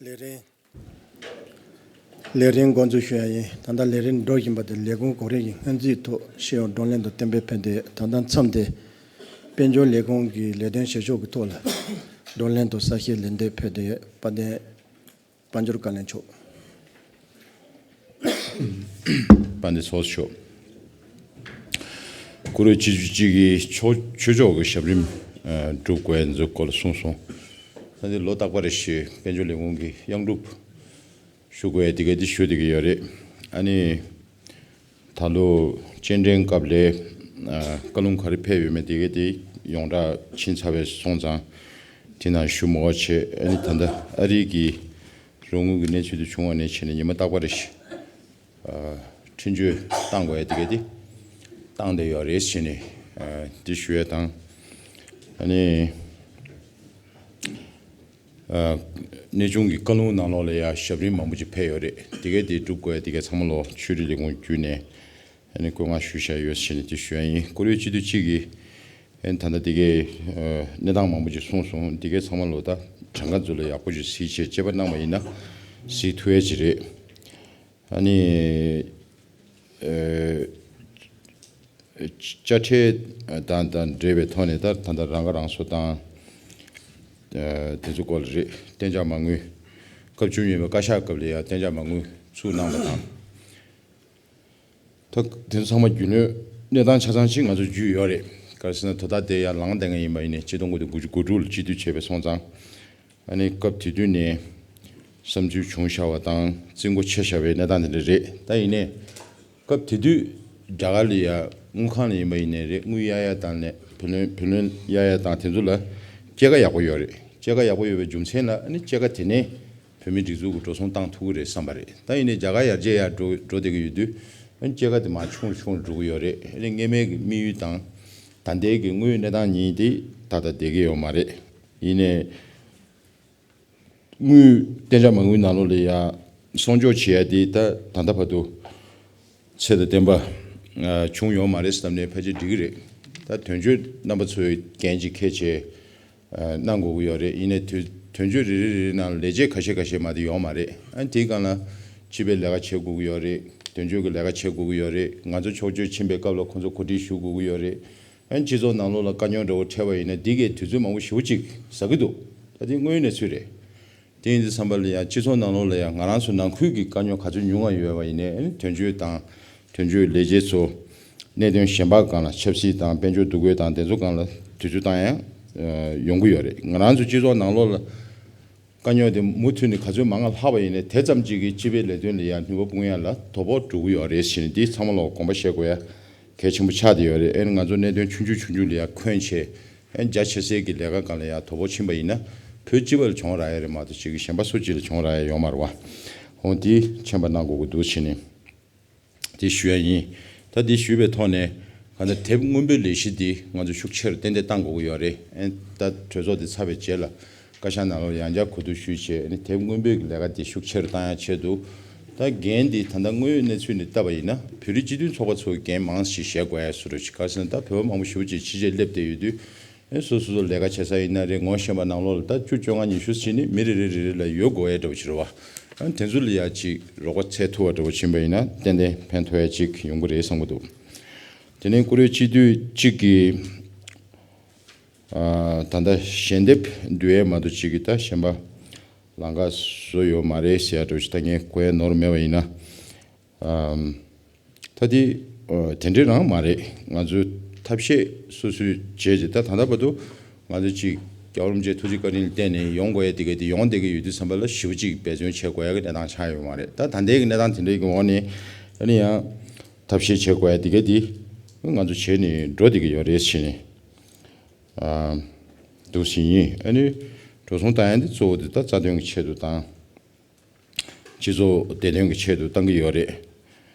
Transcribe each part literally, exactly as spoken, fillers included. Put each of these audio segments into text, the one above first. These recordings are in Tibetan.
ལས་རིམ། ལས་རིམ་འགོ་འཛུགས་ཞུ་ཡ་ཡིན། ད་ལྟ་ལས་རིམ་འགྲོ་བཞིན་པ་དེ་ལས་ཁུངས་གོ་རིམ་གྱི་སྔོན་རྩིས་ཐོག་ཤེས་ཡོན་བགྲོ་གླེང་དང་གཏན་འབེབས་ཕེབས་ཏེ། ད་ལྟ་མཚམས་དེ་དཔལ་འབྱོར་ལས་ཁུངས་ཀྱི་ལས་དོན་བྱེད་ཕྱོགས་ཀྱི་ཐོག་ལ་བགྲོ་གླེང་དང་གསལ་བཤད་ལན་འདེབས་ཕེབས་ཏེ། དཔལ་ལྡན་དཔལ་འབྱོར་བཀའ་བློན་མཆོག་དཔལ་ལྡན་ཚོགས་གཙོ་མཆོག་བཀུར་འོས་སྤྱི་འཐུས་གཅིག་གིས་ཆོས་ཕྱོགས་ཀྱི་ཞབས་རིམ་སྒྲུབ་དགོས་ཡ་འཛུགས་སྐོར་ལ་གསུངས་སོང་། ད་འདི་ལོ་རྟག་པ་རེ་བཞིན་དཔལ་འབྱོར་ལས་ཁུངས་ཀྱི་གཡང་སྒྲུབ་ཞུ་དགོས་ཡ་དེ་ག་དེ་ཞུ་བསྡད་ཀྱི་ཡོད་རེད། ཨ་ནི་ད་ལོ་སྤྱན་འདྲེན་སྐབས་ལ་བཀའ་ལུང་ག་རེ་ཕེབས་ཡོད་མེད་དེ་ག་དེ་ཡོངས་གྲགས་ཕྱིན་ཚར་བས་སོང་ཙང་དེ་ནང་ཞུ་མི་དགོས་བྱས། ཨ་ནི་ད་ལྟ་ཨ་རི་གི་རོགས་དངུལ་གྱི་གནས་ཚུལ་དེ་བྱུང་བ་ནས་བྱས་ནས་ཉི་མ་རྟག་པ་རེ་བཞིན་འཕྲིན་བཅོལ་བཏང་དགོས་ཡ་དེ་ག་དེ་བཏང་བསྡད་ཡོད་རེད་ཟེར་ནས་དེ་ཞུ་ཡ་དང་། ཨ་ནི་གནས་ཆུང་གི་བཀའ་ལུང་ནང་ལོགས་ལ་ཡ་ཞབས་རིམ་མང་པོ་ཅིག་ཕེབས་ཡོད་རེད། དེ་ག་དེ་སྒྲུབ་དགོས་ཡ་དེ་ག་ཚང་མ་ལོ་ཆོས་རིག་ལས་ཁུངས་བརྒྱུད་ནས་ཨ་ནི་བཀོད་མངགས་ཞུས་བཞག་ཡོད་ཟེར་ནས་དེ་ཞུ་ཡ་ཡིན། བཀུར་འོས་སྤྱི་འཐུས་གཅིག་གིས་ཨ་ནི་ད་ལྟ་དེ་གའི་གནས་སྟངས་མང་པོ་ཅིག་གསུངས་སོང་། དེ་གའི་ཚང་མ་ལོ་ད་གྲངས་ཀ་ཚོ་ལ་ཡག་པོ་ཅིག་གཟིགས་བྱས་དཔྱད་པ་གནང་བ་ཡིན་ན་གཟིགས་ཐུབ་ཡ་ཅིག་རེད། ཨ་ནི་དཔྱ་ཁྲལ་དང་དང་འབྲེལ་བའི་ཐོག་ནས་ད་ད་ལྟ་རང་ཁ་རང་གསོ་དང་དེ་ཚོ་སྐོར་ལ་རེད། གཏན་འཇགས་མ་དངུལ་སྐབས་བཅུ་གཉིས་པའི་བཀའ་ཤག་སྐབས་ལ་ཡང་གཏན་འཇགས་མ་དངུལ་ཚུགས་གནང་བ་དང་། ད་དེ་ཚོ་ཚང་མ་རྒྱུས་ལོན་གནས་སྟངས་ཆ་ཚང་ཅིག་ང་ཚོ་རྒྱུས་ཡོད་རེད། ག་རེ་ཟེར་ན་དོ་བདག་དེ་ཡང་ལངས་བསྡད་མཁན་ཡིན་པ་ཡིན་ནའི་ཆིག་སྟོང་དགུ་བརྒྱ་དགུ་བཅུ་གོ་དྲུག་ལ་སྤྱི་འཐུས་བྱས་པའི་སོང་ཙང་། ཨ་ནི་སྐབས་དེ་དུས་ནས་བསམ་ཚུལ་བྱུང་བཞག་པ་དང་རྩིས་འགོ་ཆད་བཞག་པའི་གནས་སྟངས་དེ་འདྲ་རེད། ད་ཡིན་ནའི་སྐབས་དེ་དུས་རྒྱ་གར་ལ་ཡ་དངུལ་ཁང་ལ་ཡིན་པ་ཡིན་ནའི་རེད། དངུལ་གཡར་ཡ་དང་ནས་བུ་ལོན་བུ་ལོན་གཡར་ཡ་དང་དེ་ཚོ་ལ་སྐྱེད་ཀ་ཡག་པོ་ཡོད་རེད། སྐྱེད་ཀ་ཡག་པོ་ཡོད་པའི་རྒྱུ་མཚན་ལ་ཨ་ནི་སྐྱེད་ཀ་དེ་ནས་བོད་མིའི་སྒྲིག་འཛུགས་ཀྱི་འགྲོ་སོང་བཏང་ཐུབ་ཀྱི་རེད་བསམ་པ་རེད། ད་ཡིན་ནའི་རྒྱ་གར་ཡར་རྒྱས་ཡར་འགྲོ་འགྲོ་བསྡད་ཀྱི་ཡོད་དུས་ཨ་ནི་སྐྱེད་ཀ་དེ་མར་ཆུང་རུ་ཆུང་རུ་འགྲོ་གི་ཡོད་རེད། ཨ་ནི་སྔོན་མའི་གི་དམིགས་ཡུལ་དང་ད་ལྟའི་གི་དངོས་ཡོད་གནས་སྟངས་གཉིས་དེ་ཏག་ཏག་བསྡད་ཀྱི་ཡོད་མ་རེད། ཡིན་ནའི་དངུལ་གཏན་འཇགས་མ་དངུལ་ནང་ལོགས་ལ་ཡ་སྲུང་སྐྱོབ་བྱེད་ཡ་དེ་ད་ད་ལྟ་བར་དུ་ཚད་དང་ལྡན་པ་ཨ་བྱུང་ཡོད་མ་རེད་བསམ་ནས་ཕལ་ཆེར་འགྲིག་གི་རེད། ད་དོན་གཅོད་རྣམ་པ་ཚོས་འགན་ཅིག་འཁྱེར་བྱས་ཨ་གནང་དགོས་ཀྱི་ཡོད་རེད། ཡིན་ནའི་དོན་དོན་གཅོད་རེ་རེ་རེ་རེ་ནང་ལས་བྱེད་ཁ་ཤས་ཁ་ཤས་མ་གཏོགས་ཡོད་མ་རེད། ཨ་དེའི་སྒང་ལ་སྤྱི་པའི་ལས་ཀ་བྱེད་དགོས་ཀྱི་ཡོད་རེད། དོན་གཅོད་ཀྱི་ལས་ཀ་བྱེད་དགོས་ཀྱི་ཡོད་རེད། ང་ཚོ་ཕྱོགས་བསྐྱོད་ཕྱིན་པའི་སྐབས་ལ་ཁོང་ཚོ་གོ་སྒྲིག་ཞུ་དགོས་ཀྱི་ཡོད་རེད། ཨ་ནི་སྤྱི་ཚོགས་ནང་ལོགས་ལ་དཀའ་རྙོག་འདྲ་བོ་འཕྲད་པ་ཡིན་ན་འདི་གས་དུས་ཚོད་མང་པོ་ཞེ་པོ་ཅིག་ཟ་གི་འདུག་ད་འདི་དངོས་ཡོད་གནས་ཚུལ་རེད། དེ་ཡིན་དུས་ཙམ་པ་ལ་ཡང་སྤྱི་ཚོགས་ནང་ལོགས་ལ་ཡང་ང་རང་ཚོ་ནང་ཁུལ་གྱི་དཀའ་རྙོག་ག་ཚོད་ཉུང་བ་ཡོད་པ་ཡིན་ནའི་ཨ་ནི་དོན་གཅོད་དང་དོན་གཅོད་ལས་བྱེད་ཚོ་གནད་དོན་གཞན་པ་སྒང་ལ་ཆབ་སྲིད་དང་དཔལ་འབྱོར་འདུ་འགོད་དང་དེ་ཚོ་སྒང་ལ་དུས་ཚོད་བཏང་ཡང་ཡོང་གི་ཡོད་རེད། ང་རང་ཚོ་སྤྱི་ཚོགས་ནང་ལོགས་ལ་དཀའ་རྙོག་དེ་མུ་མཐུད་ནས་ག་ཚོད་མང་ང་ལྷག་པ་ཡིན་ནའི་དེ་ཙམ་གཅིག་གིས་སྤྱི་པའི་ལས་དོན་ལ་ཡང་ནུས་པ་སྤུངས་ཡ་ལ་དོ་ཕོག་འགྲོ་གི་ཡོད་རེད་ཟེར་ནས་འདི་ཚང་མ་ལ་དགོངས་པ་བཞེས་དགོས་ཡ་གལ་ཆེན་པོ་ཆགས་བསྡད་ཡོད་རེད། ཨ་ནི་ང་ཚོ་གནད་དོན་ཆུང་ཆུང་ཆུང་ཆུང་ལ་ཡང་འཁོན་བྱས་ཨ་ནི་རྒྱ་ཆེ་སའི་གི་ལས་ཀ་སྒང་ལ་ཡང་དོ་ཕོག་ཕྱིན་པ་ཡིན་ན་བོད་སྤྱི་པ་ལ་གྱོང་རག་ཡ་རེད་མ་གཏོགས་ཅིག་གཞན་པ་སུ་གཅིག་ལ་གྱོང་རག་ཡ་ཡོད་མ་རེད་བ། འོ་འདི་མཁྱེན་པ་གནང་དགོས་ཀྱི་འདུག་ཟེར་ནས། དེ་ཞུ་ཡ་ཡིན། ད་འདི་ཞུས་པའི་ཐོག་ནས་གང་ལྟར་དེབ་སྔོན་པོའི་ལས་གཞི་འདི་ང་ཚོ་ཤུགས་ཆེ་རུ་ཏན་ཏན་གཏང་དགོས་ཀྱི་ཡོད་རེད། ཨེ་ད་གྲོས་ཚོགས་འདི་ཚར་བའི་རྗེས་ལ་བཀའ་ཤག་ནང་ལོགས་ཡང་བསྐྱར་གོ་བསྡུར་ཞུས་བྱས་ཨ་ནི་དེབ་སྔོན་པོའི་ལས་ཀ་འདི་ཤུགས་ཆེ་རུ་གཏང་ཡ་ཆེད་དུ། ད་འགན་འདི་ད་ལྟ་དངོས་ཡོད་གནས་ཚུལ་ནས་བལྟས་པ་ཡིན་ན་བོད་རིགས་སྤྱི་མཐུན་ཚོགས་པ་ཚོའི་འགན་མང་ཞིག་བཞེས་དགོས་ཡ་བཟོ་འདྲ་ཅིག་ག་རེ་ཟེར་ན་ད་བོད་པ་མང་པོ་ཞེ་པོ་ཅིག་ཕྱི་རྒྱལ་སླེབས་བསྡད་ཡོད་དུས། ཨ་ནི་སོ་སོ་སོ་ལས་ཀ་བྱེད་ས་ཡིན་ན་རེད། ངོ་ཤེས་པ་ནང་ལོགས་ལ་ད་བཅུ་བཅོ་ལྔ་ཉི་ཤུ་ཟིན་ནི་མི་རེ་རེ་རེ་རེ་ལ་ཡོད་དགོས་ཡ་འདྲ་བོ་ཅིག་རེད་བ། ཨ་ནི་དེ་ཚོ་ལ་ཡ་ཅིག་རོགས་པ་འཚལ་ཐུབ་པ་འདྲ་བོ་ཕྱིན་པ་ཡིན་ན་ཏན་ཏན་ཕན་ཐོགས་ཡ་ཅིག་ཡོང་གི་རེད་བསམ་གི་འདུག་དེ་ནས་བཀུར་འོས་སྤྱི་འཐུས་གཅིག་གིས་ཨ་ད་ལྟ་ཞལ་འདེབས་བསྡུ་ཡས་མ་གཏོགས་ཅིག་གིས་ད་གཞན་པ་ལམ་ཁ་བཟོ་ཡོད་མ་རེད་ཟེར་ཡ་འདྲ་བོ་ཅིག་ད་ངས་གོ་ཡ་ནོར་མེད་པ་ཡིན་ན། ཨམ། ད་དེ་ཨ་དེ་འདྲའི་རང་མ་རེད། ང་ཚོས་ཐབས་ཤེས་སོ་སོས་བྱས་རྗེས་ད་ད་ལྟ་བར་དུ་ང་ཚོ་གཅིག་རྒྱལ་བ་རིན་པོ་ཆེའི་ཐུགས་རྗེ་བཀའ་དྲིན་ལ་བརྟེན་ནས་ཡོང་དགོས་ཡ་དེ་ག་དེ་ཡོང་བསྡད་ཀྱི་ཡོད་དུས་ཙམ་པ་ལ་ཞེ་པོ་ཅིག་འབད་བརྩོན་བྱེད་དགོས་ཡ་གི་གནས་སྟངས་ཆགས་ཡོད་མ་རེད། ད་ད་ལྟའི་གི་གནས་སྟངས་དེ་འདྲའི་གི་འོག་ནས་ཨ་ནི་ཡང་ཐབས་ཤེས་བྱེད་དགོས་ཡ་དེ་ག་དེ་ང་ཚོ་བྱས་ནས་འགྲོ་བསྡད་ཀྱི་ཡོད་རེད་ཟེར་ནས་ཨ་འདུག་ཟིན་ཡིན། ཨ་ནི་འགྲོ་སོང་བཏང་ཡ་འདི་གཙོ་བོ་དེ་ད་རྩ་དོན་གྱི་ཆེད་དུ་དང་། སྤྱི་ཚོགས་བདེ་དོན་གྱི་ཆེད་དུ་བཏང་གི་ཡོད་རེད།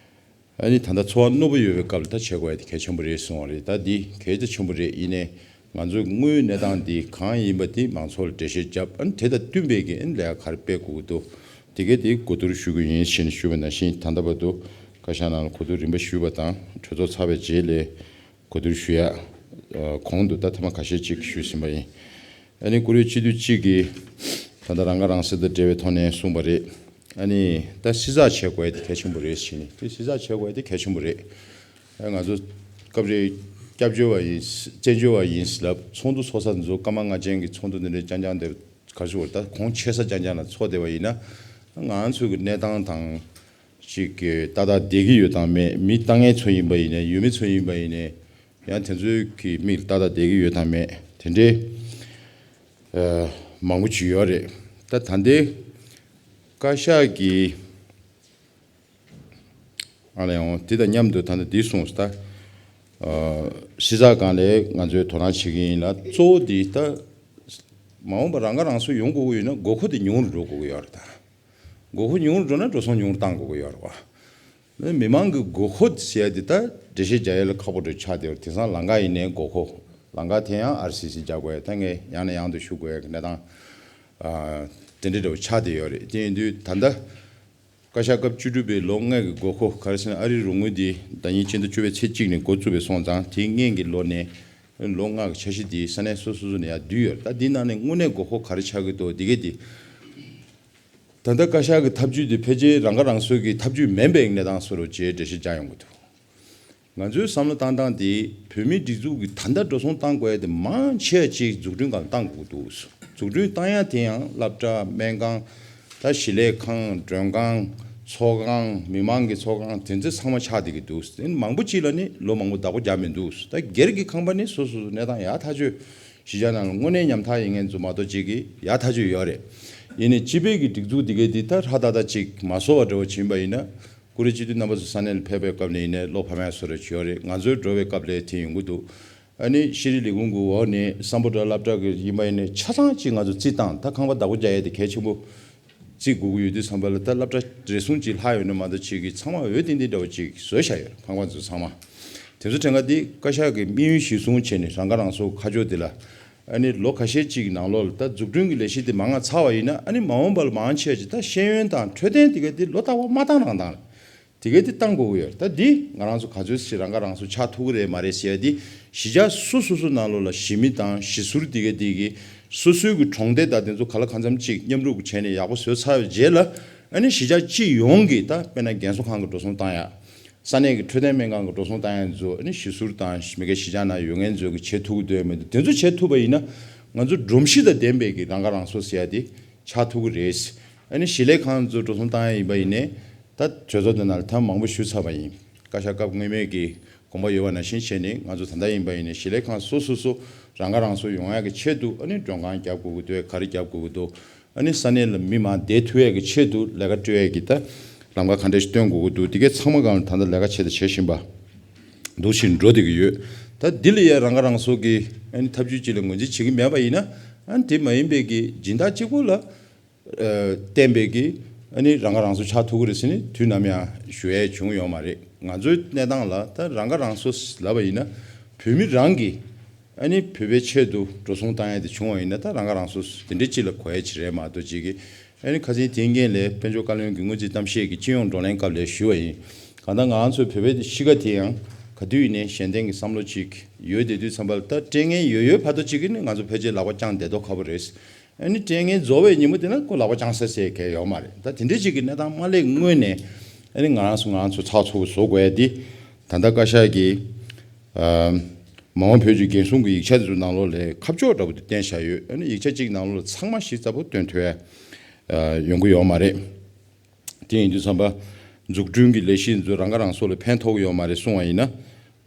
ཨ་ནི་ད་ལྟ་འཚོ་བ་རྣོ་པོ་ཡོད་པའི་སྐབས་ལ་ད་བྱེད་དགོས་ཡ་དེ་གལ་ཆེན་པོ་རེད་གསུངས་པ་རེད། ད་འདི་གལ་ཆེ་ཆེན་པོ་རེད། ཡིན་ནའི་ང་ཚོའི་དངོས་ཡོད་གནས་སྟངས་འདི་གང་ཡིན་པ་དེ་མང་ཚོགས་ལ་འགྲེལ་བཤད་བརྒྱབ། ཨ་ནི་དེ་དང་བསྟུན་པའི་གི་ཨ་ནི་ལས་ཀ་ག་རེ་སྤེལ་དགོས་ཀྱི་འདུག་དེ་གས་དེ་གོ་བསྡུར་ཞུ་གི་ཡིན་ཞེས་ཞུས་པ་ནང་བཞིན་ད་ལྟ་བར་དུ་བཀའ་ཤག་ནང་ལ་གོ་བསྡུར་རིམ་པ་ཞུས་པ་དང་གྲོས་ཚོགས་ཚར་བའི་རྗེས་ལ། གོ་བསྡུར་ཞུ་ཡ། ཨ་གོང་དུ་ད་ཐེངས་མ་ཁ་ཤས་ཅིག་ཞུས་ཟིན་པ་ཡིན། ཨ་ནི་བཀུར་འོས་སྤྱི་འཐུས་གཅིག་གིས་ ད་ལྟ་རང་ཁ་རང་གསོ་དང་འབྲེལ་བའི་ཐོག་ནས་གསུངས་པ་རེད། ཨ་ནི་ད་གཟི་བརྗིད་བྱེད་དགོས་ཡ་དེ་གལ་ཆེན་པོ་རེད་ཟེར་ནས། དེ་གཟི་བརྗིད་བྱེད་དགོས་ཡ་དེ་གལ་ཆེན་པོ་རེད། ཨ་ང་ཚོ་སྐབས་རེ་སྐྱབས་བཅོལ་བ་ཡིན། བཙན་བྱོལ་བ་ཡིན་ལབ། ཚོགས་འདུ་ཚོགས་ས་ཚོ་སྐར་མ་ལྔ་ཅན་གྱི་ཚོགས་འདུ་འདི་འདྲའི་རྐྱང་རྐྱང་དེ་ག་རེ་ཟེར་དགོས་རེད། ད་གོང་ཆེ་ས་རྐྱང་རྐྱང་ལ་ཚོགས་བསྡད་པ་ཡིན་ན། ང་ཚོའི་གི་གནས་སྟངས་དང་ཅིག་གི་ཏག་ཏག་བསྡད་ཀྱི་ཡོད་དམ་མེད། མི་ལྟ་མཁན་ཚོ་ཡིན་པ་ཡིན་ནའི། ཡུལ་མི་ཚོ་ཡིན་པ་ཡིན་ནའི། ཡང་དེ་ཚོའི་གི་མིག་ལ་ཏག་ཏག་བསྡད་ཀྱི་ཡོད་དམ་མེད། དེ་འདྲའི་ཨ་མང་པོ་ཅིག་ཡོད་རེད། ད་ད་ལྟའི་བཀའ་ཤག་གི་ཨ་ལས་འོང་དེ་དང་མཉམ་དུ་ད་ལྟ་འདི་གསུངས་སོང་། ད་ཨ་གཞི་རྩ་སྒང་ལ་ང་ཚོས་དོ་སྣང་བྱེད་ཀྱི་ཡིན་ལ། གཙོ་བོ་འདི་ད་མ་འོངས་པར་རང་ཁ་རང་གསོ་ཡོང་དགོས་ཀྱི་ཡོད་ན་དགོས་མཁོ་དེ་ཉུང་རུ་འགྲོ་དགོས་ཀྱི་ཡོད་རེད། ད་དགོས་མཁོ་ཉུང་རུ་འགྲོ་ན་འགྲོ་སོང་ཉུང་རུ་བཏང་དགོས་ཀྱི་ཡོད་རེད་བ། མི་མང་གི་དགོས་མཁོ་ཟེར་ཡ་དེ་ད་འགྲེལ་བཤད་རྒྱག་ཡ་ལ་ཁག་པོ་འདྲ་ཆགས་བསྡད་ཡོད་རེད། དེང་སང་ལམ་ཁ་ཡིན་ནའི་དགོས་མཁོ། ལམ་ཁ་དེ་ཡང་ཨར་སི་སི་རྒྱག་དགོས་ཡ། ད་ངས་ཡང་ནས་ཡང་དུ་ཞུ་དགོས་ཡ་གི་གནས་སྟངས་ཨ་དེ་འདྲ་འདྲ་བོ་ཆགས་བསྡད་ཡོད་རེད། དེ་ཡིན་དུས་ད་ལྟ་བཀའ་ཤག་སྐབས་བཅུ་དྲུག་པའི་ལོ་ལྔ་གི་དགོས་མཁོ་ག་རེ་ཟེར་ན། ཨ་རིའི་རོགས་དངུལ་འདི་ཟླ་ཉིན་སྤྱི་ཟླ་བཅུ་པའི་ཚེས་གཅིག་ནས་འགོ་བཙུགས་པའི་སོང་ཙང་། དེའི་སྔོན་གྱི་ལོ་ནས་ལོ་ལྔ་གི་འཆར་གཞི་འདི་ས་གནས་སོ་སོ་སོ་ནས་ཡར་བསྡུས་ཡོད་རེད། ད་འདི་ནང་ནས་དངོས་གནས་དགོས་མཁོ་ག་རེ་ཆགས་ཀྱི་འདུག་འདི་གས་འདི། ད་ལྟ་བཀའ་ཤག་གི་ཐབས་ཇུས་དེ་ཕལ་ཆེར་རང་ཁ་རང་གསོ་གི་ཐབས་ཇུས་མིན་པའི་གནས་སྟངས་བཟོ་རོགས་བྱེད་འགྲེལ་བཤད་རྒྱག་ཡོང་གི་འདུག་ང་ཚོའི་བསམ་བློ་བཏང་སྟངས་དེ་བོད་མིའི་སྒྲིག་འཛུགས་ཀྱི་ད་ལྟ་འགྲོ་སོང་བཏང་དགོས་ཡ་དེ་མང་ཆེ་བ་ཅིག་འཛུགས་སྐྲུན་སྒང་བཏང་དགོས་ཀྱི་འདུག་འཛུགས་སྐྲུན་བཏང་ཡ་དེ་ཡང་སློབ་གྲྭ། སྨན་ཁང་། ད་ཞིང་ལས་ཁང་། མགྲོན་ཁང་། ཚོགས་ཁང་། མི་མང་གི་ཚོགས་ཁང་། དེ་ཚོ་ཚང་མ་ཆགས་བསྡད་ཀྱི་འདུག་དེ་མང་པོ་ཅིག་ལ་ནི་ལོ་མང་པོ་བདག་པོ་རྒྱག་མི་འདུག་ད་སྒེར་གྱི་ཁང་པ་ནི་སོ་སོ་སོ་གནས་སྟངས་ཡག་ཐག་ཆོད། གཞིས་ཆགས་ནང་ལ་དངོས་གནས་ཉམ་ཐག་ཡིན་མཁན་ཚོ་མ་གཏོགས་ཅིག་གི་ཡག་ཐག་ཆོད་ཡོད་རེད། ཡིན་ནའི་སྤྱི་པའི་གི་སྒྲིག་འཛུགས་འདི་གའི་འདི་ད་ཧྲ་ཏག་ཏག་ཅིག་མ་བཟོ་བ་འདྲ་བོ་བྱིན་པ་ཡིན་ན། ཀུ་རེ་སྤྱི་འཐུས་རྣམ་པ་ཚོ་ས་གནས་ལ་ཕེབས་པའི་སྐབས་ནས་ཡིན་ནའི་བློ་ཕམ་ཡ་བཟོ་འདྲ་བྱེད་ཡོད་རེད། ང་ཚོའི་འགྲོ་བའི་སྐབས་ལ་དེ་ཡོང་གི་འདུག་ཨ་ནི་ཤེས་རིག་ལས་ཁུངས་ཀྱི་འོག་ནས་སམ་བྷོ་ཊ་སློབ་གྲྭ་གི་ཡིན་པ་ཡིན་ནའི་ཆ་ཚང་ཅིག་ང་ཚོ་རྩིས་བཏང་། ད་ཁང་པ་བདག་པོ་རྒྱག་ཡས་དེ་གལ་ཆེན་པོ་རྩིས་དགོས་ཀྱི་ཡོད་དུས་ཙམ་པ་ལ། ད་སློབ་གྲྭ་རེ་ཟུང་ཅིག་ལྷག་ཡོད་ན་མ་གཏོགས་ཅིག་གི་ཚང་མ་འོས་ཏན་ཏན་འདྲ་བོ་ཅིག་བཟོས་བཞག་ཡོད་རེད། ཁང་པ་ཚོ་ཚང་མ། དེ་ཚོ་དྲན་ག་འདི་བཀའ་ཤག་གི་དམིགས་ཡུལ་གཞིར་བཟུང་བྱས་ནས་རང་ཁ་རང་གསོ་ཁ་ཕྱོགས་འདི་ལ། ཨ་ནི་ལོ་ཁ་ཤས་ཅིག་གི་ནང་ལོགས་ལ་ད་འཛུགས་སྐྲུན་གྱི་ལས་གཞི་དེ་མང་ང་ཚར་བ་ཡིན་ན། ཨ་ནི་མ་འོངས་པ་ལ་མང་ཆེ་བ་ཅིག་ད་ཤེས་ཡོན་དང་འཕྲོད་བསྟེན་དེ་ག་དེ་ལོ་ལྟར་བ་མ་བཏང་རང་བཏང་། དེ་ག་དེ་བཏང་དགོས་ཀྱི་ཡོད། ད་འདི་ང་རང་ཚོ་ག་ཚོད་ཅིག་རང་ཁ་རང་གསོ་ཆགས་ཐུབ་ཀྱི་རེད་མ་རེད་ཟེར་ཡ་འདི། གཞིས་ཆགས་སོ་སོ་སོ་ནང་ལོགས་ལ་གཞིས་མི་དང་གཞིས་ཟུར་དེ་ག་དེ་གི་སོ་སོའི་གི་གྲོང་སྡེ་དང་དེ་ཚོ་ག་ལ་གང་འཚམ་ཅིག་མཉམ་རུབ་བྱས་ནས་ཡག་པོ་བཟོས་ཚར་བའི་རྗེས་ལ། ཨ་ནི་གཞིས་ཆགས་སྤྱི་ཡོངས་ཀྱི་ད་དཔེར་ན་རྒན་གསོ་ཁང་གི་འགྲོ་སོང་བཏང་ཡ། ས་གནས་ཀྱི་འཕྲོད་བསྟེན་སྨན་ཁང་གི་འགྲོ་སོང་བཏང་ཡ་ཚོ། ཨ་ནི་གཞིས་ཟུར་དང་མི་སྒེར་གཞིས་ཆགས་ནང་ཡོད་མཁན་ཚོ་གིས་བྱེད་ཐུབ་ཀྱི་འདུག་མི་འདུག་དེ་ཚོ་བྱེད་ཐུབ་པ་ཡིན་ན། ང་ཚོ་སྒྲོམ་གཞི་དང་ལྡན་པའི་གི་རང་ཁ་རང་གསོ་ཟེར་ཡ་དེ་ཆགས་ཐུབ་ཀྱི་རེད། ཨ་ནི་ཞིང་ལས་ཁང་ཚོ་འགྲོ་སོང་བཏང་ཡ་ཡིན་པ་ཡིན་ནའི། ད་གྲོས་ཚོགས་དེ་ནང་ལ་ཐེངས་མང་པོ་ཞུས་ཚར་བ་ཡིན། བཀའ་ཤག་སྐབས་སྔོན་མའི་གི་དགོངས་པ་ཡོད་པ་ནང་བཞིན་བྱས་ནས། ང་ཚོ་ད་ལྟ་ཡིན་པ་ཡིན་ནའི་ཞིང་ལས་ཁང་སོ་སོ་སོ་རང་ཁ་རང་གསོ་ཡོང་ཡ་གི་ཆེད་དུ། ཨ་ནི་མགྲོན་ཁང་རྒྱབ་དགོས་ཀྱི་འདུག་ག་རེ་རྒྱབ་དགོས་ཀྱི་འདུག་ཨ་ནི་ས་གནས་ལ་མི་མང་བསྡད་ཐུབ་ཡས་ཀྱི་ཆེད་དུ་ལས་ཀ་སྤྲོད་ཡས་ཀྱི་ད་ལམ་ཁ་ག་འདྲ་ཞིག་སྟོན་དགོས་ཀྱི་འདུག་དེ་གའི་ཚང་མ་སྒང་ལ་ད་ལྟ་ལས་ཀ་བྱས་དང་བྱེད་བཞིན་པ་འདུག་བཞིན་འགྲོ་བསྡད་ཀྱི་ཡོད། ད་འདི་ལ་ཡ་རང་ཁ་རང་གསོ་གི་ཨ་ནི་ཐབས་ཇུས་གཅིག་ལ་ངོས་འཛིན་བྱེད་ཀྱི་མེད་པ་ཡིན་ན། ཨ་ནི་དེ་མ་ཡིན་པའི་གི་སྦྱིན་བདག་གཅིག་པོ་ལ་ཨ་བརྟེན་པའི་གི་ཨ་ནི་རང་ཁ་རང་གསོ་ཆགས་ཐུབ་ཀྱི་རེད་ཟེར་ནས་དུས་ནམ་ཡང་ཞུ་ཡས་བྱུང་ཡོད་མ་རེད། ང་ཚོའི་གནས་སྟངས་ལ་ད་རང་ཁ་རང་གསོ་ལབ་པ་ཡིན་ན། བོད་མི་རང་གིས་ཨ་ནི་བོད་པའི་ཆེད་དུ་འགྲོ་སོང་བཏང་ཡ་དེ་བྱུང་བ་ཡིན་ན། ད་རང་ཁ་རང་གསོ་དེ་འདྲའི་ཅིག་ལ་གོ་ཡ་ཅིག་རེད་མ་གཏོགས་ཅིག་གི། ཨ་ནི་ཁ་སང་དེའི་རྐྱེན་ལས་དཔལ་འབྱོར་བཀའ་བློན་གྱི་སྔོན་རྩིས་གཏམ་བཤད་ཀྱི་སྤྱི་ཡོངས་བགྲོ་གླེང་སྐབས་ལ་ཞུས་པ་ཡིན། གང་ལྟར་ང་ཚོའི་བོད་པའི་གཤིས་ཀ་དེ་ཡང་ག་དུས་ཡིན་ནའི་གཞན་བརྟེན་གྱི་བསམ་བློ་ཅིག་ཡོད་བསྡད་དུས་ཙམ་པ་ལ། ད་སྤྲད་མཁན་ཡོད་ཡོད་བར་དུ་ཅིག་གིས་ནི་ང་ཚོ་ཕལ་ཆེར་ལག་པ་བརྐྱངས་བསྡད་མདོག་ཁ་པོ་རེད། ཨ་ནི་སྤྲད་མཁན་རྫོགས་པའི་ཉིན་མོ་དེ་ན་ཁོ་ལག་པ་བརྐྱངས་ས་ཟེར་མཁན་ཡོད་མ་རེད། ད་དེ་འདྲའི་ཅིག་གི་གནས་སྟངས་མ་སླེབས་སྔོན་ནས། ཨ་ནི་ང་རང་ཚོ་ང་རང་ཚོ་ཚགས་ཚུད་པོ་བཟོ་དགོས་ཡ་འདི། ད་ལྟ་བཀའ་ཤག་གིས་ཨ་མ་འོངས་བོད་ཀྱི་རྒྱལ་སྲུང་གི་ཡིག་ཆ་དེ་ཚོ་ནང་ལོགས་ལ་ཁ་ཕྱོགས་འདྲ་པོ་དེ་བསྟན་བཞག་ཡོད། ཨ་ནི་ཡིག་ཆ་གཅིག་ནང་ལོགས་ལ་ཚང་མ་གཞི་རྩ་པོ་སྟོན་ཐུབ་ཡ་ཨ་ཡོང་གི་ཡོད་མ་རེད། དེ་ཡིན་དུས་ཙམ་པ། འཛུགས་སྐྲུན་གྱི་ལས་གཞི་འདི་ཚོ་རང་ཁ་རང་གསོ་ལ་ཕན་ཐོགས་ཀྱི་ཡོད་མ་རེད་གསུངས་པ་ཡིན་ན།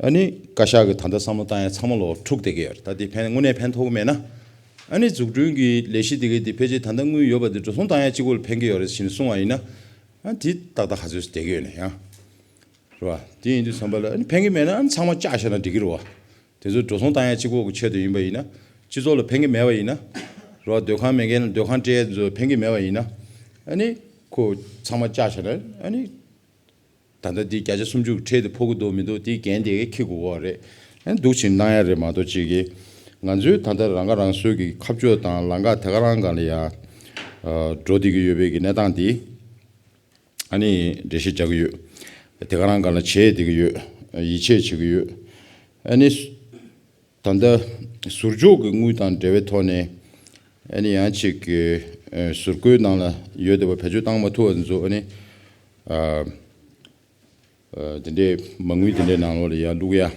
ཨ་ནི་བཀའ་ཤག་གིས་ད་ལྟ་བསམ་བློ་བཏང་ཡ་ཚང་མ་ལོག་འཁྲུག་བསྡད་ཀྱི་ཡོད་རེད། ད་དེ་ཕན་དངོས་གནས་ཕན་ཐོགས་ཀྱི་མེད་ན། ཨ་ནི་འཛུགས་སྐྲུན་གྱི་ལས་གཞི་དེ་གའི་དེ་ཕལ་ཆེར་ད་ལྟ་དངུལ་ཡོད་པ་དེ་འགྲོ་སོང་བཏང་ཡ་གཅིག་པོ་ལ་ཕན་གྱི་ཡོད་རེད་ཟེར་ནས་གསུངས་པ་ཡིན་ན། ཨ་དེ་ཏག་ཏག་ག་ཚོད་བསྡད་ཀྱི་ཡོད་ན་ཡང་། རེད་བ། དེ་ཡིན་དུས་ཙམ་པ་ལ་ཨ་ནི་ཕན་གྱི་མེད་ན་ཨ་ནི་ཚང་མ་བཅག་བཞག་ན་འགྲིག་གི་རེད་བ། དེ་ཚོ་འགྲོ་སོང་བཏང་ཡ་གཅིག་པོ་གི་ཆེད་དུ་ཡིན་པ་ཡིན་ན། སྤྱི་ཚོགས་ལ་ཕན་གྱི་མེད་པ་ཡིན་ན། རེད་བ། སྡོད་ཁང་མེད་མཁན་ལ་སྡོད་ཁང་སྤྲད་ཡ་ཚོ་ཕན་གྱི་མེད་པ་ཡིན་ན། ཨ་ནི་ཁོ་ཚང་མ་བཅག་བཞག་ན་ཨ་ནི། ད་ལྟ་འདི་བརྒྱ་ཆ་སུམ་ཅུ་གི་ཁྲལ་དེ་ཕོག་གི་འདུག་མི་འདུག་དེའི་འགན་དེ་འཁྱེར་དགོས་ཀྱི་རེད། ཨ་ནི་འདུག་བྱས་གནང་ཡ་རེད་མ་གཏོགས་ཅིག་གིས། ང་ཚོའི་ད་ལྟ་རང་ཁ་རང་གསོའི་གི་ཁ་ཕྱོགས་དང་ལམ་ཁ་དེ་ག་རང་སྒང་ལ་ཡ་འགྲོ་བསྡད་ཀྱི་ཡོད་པའི་གི་གནས་སྟངས་དེ། ཨ་ནི་འགྲེལ་བཤད་རྒྱག་གི་ཡོད། དེ་ག་རང་སྒང་ལ་བྱས་བསྡད་ཀྱི་ཡོད། ཡིད་ཆེས་བྱེད་ཀྱི་ཡོད། ཨ་ནི་ད་ལྟ་ཟུར་འཇོག་གི་དངུལ་དང་འབྲེལ་བའི་ཐོག་ནས། ཨ་ནི་ཡང་ཅིག་གི་ ཨ་ཟུར་བཀོལ་ནང་ལ་ཡོད་བསྡད་པ་བེད་སྤྱོད་བཏང་མ་ཐུབ་པ་ཚོ་ཨ་ནི་ཨ་ཨ་དེ་འདྲའི་མ་དངུལ་དེ་འདྲའི་ནང་ལོགས་ལ་ཡར་བླུག་ཡ།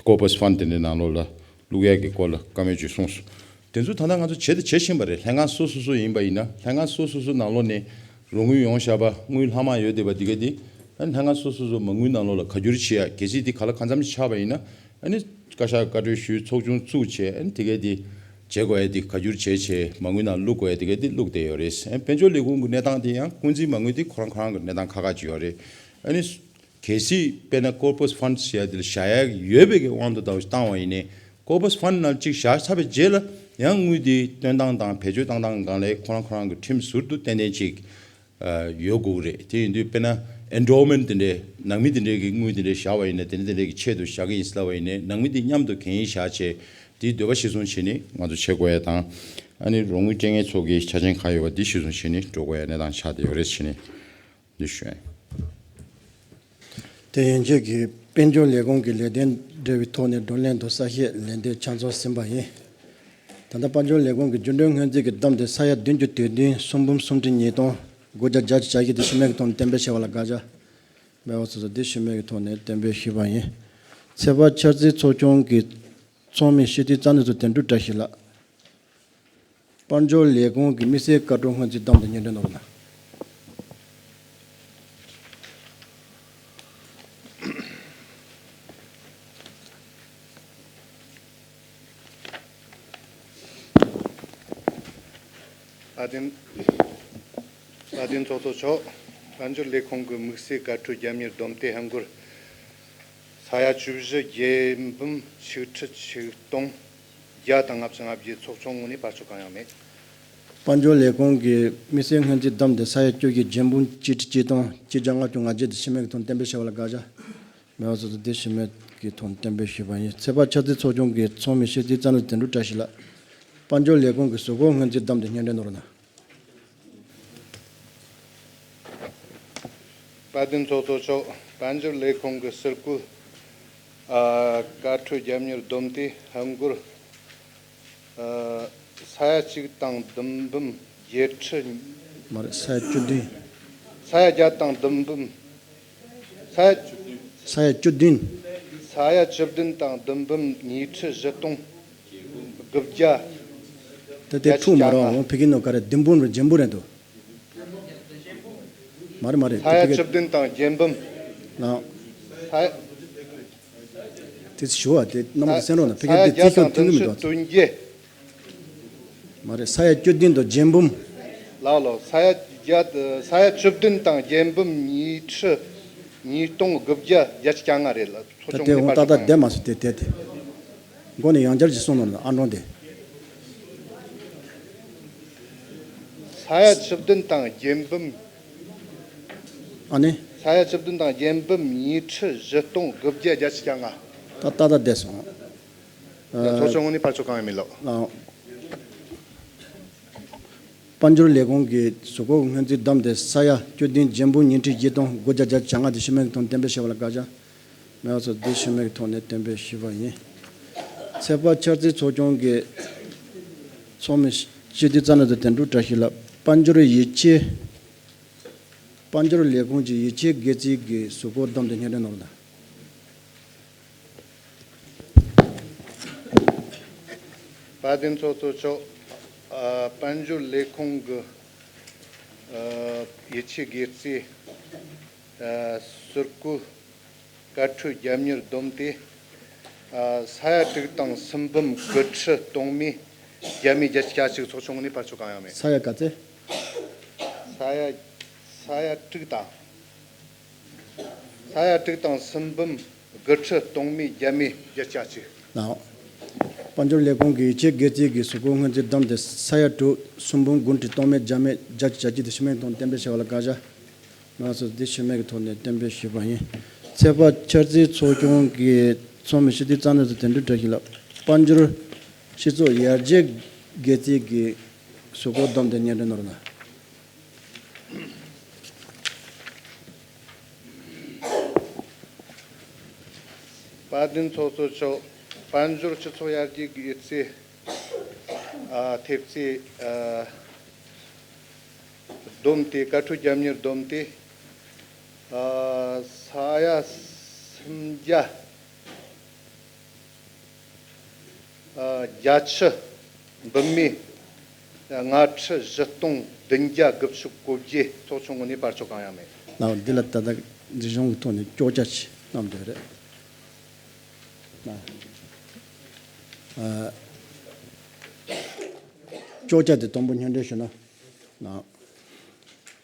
Corpus Fund དེ་འདྲའི་ནང་ལོགས་ལ་བླུག་ཡ་གི་སྐོར་ལ་བཀའ་མོལ་ཅིག་གསུངས་སོང་། དེ་ཚོ་ད་ལྟ་ང་ཚོ་བྱེད་དང་བྱེད་བཞིན་པ་རེད། ལྷན་ཁང་སོ་སོ་སོ་ཡིན་པ་ཡིན་ན་ལྷན་ཁང་སོ་སོ་སོ་ནང་ལོགས་ནས་རོགས་དངུལ་ཡོང་བཞག་པ་དངུལ་ལྷག་མ་ཡོད་བསྡད་པ་དེ་ག་དེ་ཨ་ནི་ལྷན་ཁང་སོ་སོ་སོ་མ་དངུལ་ནང་ལོགས་ལ་ག་སྒྱུར་བྱེད་ཡ། གལ་སྲིད་དེ་ག་ལ་གང་འཚམ་ཞིག་ཆགས་པ་ཡིན་ན་ཨ་ནི་བཀའ་ཤག་བཀའ་འཁྲོལ་ཞུས། ཚོགས་ཆུང་བཙུགས་བྱས་ཨ་ནི་དེ་ག་དེ་བྱེད་དགོས་ཡ་དེ་ག་སྒྱུར་བྱེད་བྱས་མ་དངུལ་ནང་བླུག་དགོས་ཡ་དེ་ག་དེ་བླུག་བསྡད་ཡོད་རེད། ཨ་ནི་དཔལ་འབྱོར་ལས་ཁུངས་ཀྱི་གནས་སྟངས་དེ་ཡང་སྐུ་ཚེའི་མ་དངུལ་དེ་ཁོ་རང་ཁོ་རང་གི་གནས་སྟངས་ཁག་ཁག་ཅིག་ཡོད་རེད། ཨ་ནི་གལ་སྲིད་དཔེར་ན་Corpus Fund ཟེར་ཡ་དེ་ལ་བཞག་ཡ་ཡོད་པའི་གི་དབང་དུ་ད་བཏང་བ་ཡིན་ནའི་Corpus Fund ནང་གཅིག་བཞག་ཚར་བའི་རྗེས་ལ་ཡང་དངུལ་དེ་བཏོན་སྟངས་དང་བེད་སྤྱོད་བཏང་སྟངས་སྒང་ལ་ཁོ་རང་ཁོ་རང་གི་ཁྲིམས་ཟུར་དུ་ཏན་ཏན་ཅིག་ཨ་ཡོད་དགོས་རེད། དེ་ཡིན་དུས་དཔེར་ན་Endowment དེ་འདྲའི་ནང་མི་དེ་འདྲའི་གི་དངུལ་དེ་འདྲའི་བཞག་པ་ཡིན་ན་དེ་འདྲ་དེ་འདྲའི་གི་ཆེད་དུ་བཞག་གི་ཡིན་ཟེར་ལབ་པ་ཡིན་ནའི་ནང་མི་དེ་མཉམ་དུ་གན་ཡིག་བཞག་བྱས་དེའི་འདོད་པ་གཞིར་བཟུང་བྱས་ནས་ང་ཚོ་བྱེད་དགོས་ཡ་དང་ཨ་ནི་རོགས་དངུལ་སྤྲད་མཁན་ཚོ་གི་ཆ་རྐྱེན་ག་ཡོད་པ་འདི་གཞིར་བཟུང་བྱས་ནས་འགྲོ་དགོས་ཡ་གནས་སྟངས་ཆགས་བསྡད་ཡོད་རེད་བྱས་ནས། འདི་ཞུ། དེ་ཡན་ཆད་ཀྱི་དཔལ་འབྱོར་ལས་ཁུངས་ཀྱི་ལས་དོན་འབྲེལ་བའི་ཐོག་ནས་བགྲོ་གླེང་དང་གསལ་བཤད་ལན་འདེབས་ཕྱག་མཛོད་ཟིན་པ་ཡིན། ད་ལྟ་དཔལ་འབྱོར་ལས་ཁུངས་ཀྱི་རྒྱུན་གྲོན་སྔོན་རྩིས་ཀྱི་བསྡོམས་དེ་ས་ཡ་བདུན་ཅུ་དོན་བདུན་སུམ་འབུམ་སུམ་ཁྲི་ཉིས་སྟོང་དགུ་བརྒྱ་བརྒྱད་ཅུ་གྱ་བཞི་དེ་ཞུ་མེད་ཀྱི་ཐོག་ནས་གཏན་འབེབས་བྱས་པ་ལ་དགག་བྱ་མེད་པ་སོ་སོ་དེ་ཞུ་མེད་ཀྱི་ཐོག་ནས་གཏན་འབེབས་ཞུས་པ་ཡིན། ཚོད་དཔག་འཆར་རྩིས་ཚོགས་ཆུང་གི་ཚོགས་མི་སྤྱི་འཐུས་རྩ་འཛུགས་དོན་གྲུབ་བཀྲ་ཤིས་ལགས། དཔལ་འབྱོར་ལས་ཁུངས་ཀྱི་དམིགས་བསལ་བཀའ་འཁྲོལ་སྔོན་རྩིས་བསྡོམས་དང་སྙན་སྒྲོན་ནོར་ན། བཀའ་དྲིན། བཀའ་དྲིན་ཚོགས་གཙོ་མཆོག་དཔལ་འབྱོར་ལས་ཁུངས་ཀྱི་དམིགས་བསལ་བཀའ་འཁྲོལ་རྒྱབ་གཉེར་བསྡོམས་དེབ་ཧན་གོ་ས་ཡ་བཅུ་བཞི་བརྒྱད་འབུམ་ཆིག་ཁྲི་ཆིག་སྟོང་བརྒྱ་དང་ལྔ་བཅུ་ང་བརྒྱད། ཚོགས་ཆུང་ངོས་ནས་ཕར་ཕྱོགས་གང་ཡང་མེད། དཔལ་འབྱོར་ལས་ཁུངས་ཀྱི་དམིགས་བསལ་སྔོན་རྩིས་བསྡོམས་དེ་ས་ཡ་བཅུ་བཞི་བརྒྱད་འབུམ་གཅིག་ཁྲི་གཅིག་སྟོང་གཅིག་བརྒྱ་ལྔ་བཅུ་ང་བརྒྱད་དེ་ཞུ་མེད་ཀྱི་ཐོག་གཏན་འབེབས་བྱས་པ་ལ་དགག་བྱ་མེད་པ་སོ་སོ་དེ་ཞུ་མེད་ཀྱི་ཐོག་གཏན་འབེབས་ཞུས་པ་ཡིན། ཚོད་དཔག་འཆར་རྩིས་ཚོགས་ཆུང་གི་ཚོགས་མི་སྤྱི་འཐུས་རྩ་འཛུགས་དོན་གྲུབ་བཀྲ་ཤིས་ལགས། དཔལ་འབྱོར་ལས་ཁུངས་ཀྱི་གཟུགས་སྐོར་སྔོན་རྩིས་བསྡོམས་དེ་སྙན་སྒྲོན་ནོར་ན། བཀའ་དྲིན་ཚོགས་གཙོ་མཆོག་དཔལ་འབྱོར་ལས་ཁུངས་ཀྱི་ཟུར་བཀོལ་ཨ་བཀའ་འཁྲོལ་རྒྱབ་གཉེར་བསྡོམས་དེབ་ཧན་གོ་ཨ་ས་ཡ་གཅིག་དང་བདུན་འབུམ་བརྒྱད་ཁྲི། མ་རེད། ས་ཡ་བཅུ་བདུན། ས་ཡ་བརྒྱ་དང་བདུན་འབུམ། ས་ཡ་ས་ཡ་བཅུ་བདུན། ས་ཡ་བཅུ་བདུན་དང་བདུན་འབུམ་ཉིས་ཁྲི་བཞི་སྟོང་དགུ་བརྒྱ། ད་དེ་འཁྲུག་མ་རོགས། འོང་ཕ་གི་ནོ་ག་རེ་བདུན་འབུམ་རེད། བརྒྱད་འབུམ་རེད་འདུག་མ་རེད་མ་རེད། ས་ཡ་བཅུ་བདུན་དང་བརྒྱད་འབུམ། ལགས། ས་ཡ། དེ་ཞུ་བ་དེ་རྣམ་པ་ཚོ་གསན་རོགས་གནང་། ཕ་གི་དེ་རྩིས་ཁྱོན་མཐུན་གི་མི་འདུག་མ་རེད། ས་ཡ་བཅུ་བདུན་དང་བརྒྱད་འབུམ། ལགས་ལགས། ས་ཡ་བརྒྱ། ས་ཡ་བཅུ་བདུན་དང་བརྒྱད་འབུམ་ཉིས་ཁྲི་ཉིས་སྟོང་དགུ་བརྒྱ་བརྒྱད་ཅུ་གྱ་ལྔ་རེད་ལགས། ཚོགས་ད་ཆུང་དེ་ངོས་འོང་ནས་ཏག་ཏག་བདེ་མ་སོང་། དེ་དེ་དེ་མགོ་ནས་ཡང་བསྐྱར་གྱིས་གསུངས་ནོར་ཨ་འབྲོང་དེ། ས་ཡ་བཅུ་བདུན་དང་བརྒྱད་འབུམ། ཨ་ནི། ས་ཡ་བཅུ་བདུན་དང་བརྒྱད་འབུམ་ཉིས་ཁྲི་བཞི་སྟོང་དགུ་བརྒྱ་བརྒྱད་ཅུ་གྱ་ལྔ། ད་ཏག་ཏག་བསྡད་སོང་། ཚོགས་ཆུང་ངོས་ནས་ཕར་ཕྱོགས་གང་ཡང་མེད་ལགས། ལགས། དཔལ་འབྱོར་ལས་ཁུངས་ཀྱི་གཟུགས་སྐོར་སྔོན་རྩིས་བསྡོམས་དེ་ས་ཡ་བཅུ་བདུན་བརྒྱད་འབུམ་ཉིས་ཁྲི་བརྒྱད་སྟོང་དགུ་བརྒྱ་བརྒྱད་ཅུ་གྱ་ལྔ་དེ་ཞུ་མེད་ཀྱི་ཐོག་གཏན་འབེབས་བྱས་པ་ལ་དགག་བྱ་མེད་པ་སོ་སོ་དེ་ཞུ་མེད་ཀྱི་ཐོག་ནས་གཏན་འབེབས་ཞུས་པ་ཡིན། ཚོད་དཔག་འཆར་རྩིས་ཚོགས་ཆུང་གི་ཚོགས་མི་སྤྱི་འཐུས་རྩ་འཛུགས་དོན་གྲུབ་བཀྲ་ཤིས་ལགས། དཔལ་འབྱོར་ཡིད་ཆེས། དཔལ་འབྱོར་ལས་ཁུངས་ཀྱི་ཡིད་ཆེས་དགེ་རྩའི་གི་གཟུགས་སྐོར་བསྡོམས་དེ་སྙན་སྒྲོན་ནོར་དང་། བཀའ་དྲིན་ཚོགས་གཙོ་མཆོག་ཨ་དཔལ་འབྱོར་ལས་ཁུངས་ཀྱི་ཨ་ཡིད་ཆེས་དགེ་རྩའི་ཨ་ཟུར་བཀོལ་བཀའ་འཁྲོལ་རྒྱབ་གཉེར་བསྡོམས་ཏེ་ཨ་ས་ཡ་དྲུག་དང་སུམ་འབུམ་དགུ་ཁྲི་སྟོང་མེད་བརྒྱ་མེད་བརྒྱད་ཅུ་གྱ་གཅིག། ཚོགས་ཆུང་ངོས་ནས་ཕར་ཕྱོགས་གང་ཡང་མེད། ས་ཡ་ག་ཚད། ས་ཡ་ས་ཡ་དྲུག་དང་། ས་ཡ་དྲུག་དང་སུམ་འབུམ་དགུ་ཁྲི་སྟོང་མེད་བརྒྱ་མེད་བརྒྱད་ཅུ་གྱ་གཅིག། ལགས། དཔལ་འབྱོར་ལས་ཁུངས་ཀྱི་ཡིད་ཆེས་དགེ་རྩའི་གི་གཟུགས་སྐོར་སྔོན་རྩིས་བསྡོམས་ཏེ་ས་ཡ་དྲུག་སུམ་འབུམ་དགུ་ཁྲི་སྟོང་མེད་བརྒྱ་མེད་བརྒྱད་ཅུ་གྱ་གཅིག་དེ་ཞུ་མེད་ཀྱི་ཐོག་གཏན་འབེབས་བྱས་པ་ལ་དགག་བྱ་མེད་པ་སོ་སོ་དེ་ཞུ་མེད་ཀྱི་ཐོག་ནས་གཏན་འབེབས་ཞུས་པ་ཡིན། ཚོད་དཔག་འཆར་རྩིས་ཚོགས་ཆུང་གི་ཚོགས་མི་སྤྱི་འཐུས་རྩ་འཛུགས་དོན་གྲུབ་བཀྲ་ཤིས་ལགས། དཔལ་འབྱོར་སྤྱི་ཚོགས་ཡར་རྒྱས་དགེ་རྩའི་གི་གཟུགས་སྐོར་བསྡོམས་ཏེ་སྙན་སྒྲོན་ནོར་ན། བཀའ་དྲིན་ཚོགས་གཙོ་མཆོག་དཔལ་འབྱོར་སྤྱི་ཚོགས་ཡར་རྒྱས་དགེ་རྩའི་ཨ་ཐེབས་རྩའི་ཨ་ བསྡོམས་ཏེ། བཀའ་འཁྲོལ་རྒྱབ་གཉེར་བསྡོམས་ཏེ། ཨ། ས་ཡ་སུམ་བརྒྱ། ཨ། བརྒྱད་ཅུ་འབུམ་མེད་ལྔ་ཁྲི་བཞི་སྟོང་བདུན་བརྒྱ་དགུ་བཅུ་གོ་བརྒྱད། ཚོགས་ཆུང་ངོས་ནས་བར་ཆོད་གང་ཡང་མེད། ལགས། འདི་ལ་ད་ལྟ་སྒྲིག་གཞུང་གི་ཐོག་ནས་བཅོ་བརྒྱད་ཅིག་གནང་འདོད་རེད། ལགས། ཨ། བཅོ་བརྒྱད་དེ་དང་པོ་སྙན་སྒྲོན་ཞུ་ན། ལགས།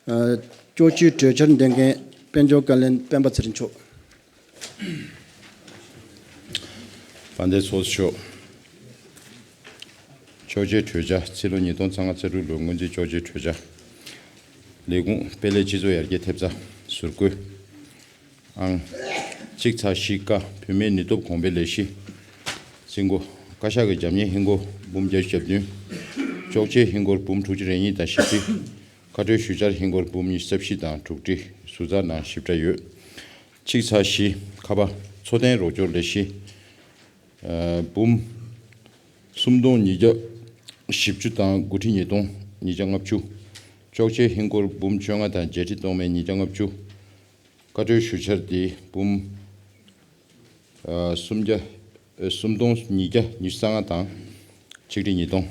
ཨ། བཅོ་བརྒྱད་གྲོས་འཆར་འདོན་མཁན་དཔལ་འབྱོར་བཀའ་བློན་སྤེན་པ་ཚེ་རིང་མཆོག་དཔལ་ལྡན་ཚོགས་གཙོ་མཆོག་བཅོ་བརྒྱད་གྲོས་འཆར། ཕྱི་ལོ་ཉིས་སྟོང་ལྔ་བཅུ་ང་གཅིག་ལོའི་སྔོན་རྩིས་བཅོ་བརྒྱད་གྲོས་འཆར། ལས་ཁུངས། དཔལ་ལྡན་སྤྱི་ཚོགས་ཡར་རྒྱས་ཐེབས་རྩ། ཟུར་བཀོད། ཨང་གཅིག་ཚེག་བཞི་ཀ་བོད་མིའི་ནུས་སྟོབས་གོང་འཕེལ་ལས་གཞི། རྩིས་འགོ། བཀའ་ཤག་གི་རྒྱབ་གཉེར་ཧིན་སྒོར་འབུམ་བརྒྱད་ཅུ་གྱ་བདུན། གཅོག་ཆའི་ཧིན་སྒོར་འབུམ་དྲུག་ཅུ་རེ་གཉིས་དང་ཞེ་བཞི། བཀའ་འཁྲོལ་ཞུ་འཆར་ཧིན་སྒོར་འབུམ་ཉི་ཤུ་རྩ་བཞི་དང་དྲུག་ཁྲི་ཟུར་འཛར་ནང་ཞིབ་ཕྲ་ཡོད། གཅིག་ཚེག་བཞི་ཁ་པ་འཚོ་རྟེན་རོགས་སྐྱོར་ལས་གཞི། ཨ། འབུམ་སུམ་སྟོང་ཉིས་བརྒྱ་བཞི་བཅུ་དང་དགུ་ཁྲི་ཉིས་སྟོང་ཉིས་བརྒྱ་ལྔ་བཅུ། གཅོག་ཆའི་ཧིན་སྒོར་འབུམ་བཅོ་ལྔ་དང་བརྒྱད་ཁྲི་སྟོང་མེད་ཉིས་བརྒྱ་ལྔ་བཅུ། བཀའ་འཁྲོལ་ཞུ་འཆར་དེ་འབུམ། ཨ། སུམ་བརྒྱ། ཨ། སུམ་སྟོང་ཉིས་བརྒྱ་ཉི་ཤུ་རྩ་ལྔ་དང་ཆིག་ཁྲི་ཉིས་སྟོང་།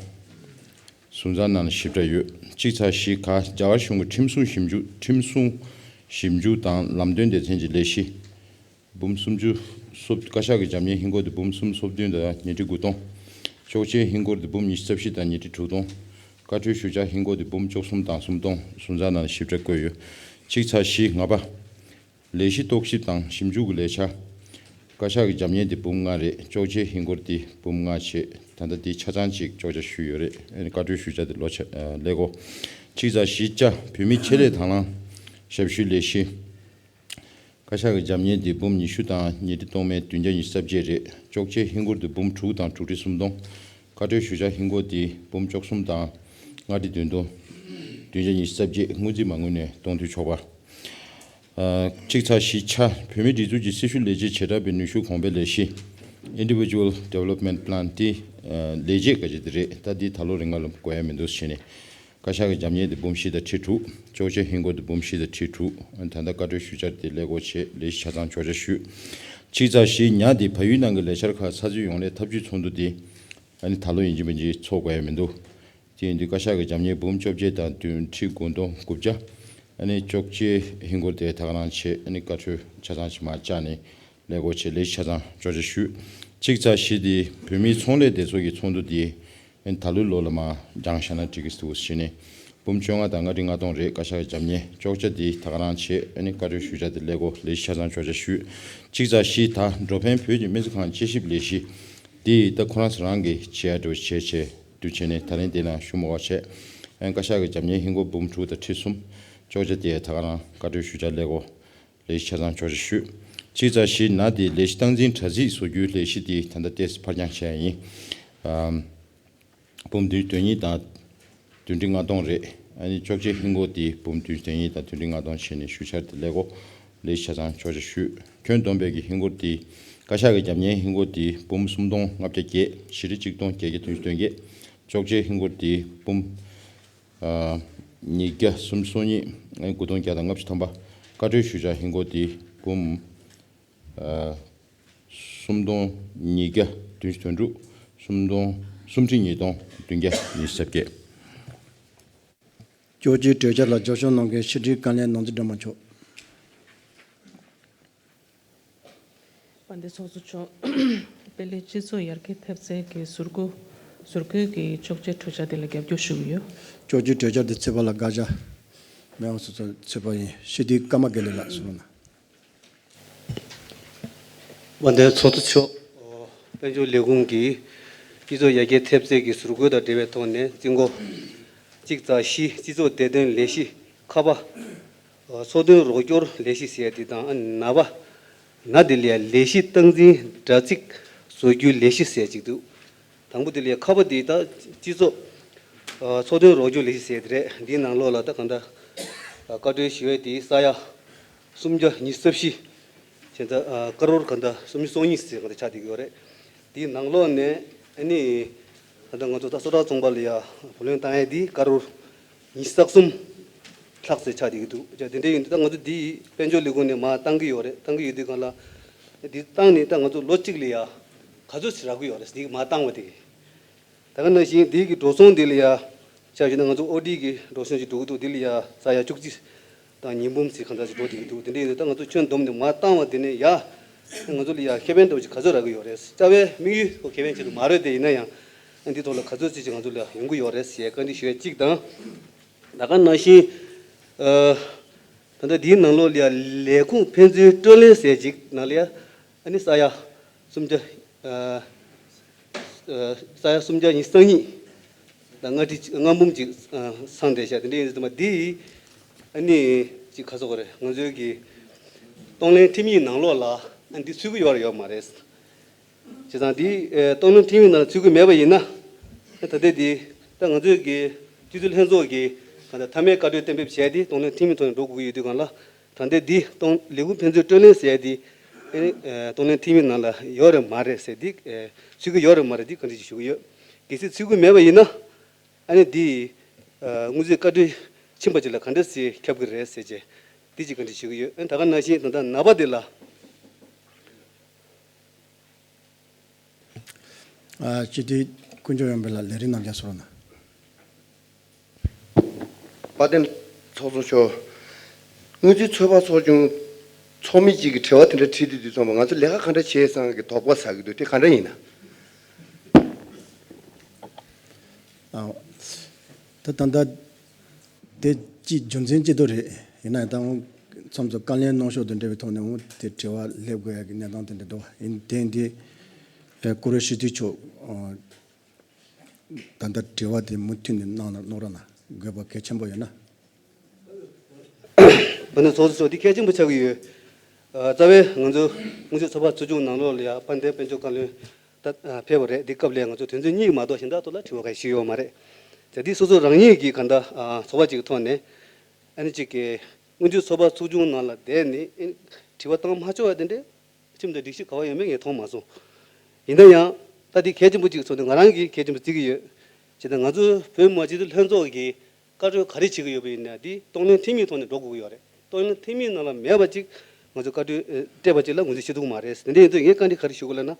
ཟུར་འཛར་ནང་ཞིབ་ཕྲ་ཡོད། གཅིག་ཚེག་བཞི་ག་རྒྱ་གར་གཞུང་གི་ཁྲིམས་སྲུང་ཞིབ་འཇུག་ཁྲིམས་སྲུང་ཞིབ་འཇུག་དང་ལམ་སྟོན་སྡེ་ཚན་གྱི་ལས་གཞི། འབུམ་སུམ་ཅུ་སོ། བཀའ་ཤག་གི་རྒྱབ་གཉེར་ཧིན་སྒོར་དེ་འབུམ་སུམ་སོ་བདུན་དང་ཉི་ཁྲི་དགུ་སྟོང་། གཅོག་ཆའི་ཧིན་སྒོར་དེ་འབུམ་ཉི་ཤུ་རྩ་བཞི་དང་ཉི་ཁྲི་དྲུག་སྟོང་། བཀའ་འཁྲོལ་ཞུ་འཆར་ཧིན་སྒོར་དེ་འབུམ་བཅུ་གསུམ་དང་སུམ་སྟོང་། ཟུར་འཛར་ནང་ཞིབ་ཕྲ་བཀོད་ཡོད། གཅིག་ཚེག་བཞི་ལྔ་པ། ལས་གཞི་རྟོག་ཞིབ་དང་ཞིབ་འཇུག་གི་ལས་འཆར། བཀའ་ཤག་གི་རྒྱབ་གཉེར་དེ་འབུམ་ལྔ་རེད། གཅོག་ཆའི་ཧིན་སྒོར་དེ་འབུམ་ལྔ་བྱས། ད་ལྟ་དེ་ཆ་ཚང་ཅིག་བཅོ་བརྒྱད་ཞུས་ཡོད་རེད། ཨ་ནི་བཀའ་འཁྲོལ་ཞུ་འཆར་དེ་ལོ་ཆ། ཨ། ཀླད་ཀོར། གཅིག་ཚེག་བཞི་ཅ་བོད་མིའི་ཆེད་ལས་དང་བླངས་ཞབས་ཞུའི་ལས་གཞི། བཀའ་ཤག་གི་རྒྱབ་གཉེར་དེ་འབུམ་ཉི་ཤུ་དང་ཉི་ཁྲི་སྟོང་མེད་བདུན་བརྒྱ་ཉི་ཤུ་རྩ་བརྒྱད་རེད། གཅོག་ཆའི་ཧིན་སྒོར་དེ་འབུམ་དྲུག་དང་དྲུག་ཁྲི་སུམ་སྟོང་། བཀའ་འཁྲོལ་ཞུ་འཆར་ཧིན་སྒོར་དེ་འབུམ་བཅུ་གསུམ་དང་ལྔ་ཁྲི་བདུན་སྟོང་། བདུན་བརྒྱ་ཉི་ཤུ་རྩ་བརྒྱད། སྔོན་རྩིས་མ་དངུལ་ནས་གཏོང་འདོད་ཆོག་པ། ཨ། གཅིག་ཚེག་བཞི་ཆ་བོད་མིའི་སྒྲིག་འཛུགས་ཀྱི་སྲི་ཞུ་ལས་བྱེད་བྱེ་བྲག་པའི་ནུས་ཤུགས་གོང་འཕེལ་ལས་གཞི། Individual Development Plan། དེ། ཨ། ལས་བྱེད་ག་ཅིག་དེ་རེད། ད་འདི་ད་ལོ་རིང་ལ་དགོས་ཡ་མི་འདུག་ཟེར་ནས། བཀའ་ཤག་གི་རྒྱབ་གཉེར་དེ་འབུམ་བཞི་དང་ཁྲི་དྲུག། གཅོག་ཆའི་ཧིན་སྒོར་དེ་འབུམ་བཞི་དང་ཁྲི་དྲུག། ད་ལྟ་བཀའ་འཁྲོལ་ཞུ་འཆར་དེ་ཀླད་ཀོར་བྱས། ལས་གཞི་ཆ་ཚང་བཅོ་བརྒྱད་ཞུས། གཅིག་ཚེག་བཞི་ཉ་དེ་བལ་ཡུལ་ནང་གི་ལས་འཆར་ཁག་ཚགས་ཚུད་ཡོང་སླད་ཐབས་ཇུས་ཚོགས་འདུ་དེ་ཨ་ནི་ད་ལོ་ཡིན་གཅིག་མིན་གཅིག་ཚོགས་དགོས་ཡ་མི་འདུག། དེ་ཡིན་དུས་བཀའ་ཤག་གི་རྒྱབ་གཉེར་འབུམ་བཅོ་བརྒྱད་དང་བདུན་ཁྲི་དགུ་སྟོང་དགུ་བརྒྱ། ཨ་ནི་གཅོག་ཆའི་ཧིན་སྒོར་དེ་ད་ག་རང་བྱས། ཨ་ནི་བཀའ་འཁྲོལ་ཆ་ཚང་ཅིག་མར་བཅག་ནས་ཀླད་ཀོར་བྱས། ལས་གཞི་ཆ་ཚང་བཅོ་བརྒྱད་ཞུས། གཅིག་ཚེག་བཞི་དེ་བོད་མིའི་ཚོང་ལས་སྡེ་ཚོགས་ཀྱི་ཚོགས་འདུ་དེ་ཨ་ནི་ད་ལོའི་ལོ་ལ་མར་འགྱངས་བཞག་ན་འགྲིག་གི་འདུག་ཟེར་ནས། འབུམ་བཅོ་ལྔ་དང་ལྔ་ཁྲི་ལྔ་སྟོང་རེད། བཀའ་ཤག་གི་རྒྱབ་གཉེར། གཅོག་ཆ་དེ་ད་ག་རང་བྱས། ཨ་ནི་བཀའ་འཁྲོལ་ཞུ་འཆར་དེ་ཀླད་ཀོར། ལས་གཞི་ཆ་ཚང་བཅོ་བརྒྱད་ཞུས། གཅིག་ཚེག་བཞི་ད་འགྲོ་ཕན་བོད་ཀྱི་སྨན་རྩིས་ཁང་དཔྱད་ཞིབ་ལས་གཞི། དེ་ད་ཁོ་རང་ཚོ་རང་གིས་བྱེད་ཡ་འདྲ་བོ་བྱས་བྱས་དུས་བྱས་ནས་ད་རིང་དེ་ན་ཞུ་མ་དགོས་བྱས། ཨ་ནི་བཀའ་ཤག་གི་རྒྱབ་གཉེར་ཧིན་སྒོར་འབུམ་དྲུག་དང་ཁྲི་གསུམ། གཅོག་ཆ་དེ་ད་ག་རང་བཀའ་འཁྲོལ་ཞུ་འཆར་ཀླད་ཀོར། ལས་གཞི་ཆ་ཚང་བཅོ་བརྒྱད་ཞུས། གཅིག་ཚེག་བཞི་ན་དེ་ལས་གཞི་སྟངས་འཛིན་དྲ་ཚིགས་བཟོ་རྒྱུའི་ལས་གཞི་དེ་ད་ལྟ་ཏོག་ཙམ་ཕར་འགྱངས་བྱས་ཡིན། ཨམ། འབུམ་བདུན་དོན་གཉིས་དང་བདུན་ཁྲི་ལྔ་སྟོང་རེད། ཨ་ནི་གཅོག་ཆའི་ཧིན་སྒོར་དེ་འབུམ་བདུན་དོན་གཉིས་དང་བདུན་ཁྲི་ལྔ་སྟོང་བྱས་ནས་ཞུ་འཆར་དེ་ཀླད་ཀོར། ལས་གཞི་ཆ་ཚང་བཅོ་བརྒྱད་ཞུས། ཁྱོན་བསྡོམས་པའི་གི་ཧིན་སྒོར་དེ། བཀའ་ཤག་གི་རྒྱབ་གཉེར་ཧིན་སྒོར་དེ་འབུམ་སུམ་སྟོང་ལྔ་བརྒྱ་བརྒྱད། བཞི་ཁྲི་གཅིག་སྟོང་བརྒྱད་བརྒྱ་དོན་བརྒྱད། གཅོག་ཆའི་ཧིན་སྒོར་དེ་འབུམ། ཨ། ཉིས་བརྒྱ་སུམ་ཅུ་སོ་གཉིས། དགུ་སྟོང་བརྒྱ་དང་ལྔ་བཅུ་ཐམ་པ། བཀའ་འཁྲོལ་ཞུ་འཆར་ཧིན་སྒོར་དེ་འབུམ། ཨ། སུམ་སྟོང་ཉིས་བརྒྱ་བདུན་ཅུ་དོན་དྲུག། སུམ་སྟོང་། སུམ་ཁྲི་ཉིས་སྟོང་བདུན་བརྒྱ་ཉི་ཤུ་རྩ་བརྒྱད། གཅོག་ཆའི་གྲོས་འཆར་ལ་རྒྱབ་སྐྱོར་གནང་མཁན་ཕྱི་དྲིལ་བཀའ་བློན་ནོར་འཛིན་སྒྲོལ་མ་མཆོག། དཔལ་ལྡན་ཚོགས་གཙོ་མཆོག། དཔལ་ལྡན་སྤྱི་ཚོགས་ཡར་རྒྱས་ཐེབས་རྩའི་གི་ཟུར་བཀོད། ཟུར་བཀོད་ཀྱི་གཅོག་ཆའི་གྲོས་འཆར་དེ་ལ་རྒྱབ་སྐྱོར་ཞུ་གི་ཡོད། གཅོག་ཆའི་གྲོས་འཆར་དེ་ཚོད་དཔག་ལ་དགག་བྱ་མེད་པ་སོ་སོ་ཚོད་དཔག་ཡིན། ཕྱི་དྲིལ་ཀརྨ་དགེ་ལེགས་ལགས་གསུང་རོགས་གནང་། དཔལ་ལྡན་ཚོགས་གཙོ་མཆོག། དཔལ་འབྱོར་ལས་ཁུངས་ཀྱིས་སྤྱི་ཚོགས་ཡར་རྒྱས་ཐེབས་རྩའི་གི་ཟུར་བཀོད་དང་འབྲེལ་བའི་ཐོག་ནས་རྩིས་འགོ། གཅིག་ཚེག་བཞི་སྤྱི་ཚོགས་བདེ་དོན་ལས་གཞི་ཁ་པ། འཚོ་རྟེན་རོགས་སྐྱོར་ལས་གཞི་ཟེར་ཡ་དེ་དང་ན་པ། ན་དེ་ལ་ཡ་ལས་གཞི་སྟངས་འཛིན་དྲ་ཚིགས་བཟོ་རྒྱུའི་ལས་གཞི་ཟེར་ཡ་གཅིག་འདུག། དང་པོ་དེ་ལ་ཡ་ཁ་པ་དེ་ད་སྤྱི་ཚོགས་འཚོ་རྟེན་རོགས་སྐྱོར་ལས་གཞི་ཟེར་ཡ་དེ་རེད། འདིའི་ནང་ལོགས་ལ་ད་གང་ལྟར་བཀའ་འཁྲོལ་ཞུ་ཡ་དེ་ས་ཡ་སུམ་བརྒྱ་ཉི་ཤུ་རྩ་བཞི། བྱས་ཙང་ཀ་རོར་གང་ལྟར་སུམ་ཅུ་སོ་གཉིས་ཟེར་གང་ལྟར་ཆགས་བསྡད་ཀྱི་ཡོད་རེད། དེའི་ནང་ལོགས་ནས་ཨ་ནི་གང་ལྟར་ང་ཚོ་ད་སོ་ཊར་ཚོང་པ་ལ་ཡ་བུ་ལོན་བཏང་ཡ་དེ་ཀ་རོར་ཉི་ཤུ་རྩ་གསུམ། ལྷག་ཙམ་ཆགས་བསྡད་ཀྱི་འདུག་ཅེས་དེ་འདྲ་ཡིན་དུས་ད་ང་ཚོ་འདི་དཔལ་འབྱོར་ལས་ཁུངས་ནས་མར་བཏང་གི་ཡོད་རེད། བཏང་གི་ཡོད་དུས་སྒང་ལ་འདི་བཏང་ནས་ད་ང་ཚོ་ལོ་གཅིག་ལ་ཡ་ག་ཚོད་ཅིག་རག་གི་ཡོད་རེད། འདི་མར་བཏང་བ་དེ། ད་ག་ནང་བཞིན་འདི་གི་འགྲོ་སོང་འདི་ལ་ཡ་ཆ་བཞག་ན་ང་ཚོ་ཨོ་ཌི་གི་འགྲོ་སོང་ཅིག་འགྲོ་གི་འདུག་འདི་ལ་ཡ་ས་ཡ་བཅུ་གཅིག་དང་ཉིས་འབུམ་ཙམ་གང་འདྲ་ཅིག་འགྲོ་བསྡད་ཀྱི་འདུག་དེ་འདྲ་ཡིན་དུས་ད་ང་ཚོ་ཁྱོན་བསྡོམས་ནས་མར་བཏང་བ་དེ་ནས་ཡ་ང་ཚོ་ལ་ཡ་ཁེ་ཕན་འདྲ་བོ་ཅིག་ག་ཚོད་རག་གི་ཡོད་རེད། རྩ་བའི་དམིགས་ཡུལ་ཁོ་ཁེ་ཕན་ཆེད་དུ་མ་རེད་དེ། ཡིན་ན་ཡང་འདི་ཐོག་ལ་ག་ཚོད་ཅིག་ཅིག་ང་ཚོ་ལ་ཡོང་གི་ཡོད་རེད་ཟེར་བཀའ་འདྲི་ཞུ་ཡ་གཅིག་དང་། ད་ག་ནང་བཞིན་ཨ་ད་ལྟ་འདིའི་ནང་ལོགས་ལ་ཡ་ལས་ཁུངས་ཕན་ཚུན་སྤྲོད་ལེན་ཟེར་ཅིག་ནང་ལ་ཡ་ཨ་ནི་ས་ཡ་སུམ་བརྒྱ་ཨ་ཨ་ས་ཡ་སུམ་བརྒྱ་ཉི་ཤུ་རྩ་གཉིས་དང་ལྔ་ཁྲི་ལྔ་འབུམ་ཅིག་ཨ་སངས་བསྡད་ཤག་དེ་འདྲ་ཡིན་དུས་ཙམ་པ་འདི་ཨ་ནི་ཅིག་ག་ཚོད་ག་རེ་ང་ཚོའི་གི་གཏོང་ལེན་ཁྲིམས་ཡིག་ནང་ལོགས་ལ་ཨ་འདི་ཚུད་ཀྱི་ཡོད་རེད་ཡོད་མ་རེད། བྱས་ཙང་འདི་ཨེ་གཏོང་ལེན་ཁྲིམས་ཡིག་ནང་ལ་ཚུད་ཀྱི་མེད་པ་ཡིན་ན། ད་ལྟ་འདི་ད་ང་ཚོའི་གི་སྤྱི་འཐུས་ལྷན་ཚོགས་ཀྱིས་གང་ལྟར་མཐའ་མའི་བཀའ་འཁྲོལ་གཏན་འབེབས་བྱས་ཏེ་གཏོང་ལེན་ཁྲིམས་ཡིག་ཐོག་ནས་འགྲོ་དགོས་ཀྱི་ཡོད་དུས་སྒང་ལ། ད་ལྟ་འདི་གཏོང་ལས་ཁུངས་ཕན་ཚུན་སྤྲོད་ལེན་ཟེར་ཡ་འདི་ཨེ་ཨེ་གཏོང་ལེན་ཁྲིམས་ཡིག་ནང་ལ་ཡོད་རེད་མ་རེད་ཟེར་འདི་ཨེ་ཚུད་ཀྱི་ཡོད་རེད་མ་རེད་འདི་བཀའ་འདྲི་ཞུ་གི་ཡོད། གལ་སྲིད་ཚུད་ཀྱི་མེད་པ་ཡིན་ན་ཨ་ནི་འདི་ཨེ་དངུལ་རྩིས་བཀའ་འཁྲོལ་ཕྱིན་པ་ཅིག་ལ་ག་འདྲ་སེ་ཁྱབ་ཀྱི་རེད་ཟེར་བྱས་འདི་ཅིག་བཀའ་འདྲི་ཞུ་གི་ཡོད། ཨེ་ད་ག་ནང་བཞིན་ད་ལྟ་ནངས་པ་འདི་ལ། ཨ་སྤྱི་འཐུས་དཀོན་མཆོག་ཡོང་འཕེལ་ལགས་ལས་རིམ་རྣམས་ཀྱང་གསུང་རོགས་གནང་། དཔལ་ལྡན་ཚོགས་གཙོ་མཆོག་དངུལ་རྩིས་ཚོད་དཔག་ཚོགས་ཆུང་ཚོགས་མི་གཅིག་གིས་དྲི་བ་དེ་འདྲ་དྲིས་དུས་དུས་ཙམ་པ་ང་ཚོ་ལས་ཀ་ག་འདྲ་བྱས་སོང་གི་དོགས་པ་ཟ་གི་འདུག་དེ་ག་འདྲ་ཡིན་ན། ཨ་ད་ད་ལྟ་དེ་ཅི་རྒྱུ་མཚན་ཅི་ཐོག་རེད། ཡིན་ན་ད་འོང་མཚམས་སུ་བཀའ་ལན་གནང་ཕྱོགས་དང་འབྲེལ་བའི་ཐོག་ནས་འོང་དེ་དྲི་བ་སླེབས་དགོས་ཡ་གི་གནས་སྟངས་དེ་འདྲ་འདུག་ཡིན་དེ་འདི་ཨེ་བཀུར་འོས་སྤྱི་འཐུས་མཆོག་ཨ་ད་ལྟ་དྲི་བ་དེ་མུ་མཐུད་ནས་གནང་ན་གནང་རོགས་གནང་། དགོས་པ་གལ་ཆེན་པོ་ཡོད་ན། དཔལ་ལྡན་ཚོགས་གཙོ་མཆོག་འདི་གལ་ཆེན་པོ་ཆགས་ཀྱི་ཡོད། ཨ་རྩ་བའི་ང་ཚོ་དངུལ་རྩིས་ཚོད་དཔག་ཚོགས་ཆུང་ནང་ལོགས་ལ་ཡ་དཔལ་ལྡན་དཔལ་འབྱོར་བཀའ་བློན་ད་ཨ་ཕེབས་པ་རེད། འདི་སྐབས་ལ་ང་ཚོ་དོན་ཚན་གཉིས་ཀྱི་མ་གཏོགས་གཞན་དག་ཐོག་ལ་དྲི་བ་གང་ཞིག་ཡོད་མ་རེད། དེ་འདི་སོ་སོ་རང་ཉིད་ཀྱི་ག་འདྲ་ཨ་ཚོགས་པ་ཅིག་གི་ཐོག་ནས་ཨ་ནི་ཅིག་གི་དངུལ་རྩིས་ཚོད་དཔག་ཚོགས་ཆུང་ནང་ལ་བསྡད་ནས་ཨ་ནི་དྲི་བ་བཏང་མ་ཆོག་པ་དེ་འདྲས་ཁྲིམས་དང་སྒྲིག་གཞི་ག་བ་ཡོད་མེད་ངས་མཐོང་མ་སོང་། ཡིན་ན་ཡང་ད་འདི་གལ་ཆེན་པོ་ཅིག་ཚོགས་འདུ་ང་རང་གིས་གལ་ཆེན་པོ་བརྩི་གི་ཡོད། བྱས་ཙང་ང་ཚོ་བོད་མི་མང་སྤྱི་འཐུས་ལྷན་ཚོགས་ཀྱིས་བཀའ་འཁྲོལ་ག་རེ་བྱེད་ཀྱི་ཡོད་པ་ཡིན་ན་འདི་གཏོང་ལེན་ཁྲིམས་ཡིག་ཐོག་ནས་འགྲོ་དགོས་ཀྱི་ཡོད་རེད། གཏོང་ལེན་ཁྲིམས་ཡིག་ནང་ལ་མེད་པ་ཅིག་ང་ཚོས་བཀའ་འཁྲོལ་ཨེ་སྤྲད་པ་ཅིག་ལ་ངོས་འཛིན་བྱེད་ཐུབ་ཀྱི་མ་རེད། དེ་འདྲ་ཡིན་དུས་ངས་བཀའ་འདྲི་ག་རེ་ཞུ་དགོས་ལབ་ན།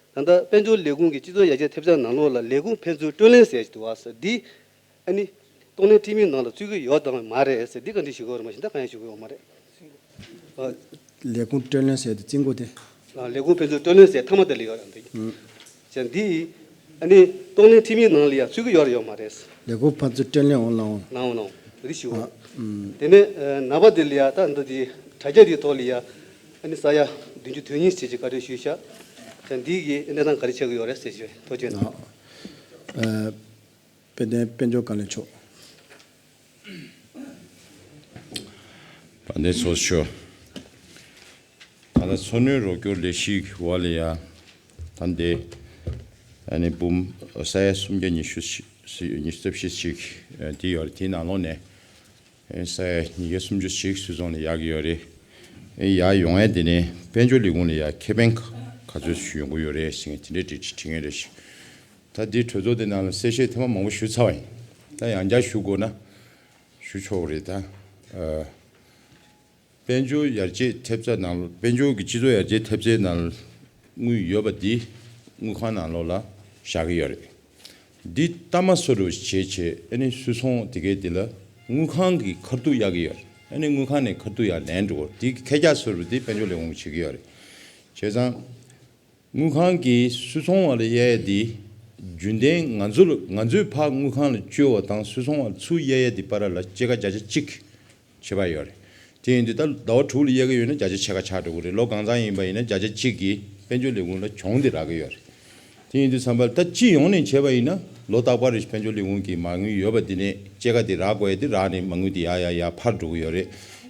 ད་ལྟ་དཔལ་འབྱོར་ལས་ཁུངས་ཀྱི་སྤྱི་ཚོགས་ཡར་རྒྱས་ཐེབས་རྩ་ནང་ལོགས་ལ་ལས་ཁུངས་ཕན་ཚུན་སྤྲོད་ལེན་ཟེར་ཡ་ཅིག་འདུག་བ་ཟེར་འདི། ཨ་ནི། གཏོང་ལེན་ཁྲིམས་ཡིག་ནང་ལ་ཚུད་ཀྱི་ཡོད་དམ་མ་རེད་ཟེར་འདི་བཀའ་འདྲི་ཞུ་གི་ཡོད་རེད། མ་གཞི་ད་གང་ཡང་ཞུ་གི་ཡོད་མ་རེད། ཨ། ལས་ཁུངས་སྤྲོད་ལེན་ཟེར་དེ་རྩིས་འགོ་དེ། ཨ། ལས་ཁུངས་ཕན་ཚུན་སྤྲོད་ལེན་ཟེར་མཐའ་མ་དེ་ལ་ཡོད་རེད་འདི། ཨུམ། ཅེས་འདི། ཨ་ནི། གཏོང་ལེན་ཁྲིམས་ཡིག་ནང་ལ་ཡང་ཚུད་ཀྱི་ཡོད་རེད་ཡོད་མ་རེད། ལས་ཁུངས་ཕན་ཚུན་སྤྲོད་ལེན་འོང་ལ་འོང་། ལ་འོང་ལ་འོང་། འདི་ཞུ་གི་ཡོད་རེད། ཨུམ། དེ་ནས་ཨ་ནངས་པ་དེ་ལ་ཡང་ད་འདི་དེ་དྲ་རྒྱ་དེའི་ཐོག་ལ་ཡང་ཨ་ནི་ས་ཡ་བདུན་ཅུ་དོན་གཉིས་ཟེར་གྱི་བཀའ་འཁྲོལ་ཞུས་ཤག་ཅེས་འདི་གི་གནས་སྟངས་ག་རེ་ཆགས་ཀྱི་ཡོད་རེད་ཟེར་གྱི་ཐག་གཅོད་གནང་། ཨ། དཔལ་ལྡན་དཔལ་འབྱོར་བཀའ་བློན་མཆོག་དཔལ་ལྡན་ཚོགས་གཙོ། ད་ལྟ་འཚོ་སྣོན་རོགས་སྐྱོར་ལས་གཞིའི་འོག་ལ་ཡ། ད་འདི་ཨ་ནི་འབུམ་ས་ཡ་སུམ་བརྒྱ་ཉི་ཤུ་ཉི་ཤུ་རྩ་བཞི་ཞིག་དེ་ཡོད་རེད། དེའི་ནང་ལོགས་ནས་ས་ཡ་ཉིས་བརྒྱ་སུམ་ཅུ་ཞིག་སུད་ཚོང་ལ་ཡག་གི་ཡོད་རེད། ཡ་ཡོང་ཡ་དེ་ནས་དཔལ་འབྱོར་ལས་ཁུངས་ལ་ཡ་ཁེ་ཕན་ག་ཚོད་ཡོང་གི་ཡོད་རེད་ཟེར་མཁན་དེ་འདྲའི་དྲི་དྲི་མཁན་རེད་ཤག་ད་འདི་གྲོས་ཚོགས་འདི་ནང་ལ་གསལ་བཤད་ཐེངས་མ་མང་པོ་ཞུ་ཚར་བ་ཡིན། ད་ཡང་བསྐྱར་ཞུ་དགོས་ན་ཞུ་ཆོག་གི་རེད་ད། ཨ། དཔལ་འབྱོར་ཡར་རྒྱས་ཐེབས་རྩ་ནང་ལ། དཔལ་འབྱོར་གྱི་སྤྱི་ཚོགས་ཡར་རྒྱས་ཐེབས་རྩའི་ནང་ལ་དངུལ་ཡོད་པ་འདི་དངུལ་ཁང་ནང་ལོགས་ལ་བཞག་གི་ཡོད་རེད། འདི་ལྟ་མ་བཟོ་འདྲ་བྱས་བྱས་ཨ་ནི་སུད་ཚོང་དེ་གའི་འདི་ལ་དངུལ་ཁང་གི་ཁ་ཐུག་གཡར་གི་ཡོད་རེད། ཨ་ནི་དངུལ་ཁང་ནས་ཁ་ཐུག་ཡར་ལེན་འགྲོ་གི། འདི་ཁེར་རྐྱང་བཟོ་འདྲ་འདི་དཔལ་འབྱོར་ལས་ཁུངས་ཀྱིས་བྱེད་ཀྱི་ཡོད་རེད། བྱས་ཙང་། དངུལ་ཁང་གིས་སུད་ཚོང་བ་ལ་གཡར་ཡ་དེ་རྒྱུན་ལྡན་ང་ཚོ་ལ། ང་ཚོས་ཕར་དངུལ་ཁང་ལ་བཅོལ་བ་དང་སུད་ཚོང་བ་ལ་ཚུར་གཡར་ཡ་དེ་བར་ལ་སྐྱེད་ཀ་བརྒྱ་ཆ་གཅིག་ཁྱད་པར་ཡོད་རེད། དེ་ཡིན་དུས་ད་ཟླ་བ་དྲུག་ལ་གཡར་གྱི་ཡོད་ན་བརྒྱ་ཆ་ཕྱེད་ཀ་ཆགས་འགྲོ་གི་རེད། ལོ་གང་ཚང་ཡིན་པ་ཡིན་ན་བརྒྱ་ཆ་གཅིག་གིས་དཔལ་འབྱོར་ལས་ཁུངས་ལ་གྱོང་དེ་རག་གི་ཡོད་རེད། དེ་ཡིན་དུས་ཙམ་པ་ལ་ད་སྤྱི་ཡོངས་ནས་བྱས་པ་ཡིན་ན་ལོ་རྟག་པར་རེ་བཞིན་དཔལ་འབྱོར་ལས་ཁུངས་ཀྱི་མ་དངུལ་ཡོད་པ་དེ་ནས་སྐྱེད་ཀ་དེ་རག་དགོས་ཡ་དེ་རག་ནས་མ་དངུལ་དེ་ཡར་ཡར་ཡར་འཕར་འགྲོ་གི་ཡོད་རེད།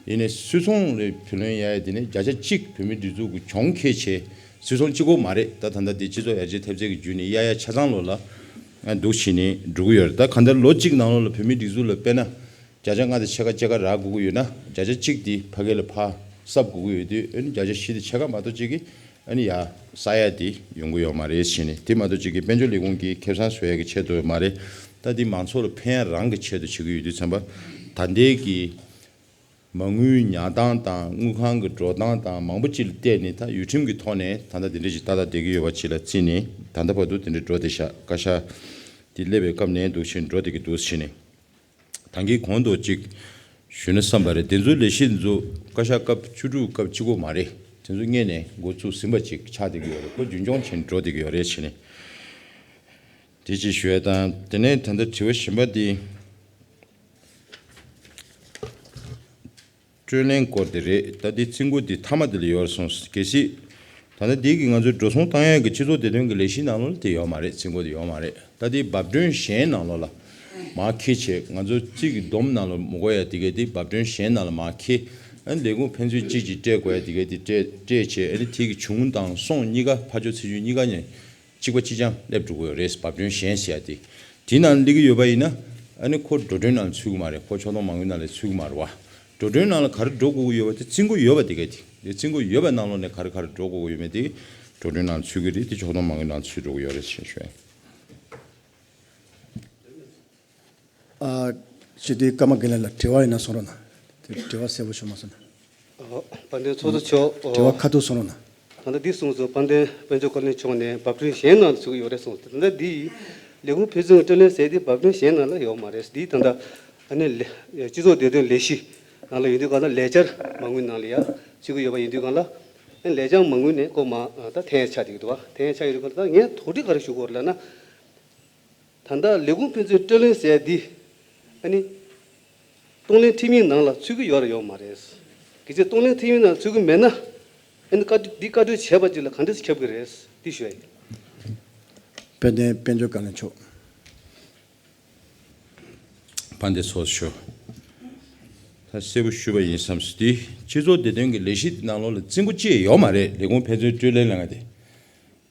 ཡིན་ནའི་སུད་ཚོང་ལ་བུ་ལོན་གཡར་ཡ་དེ་ནས་བརྒྱ་ཆ་གཅིག་བོད་མིའི་སྒྲིག་འཛུགས་ཀྱི་གྱོང་ཁེ་ཆེ། སུད་ཚོང་གཅིག་པོ་མ་རེད། ད་ད་ལྟ་དེ་སྤྱི་ཚོགས་ཡར་རྒྱས་ཐེབས་རྩའི་གི་བརྒྱུད་ནས་གཡར་ཡ་ཆ་ཚང་ལོ་ལ་འདུག་བྱས་ནས་འགྲོ་གི་ཡོད་རེད། ད་གང་ལྟར་ལོ་གཅིག་ནང་ལོགས་ལ་བོད་མིའི་སྒྲིག་འཛུགས་ལ་དཔེར་ན་བརྒྱ་ཆ་ལྔ་དང་ཕྱེད་ཀ་ཕྱེད་ཀ་རག་དགོས་ཀྱི་ཡོད་ན་བརྒྱ་ཆ་གཅིག་དེ་ཕ་གི་ལ་ཕར་གསབ་དགོས་ཀྱི་ཡོད་དུས་ཨ་ནི་བརྒྱ་ཆ་བཞི་དང་ཕྱེད་ཀ་མ་གཏོགས་གཅིག་གི་ཨ་ནི་ཡར་ས་ཡ་དེ་ཡོང་གི་ཡོད་མ་རེད་ཟེར་ནས། དེ་མ་གཏོགས་གཅིག་གི་དཔལ་འབྱོར་ལས་ཁུངས་ཀྱིས་ཁེ་བཟང་བཟོ་ཡ་གི་ཆེད་དུ་མ་རེད། ད་འདི་མང་ཚོགས་ལ་ཕན་ཡ་རང་གི་ཆེད་དུ་བྱེད་ཀྱི་ཡོད་དུས་ཙམ་པ། ད་ལྟའི་གི་མ་དངུལ་ཉར་སྟངས་དང་དངུལ་ཁང་གི་འགྲོ་སྟངས་དང་མང་པོ་ཅིག་ལ་བལྟས་ནས། ད་ཡུལ་ཁྲིམས་ཀྱི་ཐོག་ནས་ད་ལྟ་དེ་འདྲ་ཞིག་ཏག་ཏག་བསྡད་ཀྱི་ཡོད་པ་ཅིག་ལ་བརྩིས་ནས། ད་ལྟ་བར་དུ་དེ་འདྲ་འགྲོ་བསྡད་ཤག་བཀའ་ཤག་དེ་སླེབས་པའི་སྐབས་ནས་འདུག་བྱས་འགྲོ་བསྡད་ཀྱི་འདུག་བྱས་ནས། ད་གིན་གོང་དུ་ཅིག་ཞུས་ན་བསམ་པ་རེད། དེ་ཚོའི་ལས་གཞི་འདི་ཚོ་བཀའ་ཤག་སྐབས་བཅུ་དྲུག་སྐབས་གཅིག་པོ་མ་རེད། དེ་ཚོ་སྔོན་ནས་འགོ་བཙུགས་ཟིན་པ་ཅིག་ཆགས་བསྡད་ཀྱི་ཡོད་རེད། ཁོ་རྒྱུན་འཁྱོངས་བྱས་ནས་འགྲོ་བསྡད་ཀྱི་ཡོད་རེད་བྱས་ནས། དེ་ཅིག་ཞུ་ཡ་དང་། དེ་ནས་ད་ལྟ་དྲི་བ་གཞན་པ་དེ། སྤྲོད་ལེན་སྐོར་དེ་རེད། ད་དེ་རྩིས་འགོ་དེ་མཐའ་མ་དེ་ལ་ཡོད་རེད་གསུངས། གལ་སྲིད་ད་ལྟ་དེ་གི་ང་ཚོས་འགྲོ་སོང་བཏང་ཡག་གི་སྤྱི་ཚོགས་བདེ་དོན་གྱི་ལས་གཞི་ནང་ལོགས་ལ་དེ་ཡོད་མ་རེད། རྩིས་འགོ་དེ་ཡོད་མ་རེད། ད་དེ་འབབ་སྒྲོན་གཞན་ནང་ལོགས་ལ་མར་འཁྱེར་བྱས། ང་ཚོ་རྩིས་ཀྱི་བསྡོམས་ནང་ལ་མི་དགོས་ཡ་དེ་གའི་དེ་འབབ་སྒྲོན་གཞན་ནང་ལ་མར་འཁྱེར། ཨ་ནི་ལས་ཁུངས་ཕན་ཚུན་གཅིག་གཅིག་སྤྲད་དགོས་ཡ་དེ་གའི་དེ་སྤྲད་སྤྲད་བྱས། ཨ་ནི་དེ་གི་བྱུང་དང་སོང་གཉིས་ཀ། ཕར་ཕྱོགས་ཚིག་བརྗོད་གཉིས་ཀ་ནས་གཅིག་པ་གཅིག་རྐྱང་སླེབས་འགྲོ་གི་ཡོད་རེད། འབབ་སྒྲོན་གཞན་ཟེར་ཡ་དེ། དེའི་ནང་སླེབས་ཀྱི་ཡོད་པ་ཡིན་ན། ཨ་ནི་ཁོ་འགྲོ་གྲོན་ནང་ཚུད་ཀྱི་མ་རེད། ཁོ་ཕྱོགས་གཏོང་མ་དངུལ་ནང་ལ་ཚུད་ཀྱི་མ་རེད་བ། འགྲོ་གྲོན་ནང་ལ་ག་རེ་འགྲོ་དགོས་ཀྱི་ཡོད་པ་དེ། རྩིས་འགོ་ཡོད་པ་དེ་ག་དེ། དེ་རྩིས་འགོ་ཡོད་པ་ནང་ལོགས་ནས་ག་རེ་ག་རེ་འགྲོ་དགོས་ཀྱི་ཡོད་མེད་དེ་འགྲོ་གྲོན་ནང་ཚུད་ཀྱི་རེད། དེ་ཕྱོགས་གཏོང་མ་དངུལ་ནང་ཚུད་འགྲོ་གི་ཡོད་རེད་ཅེས་ཞུ་ཡ་ཡིན། ཨ། སྤྱི་འཐུས་ཀརྨ་དགེ་ལེགས་ལགས། དྲི་བ་ཡིན་ན་གསུང་རོགས་གནང་། དེ་དྲི་བ་གསལ་པོ་ཞུ་མ་སོང་ན། ཨ། དཔལ་ལྡན་ཚོགས་གཙོ་མཆོག་དྲི་བ་ཁ་ཐུག་གསུང་རོགས་གནང་། ད་ལྟ་འདི་གསུངས་སོང་། དཔལ་ལྡན་དཔལ་འབྱོར་བཀའ་བློན་མཆོག་ནས་འབབ་སྒྲོན་གཞན་ནང་ལ་ཚུད་ཀྱི་ཡོད་རེད་གསུངས་སོང་། ད་ལྟ་འདི་ལས་ཁུངས་ཕན་ཚུན་སྤྲོད་ལེན་ཟེར་དེ་འབབ་སྒྲོན་གཞན་ནང་ལ་ཡོད་མ་རེད། འདི་ད་ལྟ་ཨ་ནི་ལས་སྤྱི་ཚོགས་བདེ་དོན་ལས་གཞི་ནང་ལ་ཡོད་དུས་སྒང་ལ། ལས་འཆར་མ་དངུལ་ནང་ལ་ཡ་ཚུད་ཀྱི་ཡོད་པ་ཡིན་དུས་སྒང་ལ། ཨ་ནི་ལས་འཆར་མ་དངུལ་ནས་ཁོ་མར་ད་འཐེན་ཡ་ཆགས་བསྡད་ཀྱི་འདུག་བ། འཐེན་ཡ་ཆགས་ཡོད་དུས་སྒང་ལ། ད་ངས་དོགས་འདྲི་ག་རེ་ཞུ་དགོས་རེད་ལབ་ན། ད་ལྟ་ལས་ཁུངས་ཕན་ཚུན་སྤྲོད་ལེན་ཟེར་ཡ་འདི་ཨ་ནི་གཏོང་ལེན་ཁྲིམས་ཡིག་ནང་ལ་ཚུད་ཀྱི་ཡོད་རེད་ཡོད་མ་རེད། གལ་སྲིད་གཏོང་ལེན་ཁྲིམས་ཡིག་ནང་ཚུད་ཀྱི་མེད་ན། ཨ་ནི་བཀའ་འདི་བཀའ་འཁྲོལ་བྱས་པ་ཅིག་ལ་ག་འདྲས་སེ་ཁྱབ་ཀྱི་རེད། འདི་ཞུ་ཡ་ཡིན། དཔལ་ལྡན་དཔལ་འབྱོར་བཀའ་བློན་མཆོག་དཔལ་ལྡན་ཚོགས་གཙོ། ད་གསལ་པོ་ཞུས་པ་ཡིན་བསམ་སོང་། དེ་སྤྱི་ཚོགས་བདེ་དོན་གྱི་ལས་གཞི་དེ་ནང་ལོགས་ལ་རྩིས་འགོ་ཅི་ཡང་ཡོད་མ་རེད། ལས་ཁུངས་ཕན་ཚུན་སྤྲོད་ལེན་ལབ་ཡ་དེ།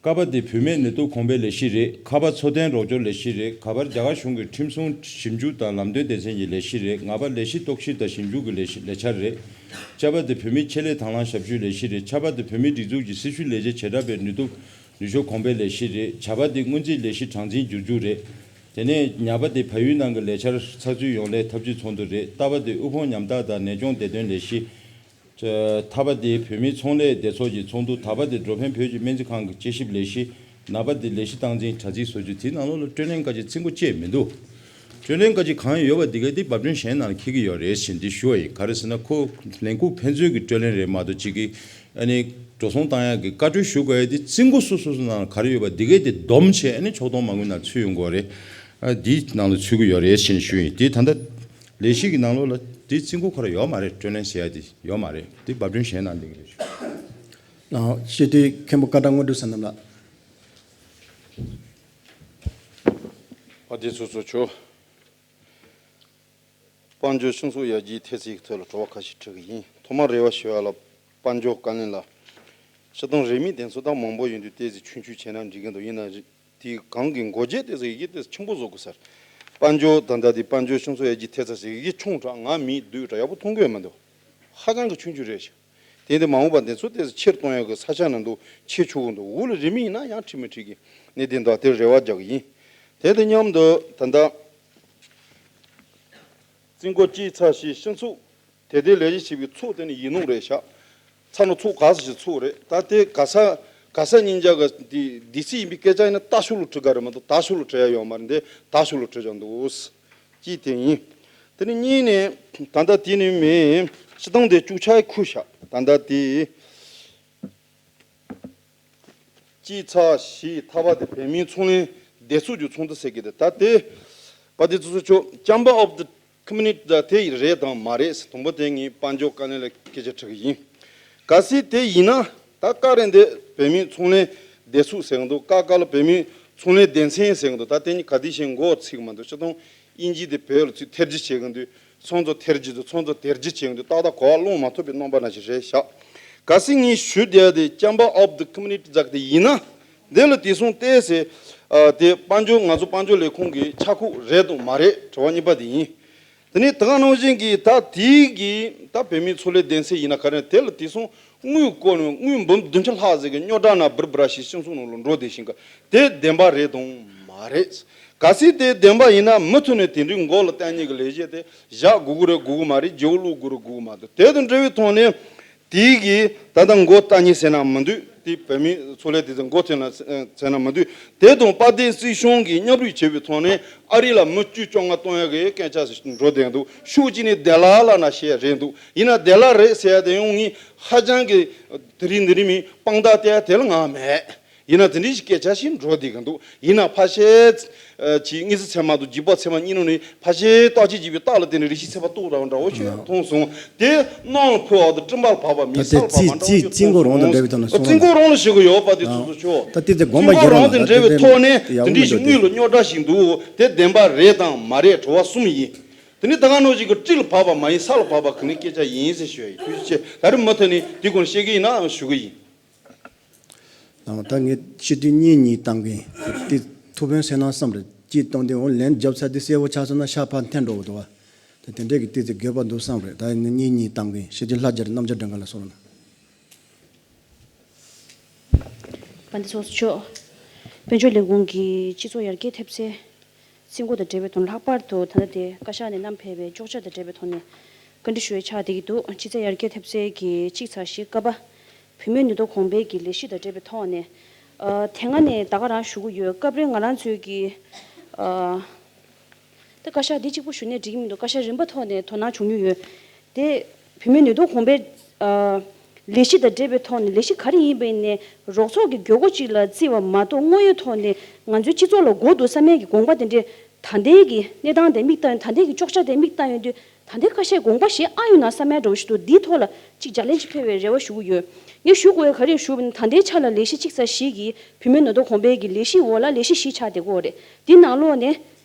ཀ་པ་དེ་བུད་མེད་ནུས་སྟོབས་གོང་འཕེལ་ལས་གཞི་རེད། ཁ་པ་འཚོ་རྟེན་རོགས་སྐྱོར་ལས་གཞི་རེད། ག་པར་རྒྱ་གར་གཞུང་གི་ཁྲིམས་སྲུང་ཞིབ་འཇུག་དང་ལམ་སྟོན་སྡེ་ཚན་གྱི་ལས་གཞི་རེད། ང་པ་ལས་གཞི་རྟོག་ཞིབ་དང་ཞིབ་འཇུག་གི་ལས་གཞི་ལས་འཆར་རེད། ཅ་པ་དེ་བུད་མེད་ཆེད་ལས་དང་བླངས་ཞབས་ཞུའི་ལས་གཞི་རེད། ཇ་པ་དེ་བུད་མེད་སྒྲིག་འཛུགས་ཀྱི་སྲི་ཞུ་ལས་བྱེད་བྱེ་བྲག་པའི་ནུས་སྟོབས་ནུས་ཤུགས་གོང་འཕེལ་ལས་གཞི་རེད། ཇ་པ་དེ་སྔོན་རྩིས་ལས་གཞི་གྲངས་འཛིན་བསྒྱུར་རྒྱུ་རེད། དེ་ནས་ཉ་པ་དེ་བལ་ཡུལ་ནང་གི་ལས་འཆར་ཚགས་ཚུད་ཡོང་སླད་ཐབས་ཇུས་ཚོགས་འདུ་རེད། ཏ་པ་དེ་དབུལ་ཕོངས་ཉམ་ཐག་དང་ནད་སྐྱོང་བདེ་དོན་ལས་གཞི། ཐ་པ་དེ་བོད་མིའི་ཚོང་ལས་སྡེ་ཚོགས་ཀྱི་ཚོགས་འདུ། ད་པ་དེ་འགྲོ་ཕན་བོད་ཀྱི་སྨན་རྩིས་ཁང་གི་དཔྱད་ཞིབ་ལས་གཞི། ན་པ་དེ་ལས་གཞི་སྟངས་འཛིན་དྲ་ཚིགས་བཟོ་རྒྱུ། དེའི་ནང་ལོགས་ལ་སྤྲོད་ལེན་ག་ཅིག་རྩིས་འགོ་བཅད་མི་འདུག་སྤྲོད་ལེན་ག་ཅིག་གང་ཡོད་པ་དེ་ག་དེ་འབབ་སྒྲོན་གཞན་ནང་ལ་འཁྱེར་གྱི་ཡོད་རེད་ཟེར་འདི་ཞུ་བ་ཡིན། ག་རེ་ཟེར་ན། ཁོ་ལས་ཁུངས་ཕན་ཚུན་གྱི་སྤྲོད་ལེན་རེད་མ་གཏོགས། གཅིག་གིས་ཨ་ནི་འགྲོ་སོང་བཏང་ཡག་གི་བཀའ་འཁྲོལ་ཞུ་དགོས་ཡ་དེ། རྩིས་འགོ་སོ་སོ་སོ་ནང་ལ་ག་རེ་ཡོད་པ་དེ་ག་དེ་བསྡོམས་བྱས། ཨ་ནི་ཕྱོགས་གཏོང་མ་དངུལ་ནང་ཚུད་ཡོང་དགོས་རེད། ཨ། དེའི་ནང་ལ་ཚུད་ཀྱི་ཡོད་རེད་ཟེར་ནས་ཞུ་ཡིན། དེ་ད་ལྟ་ལས་གཞི་གི་ནང་ལོགས་ལ་དེ་རྩིས་འགོ་ཁོ་རང་ཡོད་མ་རེད། སྤྲོད་ལེན་ཟེར་ཡ་དེ་ཡོད་མ་རེད། དེ་འབབ་སྒྲོན་གཞན་ནང་སླེབས་ཀྱི་རེད། ལགས། སྤྱི་འཐུས་མཁན་པོ་ཀ་ད་དངོས་གྲུབ་བསོད་ནམས་ལགས། དཔལ་ལྡན་ཚོགས་གཙོ་མཆོག་དཔལ་འབྱོར་སྤྱི་ཚོགས་ཡར་རྒྱས་ཐེབས་རྩའི་ཐད་ལ་དྲི་བ་ཁ་ཤས་དྲི་གི་ཡིན། ཐོག་མར་རེ་བ་ཞུ་ཡ་ལ། དཔལ་འབྱོར་བཀའ་བློན་ལགས། སྤྱིར་བཏང་རིན་མེད་དེ་ཚོ་ད་མང་པོ་ཡོང་དུས་ཏོག་ཙམ་ཆུང་ཆུང་བྱས་ན་འགྲིག་གི་འདུག་ཡིན་ན་དེ་གང་གི་འགོ་འབྱེད་དེ་ཚོ་ཡི་གེ་དེ་ཆེན་པོ་བཟོ་དགོས་ཟེར། དཔལ་འབྱོར་ད་ལྟ་དེ་དཔལ་འབྱོར་སྤྱི་ཚོགས་ཡར་རྒྱས་ཐེབས་རྩ་ཟེར་ཡི་གེ་ཆུང་དྲགས། ང་མི་བསྡུས་དྲགས། ཡག་པོ་མཐོང་གི་ཡོད་མི་འདུག་ཧ་ཅང་གི་ཆུང་ཆུང་རེད་ཤག་དེ་འདི་མ་འོངས་པ་དེ་ཚོ་དེ་ཚོ་ཆེར་གཏོང་ཡག་གི་ས་ཆ་ནང་དུ་ཆེ་ཆུང་གི་འདུག་འོག་ལ་རིན་མེད་ཡིན་ན་ཡང་འགྲིག་མི་འགྲིག་གི་གནད་དོན་དག་དེར་རེ་བ་རྒྱག་གི་ཡིན། དེ་དང་མཉམ་དུ་ད་ལྟ་རྩིས་འགོ་བཅད་ཚར་ཞེས་སྤྱི་ཚོགས་དེ་ལྟའི་ལས་གཞི་ཞིག་གི་ཚོགས་དེ་ནི་ཡིན་ནོ་རེད་ཤག་ཚ་ནོ་ཚོགས་ག་ས་ཞིག་ཚོགས་རེད། ད་དེ་ག་ས་ག་ས་ཉིན་རྒྱ་ག་དེ་དེ་སྲིད་ཡིན་པའི་སྐད་ཆ་ཡིན་ན་ད་ཤུགས་ལ་དྲི་ག་རེད་མ་གཏོགས་ད་ཤུགས་ལ་དྲི་ཡ་ཡོད་མ་རེད། འདི་ད་ཤུགས་ལ་དྲི་བྱ་འདུག་གཅིག་དེ་ཡིན། དེ་ནི་གཉིས་ནས་ད་ལྟ་དེ་ནི་མེད། སྤྱི་བཏང་དེ་བཅུ་ཆ་ཡི་ཁུ་ཤག་ད་ལྟ་དེ། སྤྱི་ཚ་ཞིག་ཐ་བ་དེ་བོད་མིའི་ཚོང་ལས་སྡེ་ཚོགས་ཀྱི་ཚོགས་འདུ་ཟེར་གི་དེ། ད་དེ་པ་དེ་ཚོ་ཚོ་ཆོ་ཅམ་པ་ཨོབ་ད་ཁོ་མུ་ནི་ཊི་ད་དེ་རེད་དང་མ་རེད་ཟེར། དང་པོ་དེ་ངས་དཔལ་འབྱོར་བཀའ་བློན་ལ་སྐད་ཆ་དྲི་གི་ཡིན། གལ་སྲིད་དེ་ཡིན་ན། ད་ཀ་རེད་འདི་བོད་མིའི་ཚོང་ལས་སྡེ་ཚོགས་ཟེར་གི་འདུག་ཀ་ཀ་ལ་བོད་མིའི་ཚོང་ལས་སྡེ་ཚན་ཟེར་གི་འདུག་ད་དེ་གཉིས་ག་དེ་བཞིན་མགོ་ཚིག་མ་འདུག་སྤྱིར་བཏང་དབྱིན་ཇི་དེ་བོད་ལ་ཚུར་ཐེར་ཇུས་བྱེད་གི་འདུག་ཚོང་རྫས་ཐེར་ཇུས་དང་ཚོང་རྫས་དེར་ཇུས་བྱེད་གི་འདུག་ཏག་ཏག་གོ་བ་ལོན་མ་ཐུབ་པའི་རྣམ་པ་ནང་བཞིན་རེད་ཤག་གལ་སྲིད་ངས་ཞུ་བསྡད་དེ་ཅམ་པ་ཨོབ་ད་ཁོ་མུ་ནི་ཊི་ཛག་དེ་ཡིན་ན། འདི་ལ་དེ་སོང་ཏེ་ཟེར། ཨ། དེ་དཔལ་འབྱོར་ང་ཚོ་དཔལ་འབྱོར་ལས་ཁུངས་ཀྱི་ཆ་ཁུག་རེད་དང་མ་རེད། དྲི་བ་གཉིས་པ་དེ་ཡིན། དེ་ནས་དེ་ག་ནང་བཞིན་གྱི་ད་དེའི་གི་ད་བོད་མིའི་ཚོང་ལས་སྡེ་ཚན་ཡིན་ན་ག་རེ་དེ་ལ་དེ་སོང་དངུལ་བཀོལ་ནས་དངུལ་འབུམ་བདུན་ཕྲག་ལྷག་ཟིག་གི་རྙོག་དྲ་ན་འབུར་འབུར་ཞིག་སྤྱི་ཚོགས་ནང་ལ་འགྲོ་བསྡད་ཤིང་ག་དེ་བདེན་པ་རེད་དང་མ་རེད། གལ་སྲིད་དེ་བདེན་པ་ཡིན་ན་མུ་མཐུད་ནས་དེ་འདྲའི་མགོ་ལ་གཏད་ཉེས་ཀྱི་ལས་གཞི་དེ་བཞག་དགོས་ཀྱི་རེད་དགོས་ཀྱི་མ་རེད། བརྗེ་པོ་བླུག་དགོས་རེད་དགོས་ཀྱི་མ་རེད། དེ་དང་འབྲེལ་བའི་ཐོག་ནས་དེའི་གི་ད་ལྟ་མགོ་གཏད་ཉེས་ཟེར་ན་མི་འདུག་དེ་བོད་མི་ཚོ་ལས་དེ་ཚོ་མགོ་ཐོན་ན་ཟེར་ན་མི་འདུག་དེ་དང་དཔལ་ལྡན་སྲིད་གཞུང་གིས་མཉམ་རུབ་བྱས་པའི་ཐོག་ནས་ཨ་རི་ལ་མི་བཅུ་བཅོ་ལྔ་གཏོང་ཡག་གི་སྐད་ཆ་འགྲོ་བསྡད་འདུག་ཤུགས་ཀྱིས་ནི་བདེ་ལ་ལ་ན་བཤད་རེད་འདུག་ཡིན་ན་བདེ་ལ་རེད་ཟེར་ཡ་དེ་ཡང་ངས་ཧ་ཅང་གི་དེ་རིང་འདི་རིང་མིན་དཔང་རྟགས་བལྟས་ཡ་དེ་ལ་ང་མེད། ཡིན་ན་དེ་འདྲའི་ཞིག་སྐད་ཆ་ཞིག་འགྲོ་བསྡད་ཀྱི་འདུག་ཡིན་ན་ཕལ་ཆེར་ཅིག་དངོས་སུ་ཚད་མ་དང་འཇིགས་པ་ཚད་མ་གཉིས་ནང་ནས་ཕལ་ཆེར་རྟགས་ཅན་འཇིགས་པའི་རྟགས་ལ་བརྟེན་ནས་རེ་ཞིག་ཚད་པ་རྟོགས་འདྲ་བོ་འདྲ་བོ་ཞིག་མཐོང་སོང་། དེ་གནམ་ལ་འཕུར་བ་དང་སྤྲིན་པ་ལ་བབས་པ་མིན་ས་ལ་བབས་པ་འདྲ་བོ་ཞིག་མཐོང་སོང་། རྩིས་མགོ་རང་དང་འབྲེལ་བའི་ཐོག་ནས་གསུངས་རྩིས་མགོ་རང་ལ་ཞུ་གི་ཡོད་པ་དེ་ཚོ་ཚོ་ཆོག་ད་དེ་དེ་དགོངས་པ་རྩིས་མགོ་རང་དང་འབྲེལ་བའི་ཐོག་ནས་དེ་འདྲའི་ཞིག་དངུལ་ལ་རྙོག་དྲ་ཞིག་འདུག་དེ་བདེན་པ་རེད་དང་མ་རེད་དྲི་བ་གསུམ་ཡིན། དེ་ནི་ད་ག་ནང་ཞིག་གི་སྤྲིན་ལ་བབས་པ་མ་ཡིན་ས་ལ་བབས་པ་གི་ནི་སྐད་ཆ་ཡིན་ཟེར་ཞུ་ཡ་ཡིན། ཐུགས་རྗེ་ཆེ། ད་རེས་མུ་མཐུད་ནས་དེ་སྐོར་བཤད་ཀྱི་ཡིན་ན་ཞུ་གི་ཡིན། ལགས་ད་ངས་སྤྱི་འཐུས་གཉིས་གཉིས་བཏང་གིན་དེ་ཐུགས་ཕན་གསོས་ན་བསམ་རེད། སྤྱི་བཏང་དེ་འོང་ལན་རྒྱབ་ཚར་དུས་གསལ་པོ་ཆགས་སོང་ན་ཤ་ཕར་འཐེན་འགྲོ་གི་འདུག་བ། དེ་དེ་འདྲས་ཀྱི་ཏོག་ཙམ་དགོས་པ་འདུག་བསམ་རེད། ད་ངས་གཉིས་གཉིས་བཏང་གིན་ཞེ་ཅིག་ལྷ་རྒྱལ་རྣམ་རྒྱལ་སྒྲོལ་དཀར་ལ་གསུངས་རོགས་གནང་། དཔལ་ལྡན་ཚོགས་གཙོ་མཆོག་དཔལ་འབྱོར་ལས་ཁུངས་ཀྱི་སྤྱི་ཚོགས་ཡར་རྒྱས་ཐེབས་རྩའི་རྩིས་མགོ་དང་འབྲེལ་བའི་དོན་ལྷག་པར་དུ་ད་ལྟ་དེ་བཀའ་ཤག་ནས་བསྣམས་ཕེབས་པའི་གཅོག་ཆ་དང་འབྲེལ་བའི་ཐོག་ནས་བཀའ་འདྲི་ཞུ་ཡ་ཆགས་བསྡད་ཀྱི་འདུག་སྤྱི་ཚོགས་ཡར་རྒྱས་ཐེབས་རྩའི་གི་གཅིག་ཚེག་བཞི་ཀ་པ། བུད་མེད་ནུས་སྟོབས་གོང་འཕེལ་གྱི་ལས་གཞི་དང་འབྲེལ་བའི་ཐོག་ནས། ཨ་དེ་སྔ་ནས་ད་ག་རང་ཞུ་གི་ཡོད། སྐབས་རེ་ང་རང་ཚོའི་གི་ཨ་ད་བཀའ་ཤག་འདི་གཅིག་པུ་ཞུ་ནས་འགྲིག་གི་མི་འདུག་བཀའ་ཤག་རིམ་པ་ཐོག་ནས་དོ་སྣང་བྱུང་མྱོང་ཡོད། དེ་བུད་མེད་ནུས་སྟོབས་གོང་འཕེལ་ཨ་ལས་གཞི་དང་འབྲེལ་བའི་ཐོག་ནས་ལས་གཞི་ག་རེ་ཡིན་པ་ཡིན་ནའི་རོགས་ཚོགས་ཀྱི་མགྱོགས་པོ་གཅིག་ལ་བརྩི་བ་མ་གཏོགས་དངོས་ཡོད་ཐོག་ནས་ང་ཚོའི་སྤྱི་ཚོགས་ལ་དགོས་འདུག་བསམ་ཡས་ཀྱི་དགོངས་པ་དེ་འདྲའི་ད་ལྟའི་གི་གནས་སྟངས་དེ་མིག་ལྟ་ཡོང་། ད་ལྟའི་གི་གཅོག་ཆ་དེ་མིག་ལྟ་ཡོང་དུས། ད་ལྟའི་བཀའ་ཤག་དགོངས་པ་བཞེས་ཨ་ཡོང་ན་བསམ་ཡ་འདྲ་བོ་ཞིག་འདུག་འདིའི་ཐོག་ལ་གཅིག་ལྗགས་ལན་གཅིག་ཕུལ་བའི་རེ་བ་ཞུ་གི་ཡོད། ངས་ཞུ་དགོས་ཡ་ག་རེ་ཞུ་བ་ཡིན་ན། ད་ལྟའི་ཆ་ལ་ལས་གཞི་གཅིག་ཚེག་བཞི་གི་བུད་མེད་ནུས་སྟོབས་གོང་འཕེལ་གྱི་ལས་གཞི་འོག་ལ་ལས་གཞི་བཞི་ཆགས་བསྡད་ཀྱི་ཡོད་རེད། འདི་ནང་ལོགས་ནས་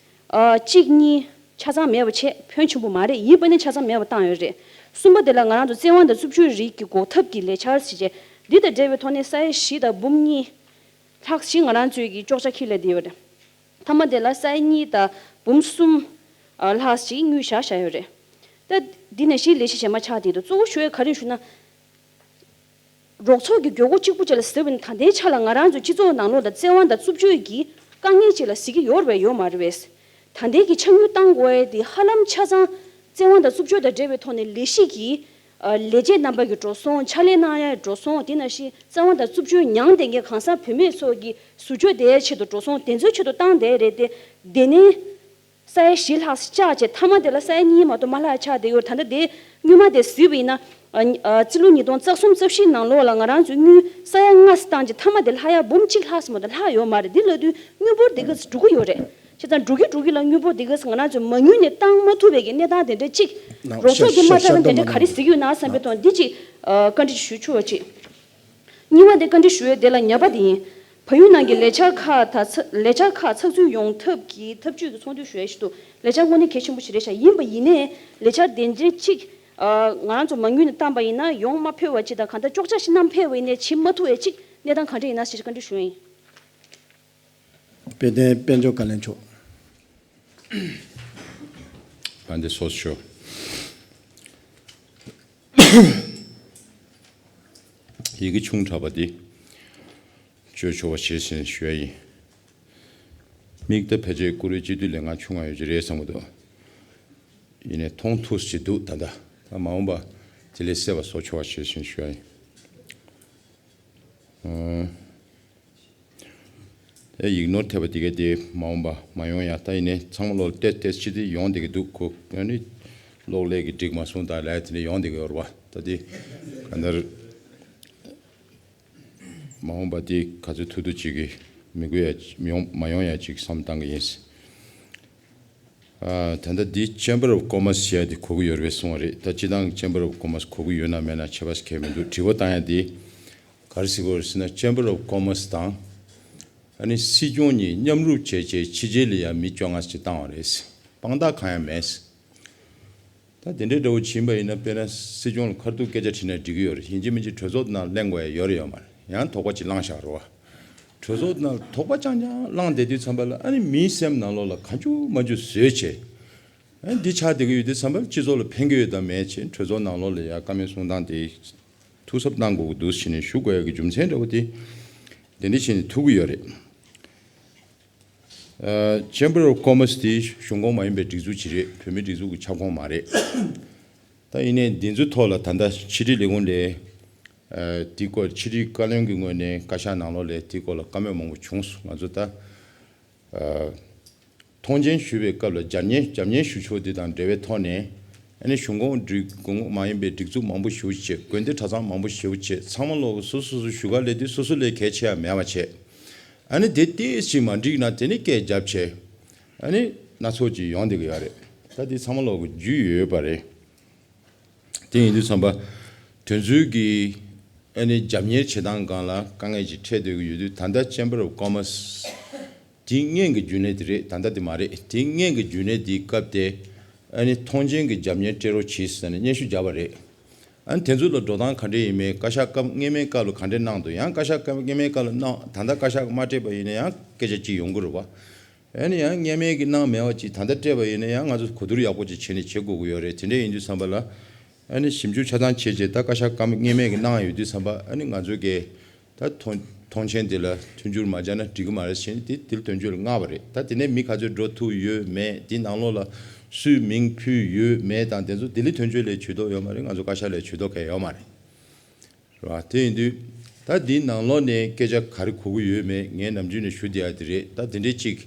ཨ་གཅིག་གཉིས་ཆ་ཚང་མེད་པ་བྱས་ཕོན་ཆེན་པོ་མ་རེད། ཡིན་པ་ནི་ཆ་ཚང་མེད་པ་བཏང་ཡོད་རེད། གསུམ་པ་དེ་ལ་ང་རང་ཚོ་བཙན་དབང་དང་རྩུབ་སྤྱོད་རིགས་ཀྱི་འགོག་ཐབས་ཀྱི་ལས་འཆར་ཟེར་བྱས་འདི་དང་འབྲེལ་བའི་ཐོག་ནས་ས་ཡ་བཞི་དང་འབུམ་གཉིས་ལྷག་ཞིག་ང་རང་ཚོའི་གི་གཅོག་ཆ་འཁྱེར་སླེབས་བསྡད་ཡོད་རེད། མཐའ་མ་དེ་ལ་ས་ཡ་གཉིས་དང་འབུམ་གསུམ་ཨ་ལྷག་ཅིག་དངུལ་བཞག་བཞག་ཡོད་རེད། ད་འདི་ནང་བཞིན་ལས་གཞི་གཞན་མ་ཆགས་བསྡད་འདུག་གཙོ་བོ་ཞུ་ཡ་ག་རེ་ཞུ་ན། རོགས་ཚོགས་ཀྱི་མགྱོགས་པོ་གཅིག་པུ་ཅིག་ལ་ཟེར་བ་ཡིན་ན། ད་ལྟའི་ཆ་ལ་ང་རང་ཚོའི་སྤྱི་ཚོགས་ནང་ལོགས་ལ་བཙན་དབང་དང་རྩུབ་སྤྱོད་ཀྱི་དཀའ་ངལ་ཅིག་ལ་གཟིགས་ཀྱི་ཡོད་རེད་པས་ཡོད་མ་རེད་པས། ད་ལྟའི་གི་ཆ་དངུལ་བཏང་དགོས་ཡ་དེ་ཧ་ལམ་ཆ་ཚང་བཙན་དབང་དང་རྩུབ་སྤྱོད་དང་འབྲེལ་བའི་ཐོག་ནས་ལས་གཞི་གི་ཨ་ལས་བྱེད་རྣམ་པ་གི་འགྲོ་སོང་། ཕྱག་ལས་གནང་ཡ་འགྲོ་སོང་། དེ་ནང་བཞིན་བཙན་དབང་དང་རྩུབ་སྤྱོད་མྱངས་བསྡད་མཁན་གང་ཟག་བུད་མེད་ཚོ་གི་ཟུར་འཇོག་དེའི་ཆེད་དུ་འགྲོ་སོང་དེ་ཚོའི་ཆེད་དུ་བཏང་བསྡད་རེད་དེ། དེ་ནས་ས་ཡ་བཞི་ལྷག་བཅག་བྱས་མཐའ་མ་དེ་ལ་ས་ཡ་གཉིས་མ་གཏོགས་མ་ལྷག་ཆགས་བསྡད་ཡོད། ད་ལྟ་དེ་སྔོན་མ་དེ་གཟིགས་པ་ཡིན་ན། ཨ་ཨ་རྩིས་ལོ་ཉིས་སྟོང་རྩ་གསུམ་རྩ་བཞི་ནང་ལོགས་ལ་ང་རང་ཚོའི་དངུལ་ས་ཡ་ལྔ་ཙམ་བཏང་རྗེས་མཐའ་མ་དེ་ལྷག་ཡ་འབུམ་གཅིག་ལྷག་ཙམ་མ་གཏོགས་ལྷག་ཡོད་མ་རེད། འདི་ལབ་དུས་དངུལ་འབོར་དེ་ག་ཙམ་འགྲོ་གི་ཡོད་རེད། བྱས་ཙང་འགྲོ་གི་འགྲོ་གི་ལ་དངུལ་འབོར་དེ་ག་ཙམ་ང་རང་ཚོས་མ་དངུལ་ནས་བཏང་མ་ཐུབ་པའི་གི་གནས་སྟངས་དེ་འདྲ་གཅིག་ལགས་རོགས་ཚོགས་ཀྱིས་མ་ཤ་ཤ་བཏང་ན་ཤ་དེ་འདྲ་ག་རེ་གཟིགས་ཡོད་ན་བསམ་པའི་ཐོག་འདི་གཅིག་ཨ་བཀའ་འདྲི་ཞུ་ཆོག་པ་གཅིག་གཉིས་པ་དེ་བཀའ་འདྲི་ཞུ་ཡས་དེ་ལ་ཉ་པ་དེ་ཡིན། བལ་ཡུལ་ནང་གི་ལས་འཆར་ཁག་དང་ཚ་ལས་འཆར་ཁག་ཚགས་ཚུད་ཡོང་ཐབས་ཀྱི་ཐབས་ཇུས་ཀྱི་ཚོགས་འདུ་ཞུ་ཡས་ཞིག་འདུག་ལས་འཆར་དངོས་གནས་གལ་ཆེན་པོ་ཞིག་རེད་ཤག་ཡིན་པ་ཡིན་ནའི་ལས་འཆར་དེ་འདྲའི་གཅིག་ཨ་ང་རང་ཚོ་མ་དངུལ་ནས་བཏང་པ་ཡིན་ན་ཡོང་མ་ཕོད་པ་གཅིག་དང་། གང་ལྟར་གཅོག་ཆ་ཞིག་བསྣམས་ཕེབས་པ་ཡིན་ནའི་བྱེད་མ་ཐུབ་པའི་གཅིག་གནས་སྟངས་ག་འདྲ་ཡིན་ན་ཞེས་བཀའ་འདྲི་ཞུ་ཡས་ཡིན། དཔལ་ལྡན་དཔལ་འབྱོར་བཀའ་བློན་མཆོག་དཔལ་ལྡན་ཚོགས་གཙོ། ཡི་གེ་ཆུང་དྲགས་པ་འདི་བཅོས་ཆོག་པ་བྱེད་ཟིན་ཞུ་ཡ་ཡིན། མིག་ད་ཕལ་ཆེར་བཀུར་འོས་སྤྱི་འཐུས་ལས་ང་ཆུང་ང་ཡོད་ཀྱི་རེད་བསམ་གི་འདུག་ཡིན་ནའི་མཐོང་ཐུབ་ཀྱི་འདུག་ད་ལྟ་ད་མ་འོངས་པ་དེ་ལས་གསལ་བ་བཟོ་ཆོག་པ་བྱེད་ཟིན་ཞུ་ཡ་ཡིན། ཨ། ཨེ་ཡིག་ནོར་ཐེབས་པ་དེ་ག་དེ་མ་འོངས་པ་མ་ཡོང་ཡ། ད་ཡིན་ནའི་ཚང་མ་ལོག་ཏེ་ཏེ་ཅི་དེ་ཡོང་བསྡད་ཀྱི་འདུག་གོ། ཨ་ནི་གློག་ཀླད་ཀྱིས་འགྲིག་མ་སོང་ད་ལབ་དེ་འདྲ་ཡོང་བསྡད་ཀྱི་ཡོད་རེད་པ། ད་དེ་ག་འདར་མ་འོངས་པ་དེ་ག་ཚོད་ཐུབ་ཐུབ་ཅིག་གིས་མི་དགོས་ཡ་མི་ཡོང་མ་ཡོང་ཡ་ཅིག་བསམ་བཏང་གི་ཡིན། ཨ། ད་ལྟ་འདི་Chamber of Commerce ཟེར་ཡ་དེ་གོ་གི་ཡོད་རེད་པས་གསུངས་པ་རེད། ད་སྤྱི་བཏང་གི་Chamber of Commerce གོ་གི་ཡོད་ན་མེད་ན་ཁྱད་པར་ཞིག་གང་ཡང་མི་འདུག་དྲི་བ་བཏང་ཡ་དེ་ག་རེ་ཟེར་གི་ཡོད་རེད་ཟེར་ན། Chamber of Commerce དང་ཨ་ནི་སྲིད་སྐྱོང་གཉིས་མཉམ་རུབ་བྱས་བྱས་ཕྱི་རྒྱལ་ལ་ཡ་མི་བཅོ་ལྔ་ཅིག་བཏང་བ་རེད། དཔང་རྟགས་གང་ཡང་མེད། ད་དེ་འདྲའི་འདྲ་བོ་བྱིན་པ་ཡིན་ན་དཔེར་ན་སྲིད་སྐྱོང་ལ་ཁ་ཐུག་སྐད་ཆ་དྲིས་ན་འགྲིག་གི་ཡོད་རེད། ཡིན་གཅིག་མིན་གཅིག་གྲོས་ཚོགས་ནང་གླེང་དགོས་ཡ་ཡོད་རེད་ཡོད་མ་རེད། ཡང་དོགས་པ་ཅིག་བསླངས་བཞག་རོགས། གྲོས་ཚོགས་ནང་དོགས་པ་རྐྱང་རྐྱང་བསླངས་བསྡད་དུས་ཙམ་པ་ལ་ཨ་ནི་མིའི་སེམས་ནང་ལོགས་ལ་གང་བྱུང་མང་བྱུང་བཟོས་བྱས། ཨ་ནི་འདི་ཆགས་བསྡད་ཀྱི་ཡོད་དུས་ཙམ་པ་ལ་སྤྱི་ཚོགས་ལ་ཕན་གྱི་ཡོད་དམ་མེད་བྱས་གྲོས་ཚོགས་ནང་ལོགས་ལ་ཡ་བཀའ་མོལ་གསུང་སྟངས་དེ་ཐུགས་གཟབ་གནང་དགོས་ཀྱི་འདུག་ཟེར་ནས་ཞུ་དགོས་ཡ་གི་རྒྱུ་མཚན་འདྲ་བོ་དེ་དེ་འདྲ་བྱས་ནས་ཐུག་གི་ཡོད་རེད། ཨ། Chamber of Commerce དེ་གཞུང་ཁོངས་མ་ཡིན་པའི་སྒྲིག་འཛུགས་ཅིག་རེད། བོད་མིའི་སྒྲིག་འཛུགས་ཀྱི་ཁྱབ་ཁོངས་མ་རེད། ད་ཡིན་ནའི་འདི་ཚོའི་ཐོག་ལ་ད་ལྟ་ཕྱི་དྲིལ་ལས་ཁུངས་ལས། ཨ། དེའི་སྐོར་ཕྱི་དྲིལ་བཀའ་བློན་གྱི་ངོས་ནས་བཀའ་ཤག་ནང་ལོགས་ལ་དེའི་སྐོར་ལ་བཀའ་མོལ་མང་པོ་བྱུང་སོང་། ང་ཚོ་ད། ཨ། ཐོངས་མཆན་ཞུ་བའི་སྐབས་ལ་རྒྱབ་གཉེར་རྒྱབ་གཉེར་ཞུ་ཕྱོགས་འདི་དང་འབྲེལ་བའི་ཐོག་ནས། ཨ་ནི་གཞུང་ཁོངས་སྒྲིག་གཞུང་ཁོངས་མ་ཡིན་པའི་སྒྲིག་འཛུགས་མང་པོ་ཞེ་པོ་ཅིག་བྱས། དགོན་སྡེ་གྲྭ་ཚང་མང་པོ་ཞེ་པོ་ཅིག་བྱས། ཚང་མ་ལོག་སོ་སོ་སོ་ཞུ་ག་སླེབས་དུས་སོ་སོ་ལས་གལ་ཆེ་ཡ་མེད་པ་བྱས། ཨ་ནི་དེ་ཏོག་ཙམ་མ་འགྲིག་ན་དེ་ནི་སྐད་རྒྱབ་བྱས། ཨ་ནི་སྣ་ཚོགས་ཅིག་ཡོང་བསྡད་ཀྱི་ཡོད་རེད། ད་དེ་ཚང་མ་ལོག་གི་རྒྱུས་ཡོད་པ་རེད། དེ་ཡིན་དུས་ཙམ་པ། དེ་ཚོའི་གི་ཨ་ནི་རྒྱབ་གཉེར་བྱེད་སྟངས་སྒང་ལ་དཀའ་ངལ་ཅིག་འཕྲད་སྡོད་ཀྱི་ཡོད་དུས། ད་ལྟ་Chamber of Commerce དེ་སྔོན་གྱི་རྒྱུན་ལས་དེ་རེད། ད་ལྟ་དེ་མ་རེད། དེ་སྔོན་གྱི་རྒྱུན་ལས་དེའི་སྐབས་དེ་ཨ་ནི་ཐོངས་མཆན་གྱི་རྒྱབ་གཉེར་སྤྲད་རོགས་གྱིས་ཟེར་ནས་སྙན་ཞུ་བརྒྱབ་པ་རེད། ཨ་ནི་དེ་ཚོ་ལ་འགྲོ་སྟངས་ག་འདྲ་ཡིན་མིན། བཀའ་ཤག་སྐབས་སྔོན་མའི་སྐབས་ལ་ག་འདྲ་གནང་འདུག་ཡང་བཀའ་ཤག་སྐབས་སྔོན་མའི་སྐབས་ལ་གནང་། ད་ལྟ་བཀའ་ཤག་མ་སྤྲད་པ་ཡིན་ན་ཡང་སྐད་ཆ་གཅིག་ཡོང་གི་རེད་པ། ཨ་ནི་ཡང་སྔོན་མའི་གི་གནང་མེད་པ་ཅིག་ད་ལྟ་སྤྲད་པ་ཡིན་ན་ཡང་ང་ཚོ་གོ་བསྡུར་ཡག་པོ་ཅིག་བྱས་ནས་བྱེད་དགོས་ཀྱི་ཡོད་རེད། དེ་འདྲ་ཡིན་དུས་ཙམ་པ་ལ། ཨ་ནི་ཞིབ་འཇུག་ཆ་ཚང་བྱས་རྗེས་ད་བཀའ་ཤག་སྐབས་སྔོན་མའི་གི་གནང་ཡོད་དུས་ཙམ་པ། ཨ་ནི་ང་ཚོ་གིས་ད་ཐོངས་ཐོངས་མཆན་དེ་ལ་མཐུན་འགྱུར་མ་བྱས་ན་འགྲིག་གི་མ་རེད་ཟེར་ནས་དེ་དེ་ལ་དོན་གཅོད་ལ་མངགས་པ་རེད། ད་དེ་ནས་མི་ག་ཚོད་འགྲོ་ཐུབ་ཡོད་མེད། དེ་ནང་ལོགས་ལ་སུས་མིང་ཕུལ་ཡོད་མེད་དང་། དེ་ཚོ་ལྡི་ལི་དོན་གཅོད་ལས་ཇུས་གཏོགས་ཡོད་མ་རེད། ང་ཚོ་བཀའ་ཤག་ལས་ཇུས་གཏོགས་གང་ཡང་ཡོད་མ་རེད། རེད་བ། དེ་ཡིན་དུས་ད་འདིའི་ནང་ལོགས་ནས་སྐད་ཆ་ག་རེ་གོ་གི་ཡོད་མེད་ངས་ནམ་རྒྱུན་ནས་ཞུ་བསྡད་ཡ་དེ་རེད། ད་དེ་འདྲའི་ཅིག་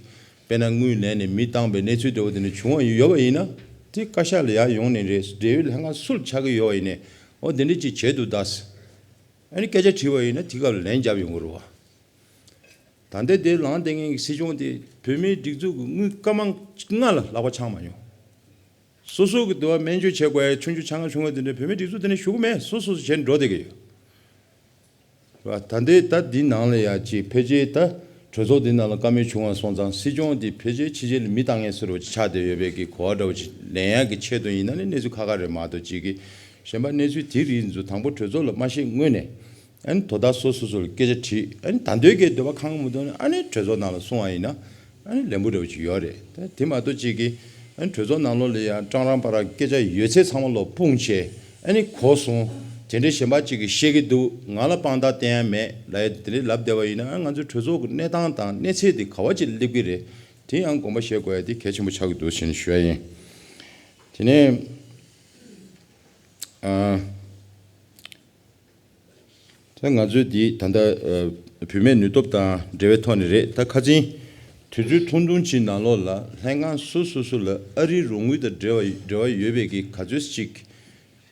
དཔེར་ན་དངུལ་ལེན་ནས་མི་བཏང་པའི་གནས་ཚུལ་འདྲ་བོ་དེ་འདྲ་བྱུང་བ་ཡོད་པ་ཡིན་ན། དེ་བཀའ་ཤག་ལ་ཡར་ཡོང་ནས་རེད། འབྲེལ་ཡོད་ལྷན་ཁང་སུ་ལ་ཆགས་ཀྱི་ཡོད་པ་ཡིན་ནའི། ཨོ་དེ་འདྲའི་ཅིག་བྱས་འདུག་ད་ཟེར། ཨ་ནི་སྐད་ཆ་དྲིས་པ་ཡིན་ན་དེ་སྐབས་ལ་ལན་རྒྱབ་ཡོང་གི་རེད་བ། ད་ལྟའི་དེ་ལངས་བསྡད་མཁན་གྱི་སྲིད་སྐྱོང་དེ་བོད་མིའི་སྒྲིག་འཛུགས་ཀྱི་དངུལ་སྐར་མ་ལྔ་ལ་ལག་པ་འཆང་མ་མྱོང་། སོ་སོ་གི་འདི་བ་སྨན་བཅོས་བྱེད་དགོས་ཡ་ཆུང་ཆུང་ཆུང་ཆུང་བ་དེ་འདྲ་བོད་མིའི་སྒྲིག་འཛུགས་དེ་ནས་ཞུ་གི་མེད། སོ་སོ་སོ་བྱས་ནས་འགྲོ་བསྡད་ཀྱི་ཡོད། བ། ད་ལྟའི་ད་འདི་ནང་ལ་ཡ་ཅིག་ཕལ་ཆེར་ད་གྲོས་ཚོགས་འདི་ནང་ལ་བཀའ་མོལ་བྱུང་བ་སོང་ཙང་སྲིད་སྐྱོང་འདི་ཕལ་ཆེར་ཕྱི་རྒྱལ་ལ་མི་བཏང་མཁན་བཟོ་འདྲ་ཅིག་ཆགས་བསྡད་ཡོད་པའི་གི་གོ་བ་འདྲ་བོ་ཅིག་ལེན་ཡག་གི་ཆེད་དུ་ཡིན་ན་ནི་གནས་ཚུལ་ཁག་ཁག་རེད་མ་གཏོགས། ཅིག་གི་གཞན་པ་གནས་ཚུལ་དེ་རིགས་ཚོ་དང་པོ་གྲོས་ཚོགས་ལ་མ་བཤད་སྔོན་ནས། ཨ་ནི་དོ་བདག་སོ་སོ་སོ་ལ་སྐད་ཆ་དྲིས། ཨ་ནི་ད་འདོད་སྐད་འདོད་པ་ཁེངས་མི་འདུག་ན། ཨ་ནི་གྲོས་ཚོགས་ནང་ལ་གསུང་བ་ཡིན་ན། ཨ་ནི་ལན་པོ་འདྲ་བོ་ཅིག་ཡོད་རེད། ད་དེ་མ་གཏོགས་ཅིག་གི་ཨ་ནི་གྲོས་ཚོགས་ནང་ལོགས་ལ་ཡང་ཀྲང་རང་པ་ར་སྐད་ཆ་ཡོད་ཚད་ཚང་མ་ལོག་སྤུངས་བྱས། ཨ་ནི་གོ་སོང་། དེ་འདྲའི་གཞན་པ་ཅིག་གིས་བཤད་ཀྱི་འདུག་ང་ལ་དཔང་རྟགས་བསྟན་ཡ་མེད་ལབ་ཡ་དེ་འདྲའི་ལབ་བསྡད་པ་ཡིན་ན། ཨ་ང་ཚོའི་གྲོས་ཚོགས་ཀྱི་གནས་སྟངས་དང་གནས་ཚད་དེ་ག་བ་ཅིག་སླེབས་ཀྱི་རེད། དེ་ཡང་དགོངས་པ་བཞེས་དགོས་ཡ་དེ་གལ་ཆེན་པོ་ཆགས་ཀྱི་འདུག་ཟེར་ནས་ཞུ་ཡ་ཡིན། དེ་ནས་ཨ། ད་ང་ཚོས་འདི་ད་ལྟ་ཨ་བུད་མེད་ནུས་སྟོབས་དང་འབྲེལ་བའི་ཐོག་ནས་རེད། ད་ཁ་སང་དུས་ཚོད་ཐུང་ཐུང་ཅིག་ནང་ལོགས་ལ་ལྷན་ཁང་སོ་སོ་སོ་ལ་ཨ་རིའི་རོགས་དངུལ་དང་འབྲེལ་བ་འབྲེལ་བ་ཡོད་པའི་གི་ག་ཚོད་ཅིག་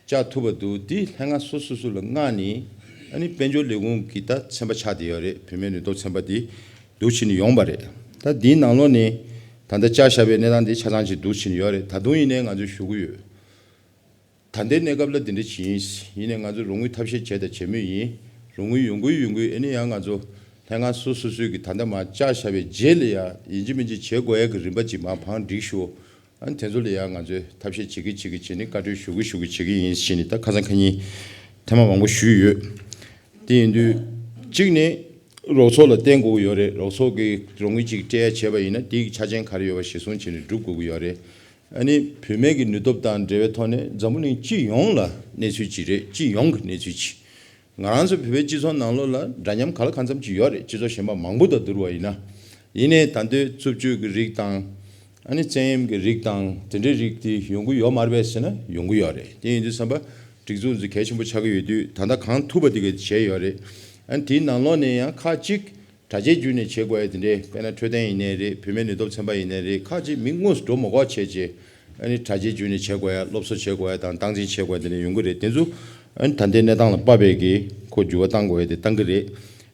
བཅར་ཐུབ་པ་འདུག་འདི་ལྷན་ཁང་སོ་སོ་སོ་ལ་མངགས་ནས། ཨ་ནི་དཔལ་འབྱོར་ལས་ཁུངས་ཀྱི་ད་ཚན་པ་ཆགས་བསྡད་ཡོད་རེད། བུད་མེད་ནུས་སྟོབས་ཚན་པ་འདི་འདུག་ཕྱིན་ནས་ཡོང་པ་རེད། ད་འདིའི་ནང་ལོགས་ནས་ད་ལྟ་བཅར་བཞག་པའི་གནས་སྟངས་འདི་ཆ་ཚང་ཅིག་འདུག་ཕྱིན་ཡོད་རེད། ད་དུང་ཡིན་ནའི་ང་ཚོས་ཞུ་གི་ཡོད། ད་ལྟའི་གནས་སྐབས་ལ་འདི་འདྲ་ཅིག་ཡིན། ཡིན་ནའི་ང་ཚོས་རོགས་དངུལ་ཐབས་ཤེས་བྱས་དང་བྱེད་མུས་ཡིན། རོགས་དངུལ་ཡོང་གི་ཡོང་གི། ཨ་ནི་ཡང་ང་ཚོ་ལྷན་ཁང་སོ་སོ་སོའི་གི་ད་ལྟ་མར་བཅར་བཞག་པའི་རྗེས་ལ་ཡང་ཡིན་གཅིག་མིན་གཅིག་བྱེད་དགོས་ཡ་གི་རིམ་པ་ཅིག་མར་བང་བསྒྲིགས་ཞུ། ཨ་ནི་དེ་ཚོ་ལ་ཡང་ང་ཚོས་ཐབས་ཤེས་བྱེད་ཀྱི་བྱེད་ཀྱི་བྱེད་ནས་བཀའ་འཁྲོལ་ཞུ་གི་ཞུ་གི་བྱེད་ཀྱི་ཡིན་ཟེར་ནས་ད་ཁ་སང་ཁ་ཉིན་ཐེངས་མ་མང་པོ་ཞུས་ཡོད། དེ་ཡིན་དུས་གཅིག་ནས་རོགས་ཚོགས་ལ་བརྟེན་དགོས་ཀྱི་ཡོད་རེད། རོགས་ཚོགས་ཀྱིས་རོགས་དངུལ་ཅིག་སྤྲད་ཡ་བྱས་པ་ཡིན་ན་དེའི་གི་ཆ་རྐྱེན་ག་རེ་ཡོད་པ་གཞིར་བཟུང་བྱས་ནས་སྒྲུབ་དགོས་ཀྱི་ཡོད་རེད། ཨ་ནི་བུད་མེད་ཀྱི་ནུས་སྟོབས་དང་འབྲེལ་བའི་ཐོག་ནས་འཛམ་བུ་གླིང་སྤྱི་ཡོངས་ལ་གནས་ཚུལ་ཅིག་རེད། སྤྱི་ཡོངས་ཀྱི་གནས་ཚུལ་ཅིག་ང་རང་ཚོ་བོད་པའི་སྤྱི་ཚོགས་ནང་ལོགས་ལ་འདྲ་མཉམ་ག་ལ་གང་འཚམ་ཅིག་ཡོད་རེད། སྤྱི་ཚོགས་གཞན་པ་མང་པོ་དང་བསྡུར་བ་ཡིན་ན། ཡིན་ནའི་ད་འདོད་རྩུབ་སྤྱོད་ཀྱི་རིགས་དང་། ཨ་ནི་བཙན་གཡེམ་གྱི་རིགས་དང་དེ་འདྲའི་རིགས་དེ་ཡོང་གི་ཡོད་མ་རེད་པས་ཟེར་ན་ཡོང་གི་ཡོད་རེད། དེ་ཡིན་དུས་ཙམ་པ་སྒྲིག་འཛུགས་འདི་གལ་ཆེན་པོ་ཆགས་ཀྱི་ཡོད་དུས། ད་ལྟ་གང་ཐུབ་པ་དེ་ག་བྱས་ཡོད་རེད། ཨ་ནི་དེའི་ནང་ལོགས་ནས་ཡང་ཁག་ཅིག་དྲ་རྒྱའི་བརྒྱུད་ནས་བྱེད་དགོས་ཡ་དེ་འདྲའི། དཔེར་ན་འཕྲོད་བསྟེན་ཡིན་ནའི་རེད། བུད་མེད་ནུས་སྟོབས་ཚན་པ་ཡིན་ནའི་རེད། ཁག་ཅིག་མི་དངོས་སུ་འགྲོ་མ་དགོས་བྱས་རྗེས། ཨ་ནི་དྲ་རྒྱའི་བརྒྱུད་ནས་བྱེད་དགོས་ཡ། སློབ་གསོ་བྱེད་དགོས་ཡ་དང་སྟངས་འཛིན་བྱེད་དགོས་ཡ་དེ་འདྲ་ཡོང་གི་རེད། དེ་ཚོ་ཨ་ནི་ད་ལྟའི་གནས་སྟངས་ལ་དཔག་པའི་གི་ཁོ་འགྱུར་བ་གཏང་དགོས་ཡ་དེ་གཏང་གི་རེད།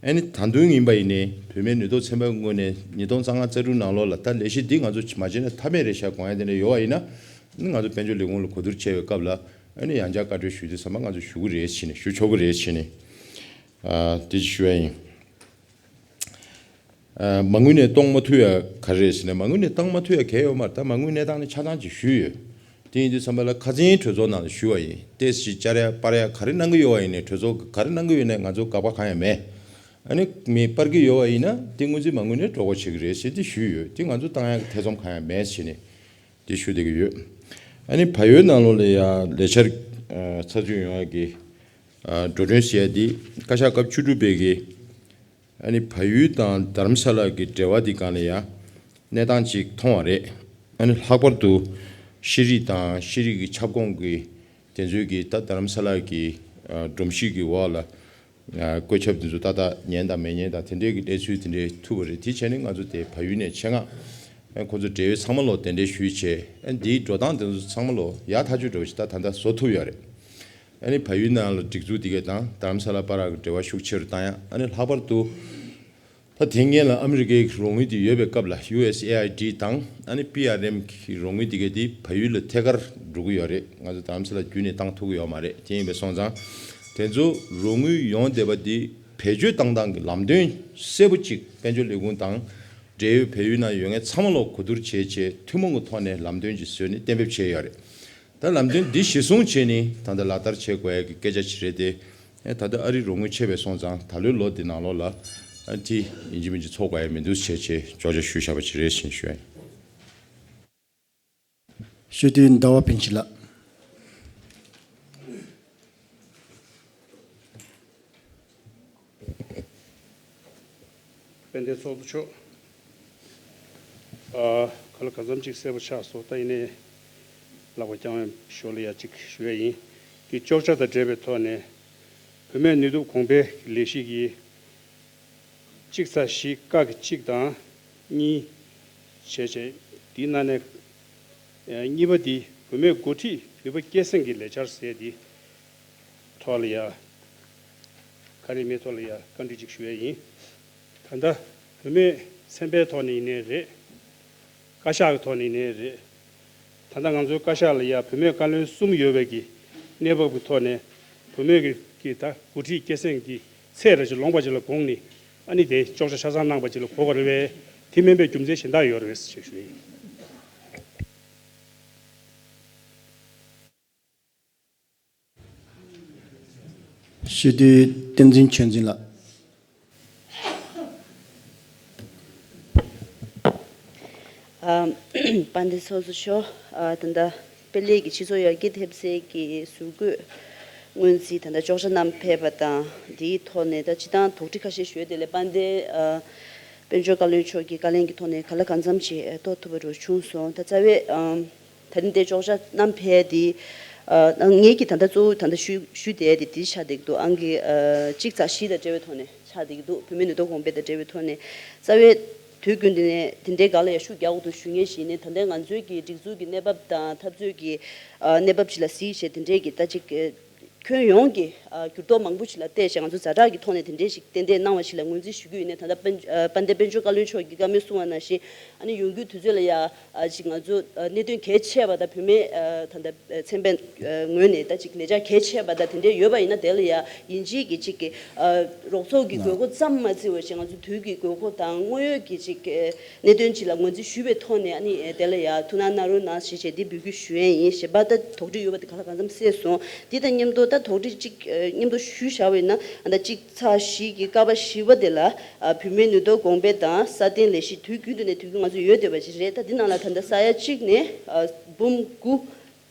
ཨ་ནི་ད་དུང་ཡིན་པ་ཡིན་ནའི་བུད་མེད་ནུས་སྟོབས་ཚན་པའི་ངོས་ནས་ཉིས་སྟོང་རྩ་ལྔ་རྩ་དྲུག་ནང་ལོགས་ལ་ད་ལས་གཞི་འདི་ང་ཚོ་མ་བྱས་ན་ཐབས་མེད་རེད་ཤག་དགོངས་ཡ་དེ་འདྲ་ཡོད་པ་ཡིན་ན། ཨ་ནི་ང་ཚོ་དཔལ་འབྱོར་ལས་ཁུངས་ལ་གོ་བསྡུར་བྱས་པའི་སྐབས་ལ། ཨ་ནི་ཡང་བསྐྱར་བཀའ་འཁྲོལ་ཞུ་དུས་ཙམ་པ་ང་ཚོ་ཞུ་གི་རེད་ཟེར་ནས། ཞུ་ཆོག་གི་རེད་ཟེར་ནས། ཨ། དེ་ཅིག་ཞུ་ཡ་ཡིན། ཨ། མ་དངུལ་ནས་གཏོང་མ་ཐུབ་ཡ་ག་རེ་རེད་ཟེར་ན། མ་དངུལ་ནས་བཏང་མ་ཐུབ་ཡ་གང་ཡང་ཡོད་མ་རེད། ད་མ་དངུལ་གནས་སྟངས་ནི་ཆ་ཚང་ཅིག་ཞུས་ཡོད། དེ་ཡིན་དུས་ཙམ་པ་ལ་ཁ་སང་གྲོས་ཚོགས་ནང་ལ་ཞུས་པ་ཡིན། ཏོག་ཙམ་ཅིག་བཅར་ཡ་སྤར་ཡ་ག་རེ་གནང་གི་ཡོད་པ་ཡིན་ནའི། གྲོས་ཚོགས་ག་རེ་གནང་གི་ཡོད་ནའི་ང་ཚོ་དགག་པ་གང་ཡང་མེད། ཨ་ནི་མི་སྤར་གི་ཡོད་པ་ཡིན་ན་དེ་སྔོན་རྩིས་མ་དངུལ་ནས་འགྲོ་སྒོ་བྱེད་ཀྱི་རེད་ཟེར་དེ་ཞུས་ཡོད། དེ་ང་ཚོ་བཏང་ཡ་གི་ཐེ་ཚོམ་གང་ཡང་མེད་ཟེར་ནས་དེ་ཞུ་བསྡད་ཀྱི་ཡོད། ཨ་ནི་བལ་ཡུལ་ནང་ལོགས་ལ་ཡ་ལས་འཆར་ཨ་ཚགས་ཚུད་ཡོང་ཡ་གི་ཨ་འགྲོ་གྲོན་ཟེར་ཡ་དེ་བཀའ་ཤག་སྐབས་བཅུ་དྲུག་པའི་གི་ཨ་ནི་བལ་ཡུལ་དང་དྷ་རམ་ས་ལ་གི་འབྲེལ་བ་དེ་སྒང་ལ་ཡ། གནས་སྟངས་ཅིག་མཐོང་བ་རེད། ཨ་ནི་ལྷག་པར་དུ་ཤེས་རིག་དང་ཤེས་རིག་གི་ཁྱབ་ཁོངས་ཀྱི་དེ་ཚོའི་གི་ད་རྡ་རམ་ས་ལ་གི་ཨ་སྒྲོམ་གཞི་གི་འོག་ལ་ཨ་བཀོད་ཁྱབ་དེ་ཚོ་ཏག་ཏག་ཉན་དང་མི་ཉན་དང་དེ་འདྲའི་གི་གནས་ཚུལ་དེ་འདྲའི་ཐུག་པ་རེད། དེ་བྱས་ནས་ང་ཚོ་དེ་བལ་ཡུལ་ནས་ཆེད་མངགས་ཨ་ཁོ་ཚོ་འབྲེལ་ཡོད་ཚང་མ་ལོ་གདན་འདྲེན་ཞུས་བྱས། ཨ་འདིའི་འགྲོ་སྟངས་དེ་ཚོ་ཚང་མ་ལོ་ཡག་ཐག་ཆོད་འགྲོ་བ་ཞིག་ད་ད་ལྟ་བཟོ་ཐུབ་ཡོད་རེད། ཨ་ནི་བལ་ཡུལ་ནང་ལ་སྒྲིག་འཛུགས་དེ་གས་དང་རྡ་རམ་ས་ལ་བར་གྱི་འབྲེལ་བ་ཤུགས་ཆེ་རུ་བཏང་ཡ། ཨ་ནི་ལྷག་པར་དུ་ད་དེ་སྔོན་ལ་ཨ་མི་རི་ཀའི་རོགས་དངུལ་དེ་ཡོད་པའི་སྐབས་ལ་ཡུ་ཨེས་ཨེ་ཨའི་ཌི་དང་ཨ་ནི་པི་ཨར་ཨེམ་གི་རོགས་དངུལ་དེ་གས་དེ་བལ་ཡུལ་ལ་ཐད་ཀར་འགྲོ་གི་ཡོད་རེད། ང་ཚོ་རྡ་རམ་ས་ལ་བརྒྱུད་ནས་བཏང་ཐུབ་ཀྱི་ཡོད་མ་རེད། དེ་ཡིན་པས་སོང་ཙང་དེ་ཚོ་རོགས་དངུལ་ཡོང་བསྡད་པ་དེ་བེད་སྤྱོད་བཏང་སྟངས་ཀྱི་ལམ་སྟོན་གསལ་པོ་གཅིག་དཔལ་འབྱོར་ལས་ཁུངས་དང་འབྲེལ་ཡོད་བལ་ཡུལ་ནང་ཡོད་མཁན་ཚང་མ་ལ་གོ་བསྡུར་བྱས་བྱས་ཐུན་མོང་གི་ཐོག་ནས་ལམ་སྟོན་ཅིག་བཟོས་ནས་གཏན་འབེབས་བྱས་ཡོད་རེད། ད་ལམ་སྟོན་འདི་གཞི་བཟུང་བྱས་ནས་ད་ལྟ་ལག་བསྟར་བྱེད་དགོས་ཡ་གི་སྐད་ཆ་ཅིག་རེད་དེ། ཨེ་ད་ལྟ་ཨ་རིའི་རོགས་དངུལ་ཆད་པས་སོང་ཙང་ད་ལོའི་ལོ་འདི་ནང་ལོགས་ལ་ཨ་དེ་ཡིན་གཅིག་མིན་གཅིག་ཚོགས་དགོས་ཡ་མི་འདུག་བྱས་བྱས་འཇོག་ཆ་ཞུས་བཞག་པ་ཅིག་རེད་ཟེར་ཞུ་ཡ་ཡིན། ཤོད་དུས་ཟླ་བ་ཕན་ཆད་ལགས། དཔལ་ལྡན་ཚོགས་གཙོ་མཆོག་ཨ་ག་ལ་གང་འཚམ་ཅིག་གསལ་པོ་ཆགས་སོང་། ད་ཡིན་ནའི་ལག་པ་བརྐྱང་བའི་ཞོར་ལ་ཡ་གཅིག་ཞུ་ཡ་ཡིན། གི་གཅོག་ཆ་དང་འབྲེལ་བའི་ཐོག་ནས་བུད་མེད་ནུས་སྟོབས་གོང་འཕེལ་ལས་གཞི་གི་གཅིག་ཚེག་བཞི་ཀ་གི་གཅིག་དང་གཉིས་བྱས་བྱས་འདིའི་ནང་ནས་གཉིས་པ་འདི་བུད་མེད་འགོ་ཁྲིད་ནུས་པ་སྐྱེད་སྲིང་གི་ལས་འཆར་ཟེར་འདི་ཐོག་ལ་ཡ་ག་རེ་མེད་ཐོག་ལ་ཡ་བཀའ་འདྲི་ཅིག་ཞུ་ཡ་ཡིན། ད་ལྟ་བུད་མེད་ཚན་པའི་ཐོག་ནས་ཡིན་ནའི་རེད། བཀའ་ཤག་གི་ཐོག་ནས་ཡིན་ནའི་རེད། ད་ལྟ་ང་ཚོའི་བཀའ་ཤག་ལ་ཡ་བུད་མེད་བཀའ་བློན་གསུམ་ཡོད་པའི་གི་གནས་བབ་ཀྱི་ཐོག་ནས་བུད་མེད་ཀྱི་གི་ད་འགོ་ཁྲིད་སྐྱེད་སྲིང་གི་ཚད་རེ་ཞིག་ལོངས་པ་ཅིག་ལ་དགོངས་ནས་ཨ་ནི་དེ་གཅོག་ཆ་ཆ་ཚང་གནང་པ་ཅིག་ལ་གོ་དགོས་རེད་པས། དེ་མིན་པའི་རྒྱུ་མཚན་གཞན་དག་ཡོད་རེད་པས་ཞེས་ཞུ་ཡིན། ཤེས་དུས་བསྟན་འཛིན་ཆོས་འཛིན་ལགས། ཨ་དཔལ་ལྡན་ཚོགས་གཙོ་མཆོག་ཨ་ད་ལྟ་དཔལ་ལྡན་གྱི་སྤྱི་ཚོགས་ཡར་རྒྱས་ཐེབས་རྩའི་གི་ཟུར་བཀོད་སྔོན་རྩིས་ད་ལྟ་གཅོག་ཆ་བསྣམས་ཕེབས་པ་དང་། དེའི་ཐོག་ནས་ད་སྤྱིར་བཏང་དོགས་འདྲི་ཁ་ཤས་ཞུས་དེ་ལས་དཔལ་ལྡན་ཨ་དཔལ་འབྱོར་བཀའ་བློན་མཆོག་གི་བཀའ་ལན་གྱི་ཐོག་ནས་ག་ལ་གང་འཚམ་ཅིག་ཨ་རྟོགས་ཐུབ་པ་འདྲ་བྱུང་སོང་། ད་རྩ་བའི་ཨ་ད་ནི་དེ་གཅོག་ཆ་བསྣམས་ཕེབས་དེ། ཨ་ངེད་ཀྱིས་ད་ལྟ་གཙོ་བོ་ད་ལྟ་ཞུ་ཞུ་བསྡད་དེ་དེ་ཆགས་བསྡད་ཀྱི་འདུག་ཨང་ཀི་ཨ་གཅིག་ཚེག་བཞི་དང་འབྲེལ་བའི་ཐོག་ནས་ཆགས་བསྡད་ཀྱི་འདུག་བུད་མེད་ནུས་སྟོབས་གོང་འཕེལ་དང་འབྲེལ་བའི་ཐོག་ནས་རྩ་བའི་དུས་རྒྱུན་དེ་ནས་དེ་འདྲའི་སྒང་ལ་ཡང་ཤུགས་རྒྱག་དགོས་འདུག་ཞུ་མཁན་ཞིག་ནས། ད་ལྟའི་ང་ཚོའི་གི་སྒྲིག་འཛུགས་ཀྱི་གནས་བབ་དང་འཐབ་རྩོད་ཀྱི་ཨ་གནས་བབ་ཅིག་ལ་གཟིགས་བྱས། དེ་འདྲའི་གི་ད་ཅིག་ཨ་ཁྱོན་ཡོངས་ཀྱི་ཨ་འགྱུར་ལྡོག་མང་པོ་ཞིག་ལ་བལྟས་བྱས་ང་ཚོ་ཛ་དྲག་གི་ཐོག་ནས་དེ་འདྲའི་ཞིག་ཏན་ཏན་གནང་བ་ཞིག་ལ་ངོས་འཛིན་ཞུ་རྒྱུ་ཡིན་ནས། ད་ལྟ་དཔལ་ཨ་དཔལ་ལྡན་དཔལ་འབྱོར་བཀའ་བློན་མཆོག་གིས་བཀའ་མོལ་གསུངས་པ་ནང་བཞིན་ཨ་ནི་ཡོང་རྒྱུའི་དུས་ཚོད་ལ་ཡ། ཨ་ཅིག་ང་ཚོ་ཨ་གནད་དོན་གལ་ཆེ་བ་དང་བུད་མེད་ཨ་ད་ལྟ་ཨ་ཚན་པའི་ཨ་ངོས་ནས་ད་ཅིག་ལས་འཆར་གལ་ཆེ་བ་དང་དེ་འདྲ་ཡོད་པ་ཡིན་ན། དེ་ལ་ཡ་ཡིན་གཅིག་གིས་གཅིག་གི་ཨ་རོགས་ཚོགས་ཀྱི་དགོས་མཁོ་ཙམ་མ་བརྩི་བ་ཞིག་ང་ཚོ་དུས་ཀྱི་དགོས་མཁོ་དང་དངོས་ཡོད་ཀྱི་གཅིག་ཨ་གནད་དོན་ཅིག་ལ་ངོས་འཛིན་ཞུས་པའི་ཐོག་ནས་ཨ་ནི་ཨ་དེ་ལ་ཡ་ཐུགས་སྣང་གནང་རོགས་གནང་ཞེས་བྱས་འདི་འབོད་སྐུལ་ཞུ་ཡས་ཡིན། གཞན་པ་ད་དོགས་འདྲི་ཡོད་པ་དེ་ག་ལ་གང་འཚམ་གསལ་སོང་། འདི་དང་མཉམ་དུ་ད་དོགས་འདྲི་གཅིག་ཨ་མཉམ་དུ་ཞུས་བཞག་པ་ཡིན་ན། ཨ་ད་གཅིག་ཚེག་བཞི་གི་ཀ་པ་བཞི་པ་དེ་ལ་ཨ་བུད་མེད་ནུས་སྟོབས་གོང་འཕེལ་དང་སྲ་བརྟན་ལས་གཞི་དུས་རྒྱུན་དུ་ནས་དུས་རྒྱུན་ང་ཚོ་ཡོད་བསྡད་པ་ཞིག་རེད། ད་འདི་ནང་ལ་ད་ལྟ་ས་ཡ་གཅིག་ནས་ཨ་འབུམ་དགུ་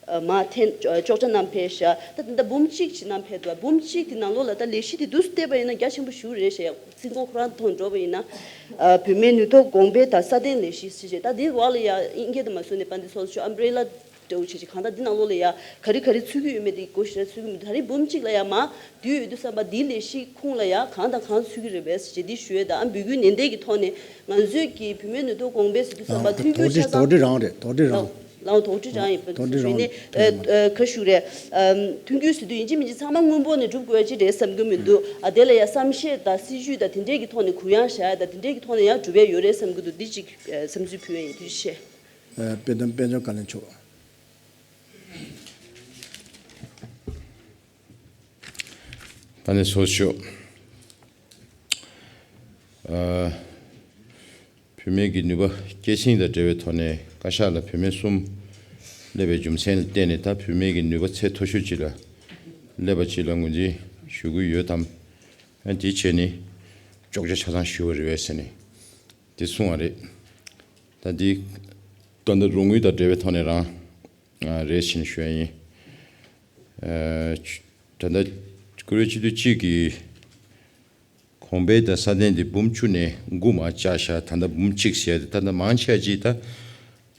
ཨ་མར་འཐེན་ཨ་གཅོག་ཆ་བསྣམས་ཕེབས་ཤག་ད་ད་ལྟ་འབུམ་གཅིག་ཅིག་བསྣམས་ཕེབས་འདུག་འབུམ་གཅིག་དེ་ནང་ལོགས་ལ་ད་ལས་གཞི་དེ་འདུག་སེ་བལྟས་པ་ཡིན་ན་རྒྱ་ཆེན་པོ་ཞེ་པོ་རེད་ཤག་རྩིས་འགོ་ཁོ་རང་ཐོག་འགྲོ་བ་ཡིན་ན། ཨ་བུད་མེད་ནུས་སྟོབས་གོང་འཕེལ་དང་སྲ་བརྟན་ལས་གཞི་ཞེས་བྱས། ད་འདི་འོག་ལ་ཡ་དབྱིན་སྐད་དུ་མ་བཟོས་ནས་དཔལ་ལྡན་ཚོགས་གཙོ་མཆོག་ཨམ་བྷི་རེ་ལ་འདྲ་བོ་བྱས་ཅིག་གང་ལྟར་འདི་ནང་ལོགས་ལ་ཡ་ག་རེ་ག་རེ་ཚུད་ཀྱི་ཡོད་མེད་དེ་སྒོ་ཞེ་དྲག་ཚུད་ཀྱི་མི་འདུག་ད་རེས་འབུམ་གཅིག་ལ་ཡ་མར་བསྡུས་ཡོད་དུས་ཙམ་པ་འདིའི་ལས་གཞི་ཁོངས་ལ་ཡ་གང་དང་གང་ཚུད་ཀྱི་རེད་པས་ཞེས་འདི་ཞུ་ཡས་དང་། ཨ་འབོད་སྐུལ་ནན་ཏན་གྱི་ཐོག་ནས་ང་ཚོས་ཀྱི་བུད་མེད་ནུས་སྟོབས་གོང་འཕེལ་ཟེར་དུས་ཙམ་པ་མཐུན་འགྱུར་ཆ་ཚང་དོགས་འདྲི་རང་རེད། དོགས་འདྲི་རང་ལའོ་དོགས་འདྲི་རང་ཡིན་པ་དོགས་འདྲི་རང་ཡིན་ནས། ཨ་ཨ་ག་ཞུ་རེད། ཨམ་མཐུན་འགྱུར་ཟེར་དུས་ཡིན་གཅིག་མིན་གཅིག་ཚང་མ་སྔོན་པོ་ནས་སྒྲུབ་དགོས་ཡ་ཅིག་རེད་བསམ་གྱི་མི་འདུག་ཨ་དེ་ལ་ཡ་བསམ་ཤེས་དང་སྲིད་ཇུས་དང་དེ་འདྲས་ཀྱི་ཐོག་ནས་གུ་ཡངས་བཞག་ཡ་དང་དེ་འདྲས་ཀྱི་ཐོག་ནས་ཡང་སྒྲུབ་ཡ་ཡོད་རེད་བསམ་གྱི་འདུག་འདི་ཅིག་ཨ་བསམ་ཚུལ་ཕུལ་ཡ་ཡིན། ཐུགས་རྗེ་ཆེ། ཨ་དཔེ་དེབ་དཔལ་འབྱོར་བཀའ་བློན་མཆོག་ད་ནས་སོ་ཞོག་ཨ་བུད་མེད་ཀྱི་ནུས་པ་སྐྱེད་སྲིང་དང་འབྲེལ་བའི་ཐོག་ནས་བཀའ་ཤག་ལ་བུད་མེད་གསུམ་སླེབས་པའི་རྒྱུ་མཚན་ལ་བརྟེན་ནས། ད་བུད་མེད་ཀྱི་ནུས་པ་ཚད་མཐོ་ཤོས་ཅིག་ལ་སླེབས་པ་ཅིག་ལ་ངོས་འཛིན་ཞུ་གི་ཡོད་དམ། ཨ་དེ་བྱས་ནས་གཅོག་ཆ་ཆ་ཚང་ཞུ་བ་རེད་པས་ཟེར་ནས་དེ་གསུངས་པ་རེད། ད་འདི་ད་ལྟ་རོགས་དངུལ་དང་འབྲེལ་བའི་ཐོག་ནས་རང་ཨ་རེད་ཟེར་ནས་ཞུ་ཡ་ཡིན། ཨ་ད་ལྟ་བཀུར་འོས་སྤྱི་འཐུས་གཅིག་གིས་ གོང་འཕེལ་དང་སྲ་བརྟན་དེ་འབུམ་བཅུ་ནས་དགུ་མར་བཅག་བཞག་ད་ལྟ་འབུམ་གཅིག་བྱས་ཏེ། ད་ལྟ་མང་ཆེ་ཅིག་ད་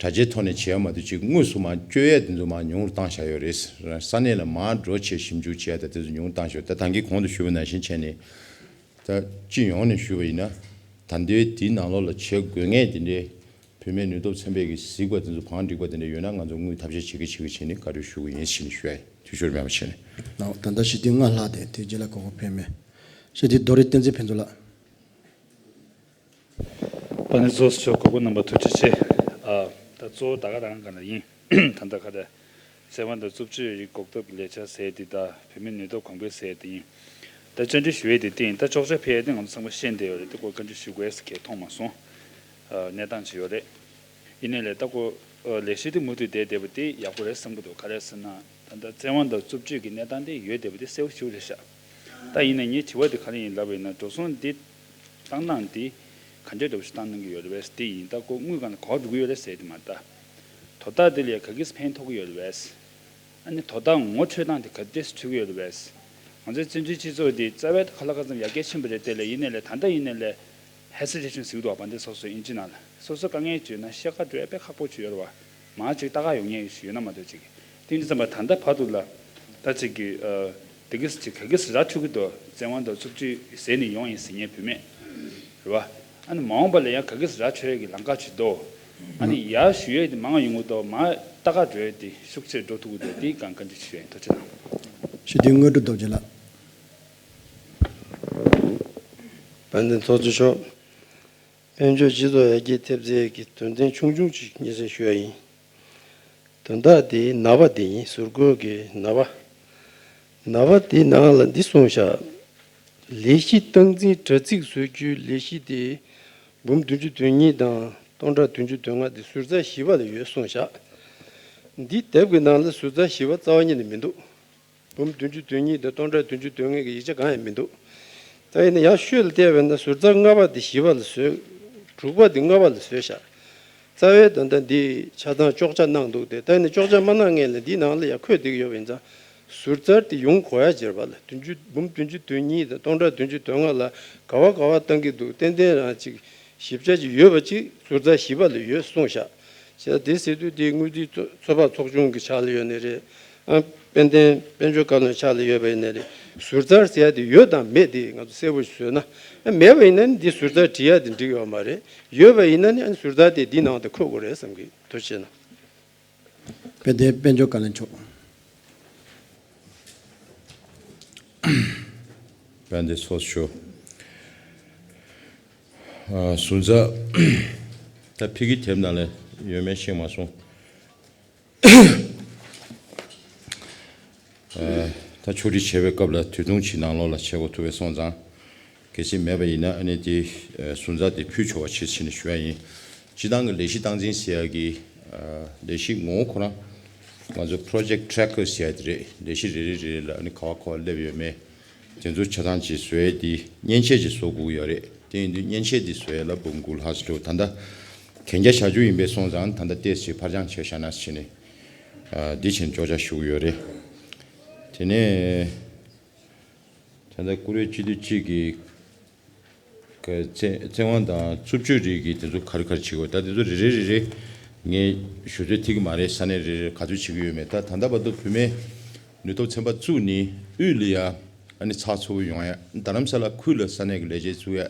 དྲ་རྒྱའི་ཐོག་ནས་བྱས་པ་མ་གཏོགས། ཅིག་དངོས་སུ་མར་སྤྱོད་ཡས་དེ་ཚོ་མར་ཉུང་རུ་བཏང་བཞག་ཡོད་རེད། ས་གནས་ལ་མར་འགྲོ་བྱས་ཞིབ་འཇུག་བྱས་ཡས་ད་དེ་ཚོ་ཉུང་རུ་བཏང་བཞག་ཡོད། ད་ད་གིན་གོང་དུ་ཞུས་པ་ནང་བཞིན་བྱས་ནས། ད་སྤྱི་ཡོངས་ནས་ཞུས་པ་ཡིན་ན། ད་ལྟའི་དེའི་ནང་ལོགས་ལ་བྱེད་དགོས་ངེས་དེ་འདྲའི་བུད་མེད་ནུས་སྟོབས་ཚན་པས་ཀྱི་གཟིགས་པ་དེ་ཚོ་བང་སྒྲིག་པ་དེ་འདྲ་ཡོད་ན། ང་ཚོ་དངུལ་ཐབས་ཤེས་བྱེད་ཀྱི་བྱེད་ཀྱི་བྱས་ནས་བཀའ་འཁྲོལ་ཞུ་གི་ཡིན་ཞེས་ནས་ཞུ་ཡ་ཡིན། འཐུས་ཤོར་མེད་པ་བྱས་ནས། ལགས། ད་ལྟ་ཞི་བདེ་ལྔ་ལྷག་དེ་དེའི་རྗེས་ལ་གོ་སྐབས་ཕན་མེད། ཞི་བདེ་རྡོ་རི་བསྟན་འཛིན་ཕུན་ཚོགས་ལགས། དཔལ་ལྡན་ཚོགས་གཙོ་མཆོག་གོ་སྐབས་གནང་བར་ཐུགས་རྗེ་ཆེ། ཨ། ད་གཙོ་བོ་ད་ག་རང་ག་ལ་ཡིན། ད་ལྟ་ག་ད་བཙན་དབང་དང་རྩུབ་སྤྱོད་རིགས་འགོག་ཐབས་ཀྱི་ལས་འཆར་ཟེར་དེ་དང་བུད་མེད་ནུས་སྟོབས་གོང་འཕེལ་ཟེར་དེ་ཡིན། ད་བཅར་འདྲི་ཞུ་ཡས་དེ་དེ་ཡིན། ད་ཅོག་ཆ་ཕེབས་ཡས་དེ་ང་ཚོ་ཚང་མ་ཤེས་བསྡད་ཡོད་རེད། དེ་སྐོར་བཀའ་འདྲི་ཞུ་དགོས་ཟེར་གྱི་མཐོང་མ་སོང་། ཨ། གནས་སྟངས་ཅིག་ཡོད་རེད། ཡིན་ནའི་ལས་ད་ཁོ། ཨ། ལས་གཞི་དེ་མུ་མཐུད་བསྡད་བསྡད་པ་དེ་ཡག་པོ་རེད་བསམ་གྱི་འདུག་ག་རེ་ཟེར་ན། ད་ལྟ་བཙན་དབང་དང་རྩུབ་སྤྱོད་ཀྱི་གནས་སྟངས་དེ་ཡོད་བསྡད་པ་དེ་གསལ་པོ་ཞེ་པོ་རེད་ཤག་ད་ཡིན་ན་ངའི་དྲི་བ་དེ་ག་རེ་ཡིན་ལབ་པ་ཡིན་ན། འགྲོ་སོང་འདི་བཏང་སྟངས་འདི་ག་འདྲའི་འདྲ་པོ་ཞིག་བཏང་གནང་གི་ཡོད་རེད་པས་དེ་ཡིན། ད་ཁོ་དངུལ་སྒང་ལ་ག་པར་འགྲོ་གི་ཡོད་རེད་ཟེར་དེ་མ་རེད། ད་དོ་བདག་དེ་ལ་ཡང་ག་གིས་ཕན་ཐོགས་ཀྱི་ཡོད་རེད་པས། ཨ་ནི་དོ་བདག་ངོ་འཕྲོད་སྟངས་དེ་ག་འདྲས་འཕྲོད་ཀྱི་ཡོད་རེད་པས། ང་ཚོའི་བཙན་བྱོལ་སྤྱི་ཚོགས་འདི་རྩ་བའི་ཁ་ལག་ཁ་ཙམ་ཡར་རྒྱས་ཕྱིན་པ་རེད། དེ་ལས་ཡིན་ནའི་ལས་ད་ལྟ་ཡིན་ནའི་ལས་ཧེ་སི་ཊེ་ཤན་ཟེར་གྱི་འདུག་བ། བན་དེ་སོ་སོའི་ཨིན་ཇི་ནང་ལ་སོ་སོ་དཀའ་ངལ་བརྗོད་ན་བཤད་ག་འགྲོ་ཡ་དཔེ་ཁག་པོ་ཅིག་ཡོད་རེད་བ། མང་ཅིག་ལྟ་ག་ཡོང་མཁན་ཡོད་ན་མ་གཏོགས་ཅིག་དེ་འདྲ་ཙམ་པ་ད་ལྟ་བར་དུ་ལ་ད་ཅིག་གི། ཨ། དེ་གིས་ཅིག་ག་གིས་ར་འཕྲོད་ཀྱི་འདུག་བཙན་དབང་དང་རྩུབ་སྤྱོད་ཟེར་ནས་ཡོང་ཡིན་ཟེར་མཁན་བུད་མེད་རེད་བ། ཨ་ནི་མ་འོངས་པ་ལ་ཡང་ག་གིས་ར་འཕྲོད་ཡ་གི་ལམ་ཁ་ཅིག་འདུག་ཨ་ནི་ཡར་ཞུ་ཡས་དེ་མང་ཡོང་གི་འདུག་མར་ལྟ་ག་འགྲོ་ཡས་དེ་ཤུགས་ཆེར་འགྲོ་ཐུབ་ཀྱི་འདུག་དེའི་སྒང་བཀའ་འདྲི་ཞུ་ཡ་ཡིན། ཐུགས་རྗེ་གནང་། ཞི་བདེ་དངོས་གྲུབ་རྡོ་རྗེ་ལགས། དཔལ་ལྡན་ཚོགས་གཙོ་མཆོག་དཔལ་འབྱོར་སྤྱི་ཚོགས་ཡར་རྒྱས་ཐེབས་རྩའི་གི་དོན་ཚན་ཆུང་ཆུང་ཅིག་སྙན་སེང་ཞུ་ཡ་ཡིན། དོན་དག་དེ་ནག་པ་དེ་ཡིན། ཟུར་བཀོད་ཀྱི་ནག་པ། ནག་པ་དེའི་ནང་ལ་འདི་གསུངས་ཤག་ལས་གཞི་སྟངས་འཛིན་དྲ་ཚིགས་བཟོ་རྒྱུའི་ལས་གཞི་དེ་འབུམ་བདུན་ཅུ་དོན་གཉིས་དང་སྟོང་ཕྲག་བདུན་ཅུ་དོན་ལྔ་དེ་ཟུར་རྩ་བཞི་པ་ལ་ཡོད་གསུངས་ཤག་འདི་དེབ་ཀྱི་ནང་ལ་ཟུར་རྩ་བཞི་པ་རྩ་བ་ཉིད་ནས་མི་འདུག་འབུམ་བདུན་ཅུ་དོན་གཉིས་དང་སྟོང་ཕྲག་བདུན་ཅུ་དོན་ལྔ་གི་ཡིག་ཆ་གང་ཡང་མི་འདུག་ད་ཡིན་ན་ཡང་ཤོད་ལ་བལྟས་པས་ན་ཟུར་རྩ་ལྔ་པ་དེ་བཞི་པ་ལ་བཟོས། དྲུག་པ་དེ་ལྔ་པ་ལ་བཟོས་ཤག་རྩ་བའི་ད་ལྟ་འདི་ཆ་ཚང་ཅོག་ཆ་གནང་འདུག་སྟེ། ད་ཡིན་ན་ཅོག་ཆ་མ་གནང་སྔོན་ལ་འདིའི་ནང་ལ་ཡང་འཁོད་བསྡད་ཀྱི་ཡོད་པ་ཡིན་ཙང་། ཟུར་རྩར་དེ་ཡོང་དགོས་ཡ་བྱེད་པ་ལ་བདུན་ཅུ། འབུམ་བདུན་ཅུ་དོན་གཉིས་དང་སྟོང་ཕྲག་བདུན་ཅུ་དོན་ལྔ་ལ་ག་བ་ག་བ་བཏང་གི་འདུག་ཏན་ཏན་རང་ཅིག་ཞིབ་ཆ་ཅིག་ཡོད་པ་ཅིག་ཟུར་རྩ་བཞི་པ་ལ་ཡོད་གསུངས་ཤག་བྱས་ཙང་དེ་ཟེར་དུས་དེ་དངུལ་རྩིས་ཚོ་ཚོད་དཔག་ཚོགས་ཆུང་གི་ཕྱག་ལ་ཡོད་ནི་རེད། ཨ། དཔལ་ལྡན་དཔལ་འབྱོར་བཀའ་བློན་ཕྱག་ལ་ཡོད་པ་ཡིན་ནི་རེད། ཟུར་རྩར་ཟེར་ཡ་དེ་ཡོད་དང་མེད་དེ་ང་ཚོ་གསལ་པོ་ཞིག་བཟོས་ན། ཨ། མེད་པ་ཡིན་ན་ནི་འདི་ཟུར་རྩར་བྲིས་ཡ་དེ་འགྲིག་ཡོད་མ་རེད། ཡོད་པ་ཡིན་ན་ནི་ཨ་ནི་ཟུར་རྩ་དེ་འདི་ནང་དུ་འཁོད་དགོས་རེད་བསམ་གི། ཐུགས་རྗེ་ཆེ་གནང་། དཔལ་ལྡན་དཔལ་འབྱོར་བཀའ་བློན་མཆོག་དཔལ་ལྡན་ཚོགས་གཙོ། ཨ། ཟུར་རྩ་ད་ཕ་གིའི་དེབ་ནང་ལ་ཡོད་མེད་ཤེས་མ་སོང་། ཨ། ད་ཕྱོགས་སྒྲིག་བྱེད་པའི་སྐབས་ལ་དུས་ཐུང་ཅིག་ནང་ལོགས་ལ་བྱེད་དགོས་ཐུག་པ་སོང་ཙང་། གལ་སྲིད་མེད་པ་ཡིན་ན་ཨ་ནི་དེ། ཨ། ཟུར་རྩ་དེ་ཕུལ་ཆོག་པ་བྱེད་ཕྱིན་ནས་ཞུ་ཡ་ཡིན། སྤྱི་བཏང་གི་ལས་གཞི་སྟངས་འཛིན་ཟེར་ཡ་གི། ཨ། ལས་གཞི་ངོ་བོ་ཁོ་རང་ང་ཚོ་project tracker ཟེར་ཡ་དེ་རེད། ལས་གཞི་རེ་རེ་རེ་རེ་ལ་ཨ་ནི་ག་བ་ག་བ་སླེབས་ཡོད་མེད་དེ་ཚོ་ཆ་ཚང་ཅིག་བཟོ་ཡ་དེ་མཉེན་ཆས་ཅིག་བཟོ་དགོས་ཀྱི་ཡོད་རེད། དེ་ཡིན་དུས་མཉེན་ཆས་དེ་བཟོ་ཡ་ལ་འབུམ་དགུ་ལྷག་ཙམ་འགྲོ། ད་ལྟ་གན་རྒྱ་བཞག་རྒྱུ་ཡིན་པས་སོང་ཙང་ད་ལྟ་ཏོག་ཙམ་ཕར་འགྱངས་བྱས་བཞག་ན་ཟེར་ནས། ཨ། འདི་བྱས་ནས་ཅོག་ཆ་ཞུ་གི་ཡོད་རེད། དེ་ནས་ད་ལྟ་བཀུར་འོས་སྤྱི་འཐུས་གཅིག་གིས་བཙན་བཙན་དབང་དང་རྩུབ་སྤྱོད་རིགས་ཀྱི་དེ་ཚོ་ག་རེ་ག་རེ་བྱེད་དགོས། ད་དེ་ཚོ་རེ་རེ་རེ་རེ་ངས་ཞུ་ཚོད་ཐིག་གི་མ་རེད། ས་གནས་རེ་རེ་ག་ཚོད་བྱེད་ཀྱི་ཡོད་མེད། ད་ད་ལྟ་བར་དུ་བུད་མེད་ནུས་སྟོབས་ཚན་པ་བཙུགས་ནས་དབུས་ལ་ཡ་ཨ་ནི་ཚགས་ཚུད་པོ་ཡོང་ཡ། རྡ་རམ་ས་ལ་ཁུལ་ལ་ས་གནས་ཀྱི་ལས་བྱེད་བཙུགས་ཡ།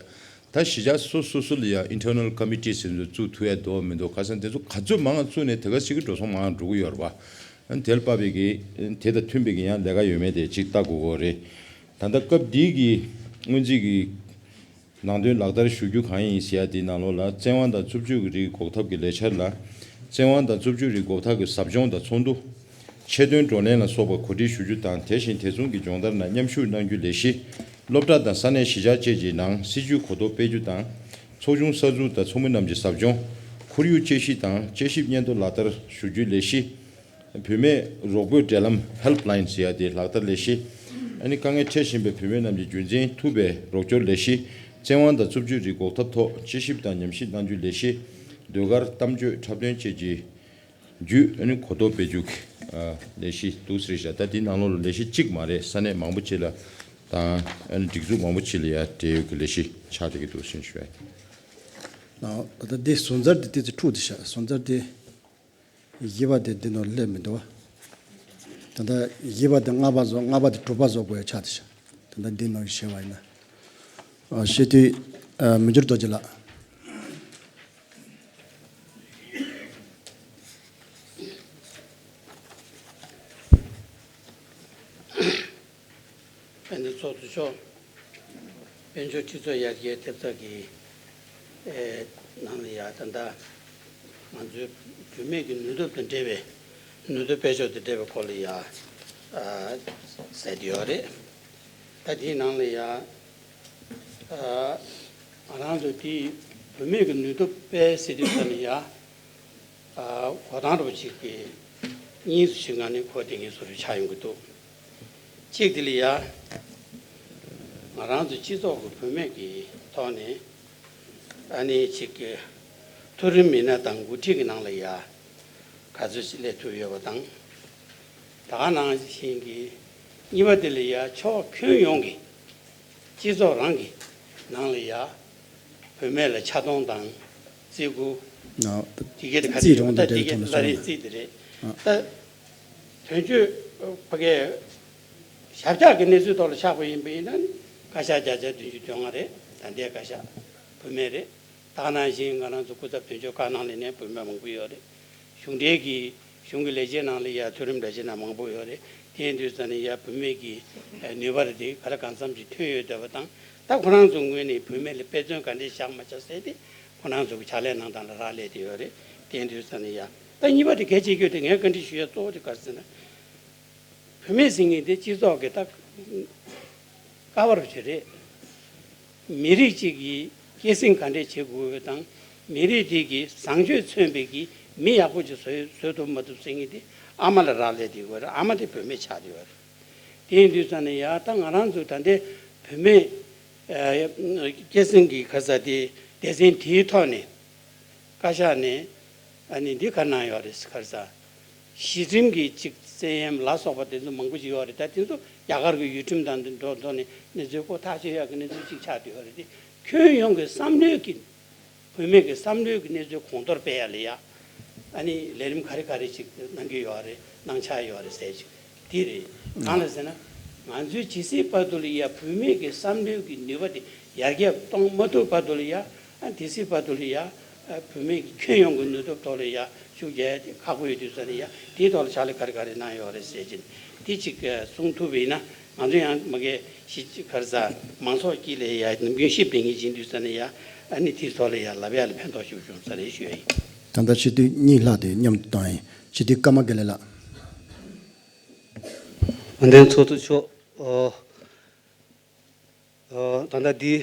ད་གཞིས་ཆགས་སོ་སོ་སོ་ལ་ཡང་internal committee ཟེར་ཚོ་བཙུགས་ཐུབ་ཡ་འདུག་མི་འདུག་ཁ་སང་དེ་ཚོ་ག་ཚོད་མང་བཙུགས་ནས་དེ་ག་ཞིག་གི་འགྲོ་སོང་མང་འགྲོ་གི་ཡོད་རེད་པ། ཨ་ནི་དེ་ལ་དཔག་པའི་གི་དེ་དང་མཐུན་པའི་གི་ཡང་ལས་ཀ་ཡོད་མེད་དེ་གཅིག་ལྟ་དགོས་གོ་རེད། ད་ལྟ་སྐབས་འདིའི་གི་སྔོན་རྩིས་ཀྱི་ནང་དོན་ལག་བསྟར་ཞུ་རྒྱུ་གང་ཡིན་ཟེར་ཡ་དེའི་ནང་ལོགས་ལ་བཙན་དབང་དང་རྩུབ་སྤྱོད་ཀྱི་རིགས་འགོག་ཐབས་ཀྱི་ལས་འཆར་ལ། བཙན་དབང་དང་རྩུབ་སྤྱོད་རིགས་འགོག་ཐབས་ཀྱི་ཟབ་སྦྱོང་དང་ཚོགས་འདུ། ཆེད་དོན་བགྲོ་གླེང་ལ་སོགས་པ་གོ་སྒྲིག་ཞུ་རྒྱུ་དང་། དེ་བཞིན་དེ་མཚུངས་ཀྱི་སྦྱོང་བརྡར་ནང་མཉམ་ཞུགས་གནང་རྒྱུའི་ལས་གཞི། སློབ་གྲྭ་དང་ས་གནས་གཞིས་ཆགས་བཅས་ཀྱི་ནང་སྲིད་ཇུས་གོ་རྟོགས་སྤེལ་རྒྱུ་དང་། ཚོགས་ཆུང་གསར་འཛུགས་དང་ཚོགས་མི་རྣམས་ཀྱི་ཟབ་སྦྱོང་། ཁོར་ཡུག་དཔྱད་ཞིབ་དང་དཔྱད་ཞིབ་སྙན་ཐོ་ལག་བསྟར་ཞུ་རྒྱུའི་ལས་གཞི། བུད་མེད་རོགས་པའི་འབྲེལ་ལམ་ཧེལ་པ་ལ་ཡིན་ཟེར་ཡ་དེ་ལག་བསྟར་ལས་གཞི། ཨ་ནི་དཀའ་ངལ་འཕྲད་བཞིན་པའི་བུད་མེད་རྣམས་ཀྱི་རྒྱུན་འཛིན་ཐུབ་པའི་རོགས་སྐྱོར་ལས་གཞི། བཙན་དབང་དང་རྩུབ་སྤྱོད་རིགས་འགོག་ཐབས་ཐོག་དཔྱད་ཞིབ་དང་ཉམས་ཞིབ་གནང་རྒྱུའི་ལས་གཞི། ཟློས་གར་གཏམ་བརྗོད་འཁྲབ་སྟོན་བཅས་ཀྱི་བརྒྱུད་ཨ་ནི་གོ་རྟོགས་སྤེལ་རྒྱུ་གི་ཨ་ལས་གཞི་འདུག་ཟེར་བཞག་ད་འདིའི་ནང་ལོགས་ལ་ལས་གཞི་གཅིག་མ་རེད། ས་གནས་མང་པོ་ཅིག་ལ་ད་ དང་ཨ་ནི་སྒྲིག་འཛུགས་མང་པོ་ཅིག་ལ་ཡང་འབྲེལ་ཡོད་ཀྱི་ལས་གཞི་ཆགས་བསྡད་ཀྱི་འདུག་ཟེར་ཞུ་བས། ད་ལྟ་འདི་ཟུར་འཛར་འདི་ཏི་ཙི་འཁྲུག་འདི་ཤག་ཟུར་འཛར་འདི་བཞི་པ་དེ་འདི་ནང་སླེབས་མི་འདུག་བ། ད་ལྟ་བཞི་པ་དེ་ལྔ་པ་བཟོ། ལྔ་པ་དེ་དྲུག་པ་བཟོ་དགོས་ཡ་ཆགས་འདི་ཤག་ད་ལྟ་འདི་ནང་བཞི་པ་ཡིན་ན། ཨ་ཤེས་དུས་ཨ་མི་འགྱུར་རྡོ་རྗེ་ལགས། དཔལ་ལྡན་ཚོགས་གཙོ་མཆོག་དཔལ་འབྱོར་སྤྱི་ཚོགས་ཡར་རྒྱས་ཐེབས་རྩ་གི་ཨེ་ནང་ལ་ཡ་ད་ལྟ་ང་ཚོའི་བུད་མེད་ཀྱི་ནུས་སྟོབས་དང་འབྲེལ་བའི་ནུས་སྟོབས་སྤེལ་ཕྱོགས་དང་འབྲེལ་བའི་སྐོར་ལ་ཡ་ཨ་ཟེར་གྱི་ཡོད་རེད། ད་དེའི་ནང་ལ་ཡ་ཨ་ང་རང་ཚོ་དེའི་བུད་མེད་ཀྱི་ནུས་སྟོབས་སྤེལ་ཟེར་དུས་ཙམ་ལ་ཡ། ཨ་འགོ་སྟངས་འདྲ་པོ་ཅིག་གི་གཉིས་སུ་ཞིག་ངང་ནས་གོ་བདེ་ངེས་སུ་རུ་ཆགས་ཡོང་གི་འདུག་གཅིག་དེ་ལ་ཡ་ང་རང་ཚོ་སྤྱི་ཚོགས་ཀྱི་བུད་མེད་ཀྱི་ཐོག་ནས་ཨ་ནི་ཅིག་གི་མཐོ་རིམ་མི་སྣ་དང་འགོ་ཁྲིད་ཀྱི་ནང་ལ་ཡ་ག་ཚོད་ཅིག་སླེབས་ཐུབ་ཡོད་པ་དང་། ད་ག་ནང་བཞིན་གྱི་གཉིས་པ་དེ་ལ་ཡ་ཕྱོགས་ཁྱོན་ཡོངས་ཀྱི་སྤྱི་ཚོགས་རང་གི་ནང་ལ་ཡ་བུད་མེད་ལ་ཆ་མཐོང་དང་བརྩི་བཀུར། ཨ་དེ་གའི་དེ་ག་རེ་རྩིས་ཡོད་རོང་པ་དང་དེ་དེ་གའི་ག་ལ་རེ་རྩིས་དེ་རེད། ཨ་ད་དོན་གཅོད་ཕ་གའི་ཞབས་བཀྱག་གི་གནས་ཚུལ་ཐོག་ལ་ཆགས་པ་ཡིན་པ་ཡིན་ན་ནི་བཀའ་ཤག་བརྒྱ་ཆ་བདུན་ཅུ་དོན་ལྔ་རེད། ད་ལྟའི་བཀའ་ཤག་བུད་མེད་རེད། ད་ག་ནང་བཞིན་ང་རང་ཚོ་སྐུ་ཚབ་དོན་གཅོད་ཁག་ནང་ལ་ནས་བུད་མེད་མང་པོ་ཡོད་རེད། གཞུང་འབྲེལ་གྱི་གཞུང་གི་ལས་བྱེད་ནང་ལ་ཡ་མཐོ་རིམ་ལས་བྱེད་ནང་མང་པོ་ཡོད་རེད། དེ་ཡིན་དུས་ཙང་ནས་ཡ་བུད་མེད་ཀྱི་ནུས་པ་རེད་དེ་ག་ལ་གང་འཚམ་ཞིག་ཐོན་ཡོད་བསྡད་པ་དང་། ད་ཁོ་རང་ཚོ་ངོས་ནས་བུད་མེད་ལ་དཔེ་མཚོན་ག་འདྲས་བཞག་མ་བྱ་ཟེར་ཏེ་ཁོ་རང་ཚོ་གི་ཕྱག་ལས་གནང་སྟངས་ལ་རག་ལས་དེ་ཡོད་རེད། དེ་ཡིན་དུས་ཙང་ནས་ཡ་ད་གཉིས་པ་དེ་གལ་ཆེ་ཤོས་དེ་ངས་བཀའ་འདྲི་ཞུ་ཡ་གཙོ་བོ་དེ་ག་རེ་ཟེར་ན། བུད་མེད་ཟེར་མཁན་དེ་སྤྱི་ཚོགས་ཀྱི་ད་ཀ་བ་རུ་ཅིག་རེད། མི་རིགས་གཅིག་གིས་སྐྱེད་སྲིང་ག་འདྲས་བྱེད་དགོས་དང་། མི་རིགས་དེ་གི་བཟང་སྤྱོད་མཚོན་པའི་གི་མི་ཡག་པོ་ཅིག་བཟོ་བཟོ་ཐུབ་མ་ཐུབ་ཟེར་མཁན་དེ་ཨ་མ་ལ་རག་ལས་དེ་ཡོད་རེད། ཨ་མ་དེ་བུད་མེད་ཆགས་དེ་ཡོད་རེད། དེ་ཡིན་དུས་ཙང་ནས་ཡ་ད་ང་རང་ཚོ་ད་ལྟའི་བུད་མེད་ཨ་སྐྱེད་སྲིང་གི་ག་ས་དེ་སྡེ་ཚན་དེའི་ཐོག་ནས་བཀའ་ཤག་ནས་ཨ་ནི་འདི་ག་གནང་ཡོད་རེད་ག་རེ་ཟ། གཞི་ཁྲིམས་ཀྱི་ཅིག་བཙན་གཡེམ་ལ་སོགས་པ་དེ་ཚོ་མང་པོ་ཞིག་ཡོད་རེད། ད་དེ་ཚོ་རྒྱ་གར་གྱི་ཡུལ་ཁྲིམས་དང་འདི་འགྲོ་འགྲོ་ནས་གནས་ཚུལ་ཁོ་ཐག་གཅོད་ཡག་གི་གནས་ཚུལ་ཅིག་ཆགས་བསྡད་ཡོད་རེད་དེ། ཁྱོན་ཡོངས་ཀྱི་བསམ་བློའི་གི་བུད་མེད་ཀྱི་བསམ་བློའི་གི་གནས་ཚུལ་གོང་མཐོར་སྤེལ་ཡ་ལ་ཡ་ཨ་ནི་ལས་རིམ་ག་རེ་ག་རེ་ཅིག་གནང་གི་ཡོད་རེད། གནང་འཆར་ཡོད་རེད་ཟེར་ཅིག་དེ་རེད། གང་ལ་ཟེར་ན་ང་ཚོའི་ཇི་སྲིད་བར་དུ་ལ་ཡ་བུད་མེད་ཀྱི་བསམ་བློའི་གི་ནུས་པ་དེ་ཡར་རྒྱས་གཏོང་མ་ཐུབ་བར་དུ་ལ་ཡ། ཨ་དེ་སྲིད་བར་དུ་ལ་ཡ་ཨ་བུད་མེད་ཀྱི་ཁྱོན་ཡོངས་ཀྱི་ནུས་སྟོབས་ཐོག་ལ་ཡ་ཤུགས་རྒྱག་ཡ་དེ་ཁག་པོ་ཡོད་དུས་ཙང་ལ་ཡ་དེའི་ཐོག་ལ་ཕྱག་ལས་ག་རེ་ག་རེ་གནང་ཡོད་རེད་ཟེར་གྱིན་དེ་གཅིག་གསུང་ཐུབ་པ་ཡིན་ན་ང་ཚོ་ཡང་མ་གི་གཞི་གཅིག་ག་རེ་ཟ་མང་ཚོགས་དཀྱིལ་ལ་ཡ་ནམ་རྒྱུན་ཤེས་ལས་ངེས་ཅན་དུས་ཙང་ལ་ཡ་ཨ་ནི་དེའི་ཐོག་ལ་ཡ་ལབ་ཡ་ལ་ཕན་ཐོགས་ཤུགས་བྱུང་ས་རེད་ཞུ་ཡ་ཡིན། ད་ལྟ་སྤྱི་འཐུས་གཉིས་ལྷག་དེ་མཉམ་དུ་བཏང་ཡིན། སྤྱི་འཐུས་ཀརྨ་དགེ་ལེགས་ལགས། དཔལ་ལྡན་ཚོགས་གཙོ་མཆོག་ཨོ། ཨ་ད་ལྟ་འདི་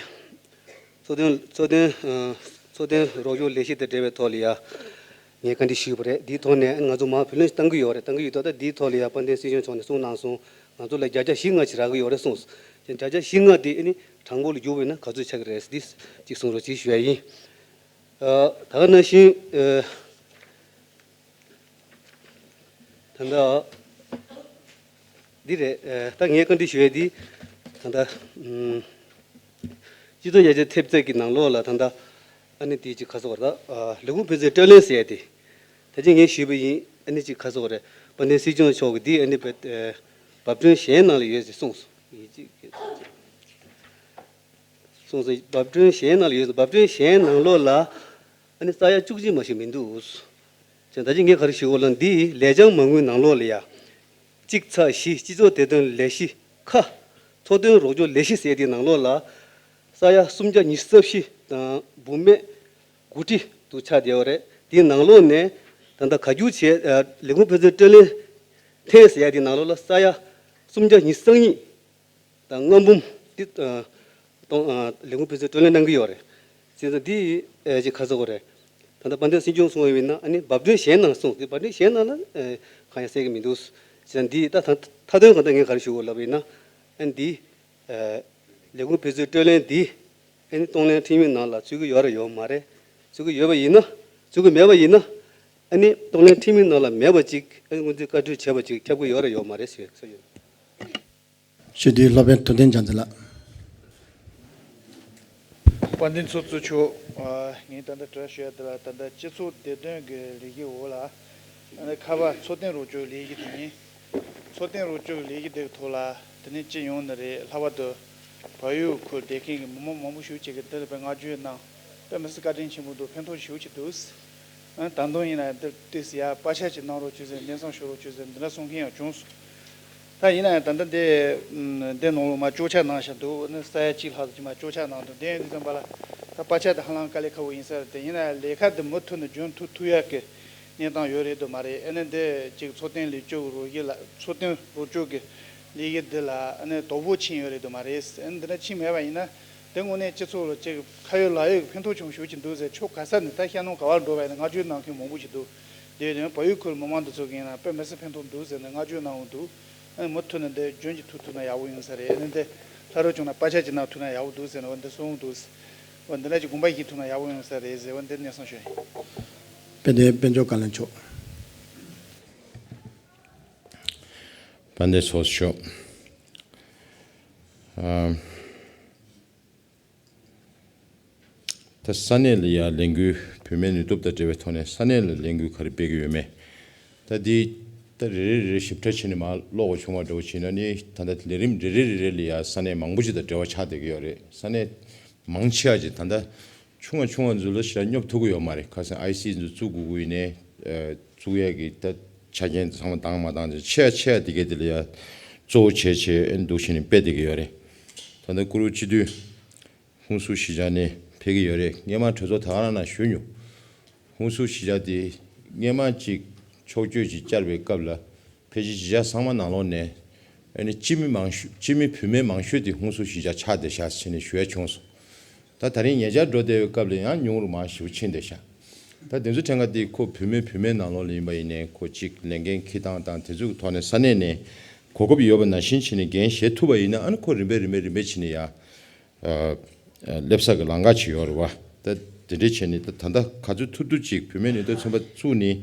གཙོ་དོན་གཙོ་དོན་ཨ་གཙོ་དོན་རོགས་སྐྱོར་ལས་གཞི་དང་འབྲེལ་བའི་ཐོག་ལ་ཡ་ངས་བཀའ་འདྲི་ཞུས་པ་རེད། འདིའི་ཐོག་ནས་ང་ཚོ་མར་བུ་ལོན་ཞིག་བཏང་གི་ཡོད་རེད། བཏང་གི་ཡོད་དོ། ད་འདིའི་ཐོག་ལ་ཡ་དཔལ་ལྡན་སྲིད་སྐྱོང་མཆོག་ནས་གསུངས་གནང་སོང་། ང་ཚོ་ལ་བརྒྱ་ཆ་བཞི་ལྔ་ཞིག་རག་གི་ཡོད་རེད་གསུངས། ཅེས་བརྒྱ་ཆ་བཞི་ལྔ་དེ་ཨ་ནི་གྲངས་འབོར་ལ་བསྒྱུར་བ་ཡིན་ན་ག་ཚོད་ཆགས་ཀྱི་རེད། འདི་གཅིག་གསུང་རོགས་གཅིག་ཞུ་ཡ་ཡིན། ཨ་ད་ག་ནང་བཞིན་ཨ། ད་ལྟ་འདི་རེད། ཨ་ད་ངས་བཀའ་འདྲི་ཞུ་ཡས་འདི་ད་ལྟ་ཨམ་སྤྱི་ཚོགས་ཡར་རྒྱས་ཐེབས་རྩ་གི་ནང་ལོགས་ལ་ད་ལྟ་ཨ་ནི་དེ་ཅིག་ག་ཟེར་དགོས་རེད། ད་ཨ་ལས་ཁུངས་ཕན་ཚུན་སྤྲོད་ལེན་ཟེར་ཡས་དེ་ད་ཅི་ངས་ཞུས་པ་ཡིན། ཨ་ནི་ཅིག་ག་ཟེར་དགོས་རེད། དཔལ་ལྡན་སྲིད་སྐྱོང་མཆོག་གིས་འདི་ཨ་ནི་བ་ཨ་བབ་བསྟུན་གཞན་ནང་ལ་ཡོད་ཅེས་གསུངས་སོང་། ཡིན་ཅིག་གསུངས་སོང་། བབ་བསྟུན་གཞན་ནང་ལ་ཡོད་སོང་། བབ་བསྟུན་གཞན་ནང་ལོགས་ལ་ཨ་ནི་ས་ཡ་བཅུ་གཅིག་མ་ཞིག་མི་འདུག་ཅེས་ད་ཅི་ངས་ག་རེ་ཞུ་དགོས་ལབ་ན། འདི་ལེགས་བྱང་མ་དངུལ་ནང་ལོགས་ལ་ཡ། གཅིག་ཚེག་བཞི་སྤྱི་ཚོགས་བདེ་དོན་ལས་གཞི་ཁ། ཚོགས་དོན་རོགས་སྐྱོར་ལས་གཞི་ཟེར་དེའི་ནང་ལོགས་ལ། ས་ཡ་སུམ་བརྒྱ་ཉི་ཤུ་རྩ་བཞི་དང་འབུམ་མེད་དགུ་ཁྲི་འདུག་ཆགས་བསྡད་ཡོད་རེད། དེའི་ནང་ལོགས་ནས་ད་ལྟ་བཀའ་འགྱུར་བྱས་ལས་ཁུངས་ཕན་ཚུན་སྤྲོད་ལེན་ཐེངས་ཟེར་ཡ་དེའི་ནང་ལོགས་ལ་ས་ཡ་སུམ་བརྒྱ་ཉི་ཤུ་རྩ་གཉིས། དང་ལྔ་འབུམ་འདི་ཨ་གཏོང་ཨ་ལས་ཁུངས་ཕན་ཚུན་སྤྲོད་ལེན་གནང་གི་ཡོད་རེད། བྱས་ཙང་འདི་ཨ་ཅིག་ག་ཟེར་དགོས་རེད། ད་ལྟ་དཔལ་ལྡན་སྲིད་སྐྱོང་གསུངས་པ་ཡིན་ན་ཨ་ནི་བབ་བསྟུན་གཞན་ནང་གསུངས། འདི་བབ་བསྟུན་གཞན་ནང་ལ་ཨ་གང་ཡང་གསལ་གྱི་མི་འདུག་བྱས་ཙང་འདི་ད་ད་མཐའ་དོན་གང་ལྟར་ངས་ག་རེ་ཞུ་དགོས་ལབ་པ་ཡིན་ན་ཨ་ནི་འདི་ཨ་ལས་ཁུངས་ཕན་ཚུན་སྤྲོད་ལེན་འདི་ཨ་ནི་གཏོང་ལེན་ཁྲིམས་ཡིག་ནང་ལ་ཚུད་ཀྱི་ཡོད་རེད་ཡོད་མ་རེད། ཚུད་ཀྱི་ཡོད་པ་ཡིན་ན་ཚུད་ཀྱི་མེད་པ་ཡིན་ན་ཨ་ནི་གཏོང་ལེན་ཁྲིམས་ཡིག་ནང་ལ་མེད་པ་ཅིག་ཨ་ནི་སྔོན་རྩིས་བཀའ་འཁྲོལ་བྱས་པ་ཅིག་ཁྱབ་ཀྱི་ཡོད་རེད་ཡོད་མ་རེད་ཟེར་ཟེར་ཡོད། སྤྱི་འཐུས་སློབ་དཔོན་ཐུབ་བསྟན་རྒྱལ་མཚན་ལགས། དཔལ་ལྡན་ཚོགས་གཙོ་མཆོག་ཨ། ངས་ད་ལྟ་དྲི་བ་ཞུ་ཡ་དེ་ལ། ད་ལྟ་སྤྱི་ཚོགས་བདེ་དོན་གྱི་ལས་གཞི་འོག་ལ། ཨ་ནི་ཁ་པར་འཚོ་རྟེན་རོགས་སྐྱོར་ལས་གཞི་དེ་ཡིན། འཚོ་རྟེན་རོགས་སྐྱོར་ལས་གཞི་དེ་གི་ཐོག་ལ་དེ་ནས་སྤྱི་ཡོངས་ནས་རེད། ལྷག་པར་དུ་བལ་ཡུལ་ཁུལ་བསྡད་མཁན་གྱི་མི་མང་མང་པོ་ཞིག་ཅིག་གིས་འདི་ལ་དཔེ་བསྔགས་བརྗོད་གནང་། དཔེ་མི་སྲིད་བཀའ་དྲིན་ཆེན་པོ་འདུག་ཕན་ཐོགས་ཞེ་པོ་ཅིག་འདུག་ཨ་ནི་ད་དུང་ཡིན་ན་འདིར་ཏོག་ཙམ་ཡར་བར་ཆད་ཅིག་གནང་རོགས་བྱོས་ཟེར། སྙན་སེང་ཞུ་རོགས་བྱོས་ཟེར་འདི་འདྲ་གསུང་མཁན་ཡང་བྱུང་སོང་། ད་ཡིན་ན་ཡང་ད་ལྟ་འདི་འདི་ནང་ལོགས་མར་གཅོག་ཆ་གནང་བཞག་འདུག་ཨ་ནི་ས་ཡ་གཅིག་ལྷག་ཙམ་ཅིག་མར་གཅོག་ཆ་གནང་འདུག་དེ་ཡིན་དུས་ཙམ་པ་ལ་ད་བར་ཆད་དེ་ཧ་ལམ་དཀའ་ལས་ཁག་པོ་ཡིན་ས་རེད། དེ་ཡིན་ན་ཡང་ལས་ཀ་འདི་མུ་མཐུད་ནས་རྒྱུན་མཐུད་ཐུབ་ཡག་གི་གནས་སྟངས་ཡོད་རེད་དོ་མ་རེད། ཨ་ནི་འདི་ཅིག་འཚོ་རྟེན་ལས་སྐྱོབ་རོགས་ཀྱི་ལ་འཚོ་རྟེན་རོགས་སྐྱོབ་ཀྱི་ལས་ཀ་འདི་ལ་ཨ་ནི་དོ་ཕོག་ཕྱིན་ཡོད་རེད་དོ་མ་རེད། ཨ་ནི་འདི་འདྲ་ཕྱིན་མེད་པ་ཡིན་ན། དེ་དངོས་གནས་སྤྱི་ཚོགས་ལ་ཅིག་ཁ་ཡོད་ལག་ཡོད་ཀྱི་ཕན་ཐོགས་བྱུང་ཞེ་པོ་ཅིག་འདུག་ཟེར། ཕྱོགས་ག་ས་ནས་ད་ཤར་ནང་ག་བར་འགྲོ་བ་ཡིན་ན་བསྔགས་བརྗོད་གནང་མཁན་མང་པོ་ཞིག་འདུག་དེ་ཡང་བལ་ཡུལ་ཁུལ་མི་མང་དེ་ཚོ་གིས་ཡིན་ན་དཔེ་མི་སྲིད་ཕན་ཐོགས་འདུག་ཟེར་ནས་བསྔགས་བརྗོད་གནང་ཡོང་འདུག་ཨ་ནི་མུ་མཐུད་ནས་འདི་རྒྱུན་གྱི་ཐུབ་ཐུབ་ན་ཡག་པོ་ཡོང་ས་རེད། ཨ་ནི་འདི་ལྷ་རོགས་བྱུང་ན་པ་ཆ་ཅིག་གནང་ཐུབ་ན་ཡག་པོ་འདུག་ཟེར་ནས་འོ་འདི་གསུངས་འདུག་འོ་འདི་འདྲ་ཅིག་དགོངས་པ་བཞེས་ཐུབ་ན་ཡག་པོ་ཡོང་ས་རེད་ཟེར། འོ་འདི་སྙན་སེང་ཞུ་ཡིན། དཔལ་ལྡན་དཔལ་འབྱོར་བཀའ་བློན་མཆོག་དཔལ་ལྡན་ཚོགས་གཙོ་མཆོག་ཨ། ད་ས་གནས་ལ་ཡ་ལས་འགུལ་བུད་མེད་ནུས་སྟོབས་དང་འབྲེལ་བའི་ཐོག་ནས་ས་གནས་ལ་ལས་འགུལ་ག་རེ་སྤེལ་གྱི་ཡོད་མེད། ད་འདི་ད་རེ་རེ་རེ་རེ་ཞིབ་ཕྲ་བྱས་ནས་མར་ཀློག་དགོས་བྱུང་བ་འདྲ་བོ་བྱས་ན་ནི་ད་ལྟ་ལས་རིམ་རེ་རེ་རེ་རེ་ལ་ཡ་ས་གནས་མང་པོ་ཞིག་དང་འབྲེལ་བ་ཆགས་བསྡད་ཀྱི་ཡོད་རེད། ས་གནས་མང་ཆེ་བ་ཅིག་ད་ལྟ་ཆུང་བ་ཆུང་བ་ཚོ་ལ་ཞེ་དྲག་སྙོབ་ཐུབ་ཀྱི་ཡོད་མ་རེད། ཁ་སང་ཨའི་སི་ཚོ་བཙུགས་དགོས་ཀྱི་ཡིན་ནའི་བཙུགས་ཡས་ཀྱི་ད་ཆ་རྐྱེན་ཚང་མ་འདང་མ་འདང་ཆེ་ཆེ་དེ་གས་དེ་ལ་ཡ་གཙོ་བོ་བྱས་བྱས་འདུག་བྱས་ནས་སྤེལ་བསྡད་ཀྱི་ཡོད་རེད། ད་ལྟ་བཀུར་འོས་སྤྱི་འཐུས་ཧུན་སུར་གཞིས་ཆགས་ནས་ཕེབས་ཀྱི་ཡོད་རེད། སྔས་མ་གྲོས་ཚོགས་ད་ག་རང་ནང་ཞུས་མྱོང་། ཧུན་སུར་གཞིས་ཆགས་དེ་སྔས་མ་གཅིག་ཕྱོགས་བསྐྱོད་ཅིག་བཅར་བའི་སྐབས་ལ་ཕལ་ཆེར་གཞིས་ཆགས་ཚང་མ་ནང་ལོགས་ནས་ཨ་ནི་སྤྱི་མི་མང་ཤོས་སྤྱི་མི་བུད་མེད་མང་ཤོས་དེ་ཧུན་སུར་གཞིས་ཆགས་ཆགས་བསྡད་ཤག་ཟེར་ནས་ཞུ་ཡ་བྱུང་སོང་། ད་ད་རིང་ཉེ་ཆར་འགྲོ་བསྡད་པའི་སྐབས་ལ་ཡང་ཉུང་རུ་མང་ཞེ་པོ་ཕྱིན་བསྡད་ཤག་ད་དེ་ཚོ་ཕྲན་ཁ་དེ་ཁོ་བུད་མེད་བུད་མེད་ནང་ལོགས་ལ་ཡིན་པ་ཡིན་ནའི་ཁོ་གཅིག་ལས་འགན་འཁྱེར་སྟངས་དང་དེ་ཚོའི་ཐོག་ནས་ས་གནས་ནས་གོ་སྐབས་ཡོད་པ་ནང་བཞིན་བྱས་ནས་འགན་བཞེས་ཐུབ་པ་ཡིན་ན་ཨ་ནི་ཁོ་རིམ་པས་རིམ་པས་རིམ་པས་བྱས་ནས་ཡ། སླེབས་ས་གི་ལམ་ཁ་ཅིག་ཡོད་རེད་བ། ད་དེ་འདྲས་བྱས་ནས་ད་ད་ལྟ་ག་ཚོད་ཐུབ་ཐུབ་ཅིག་བུད་མེད་ནུས་སྟོབས་ཚན་པ་བཙུགས་ནས་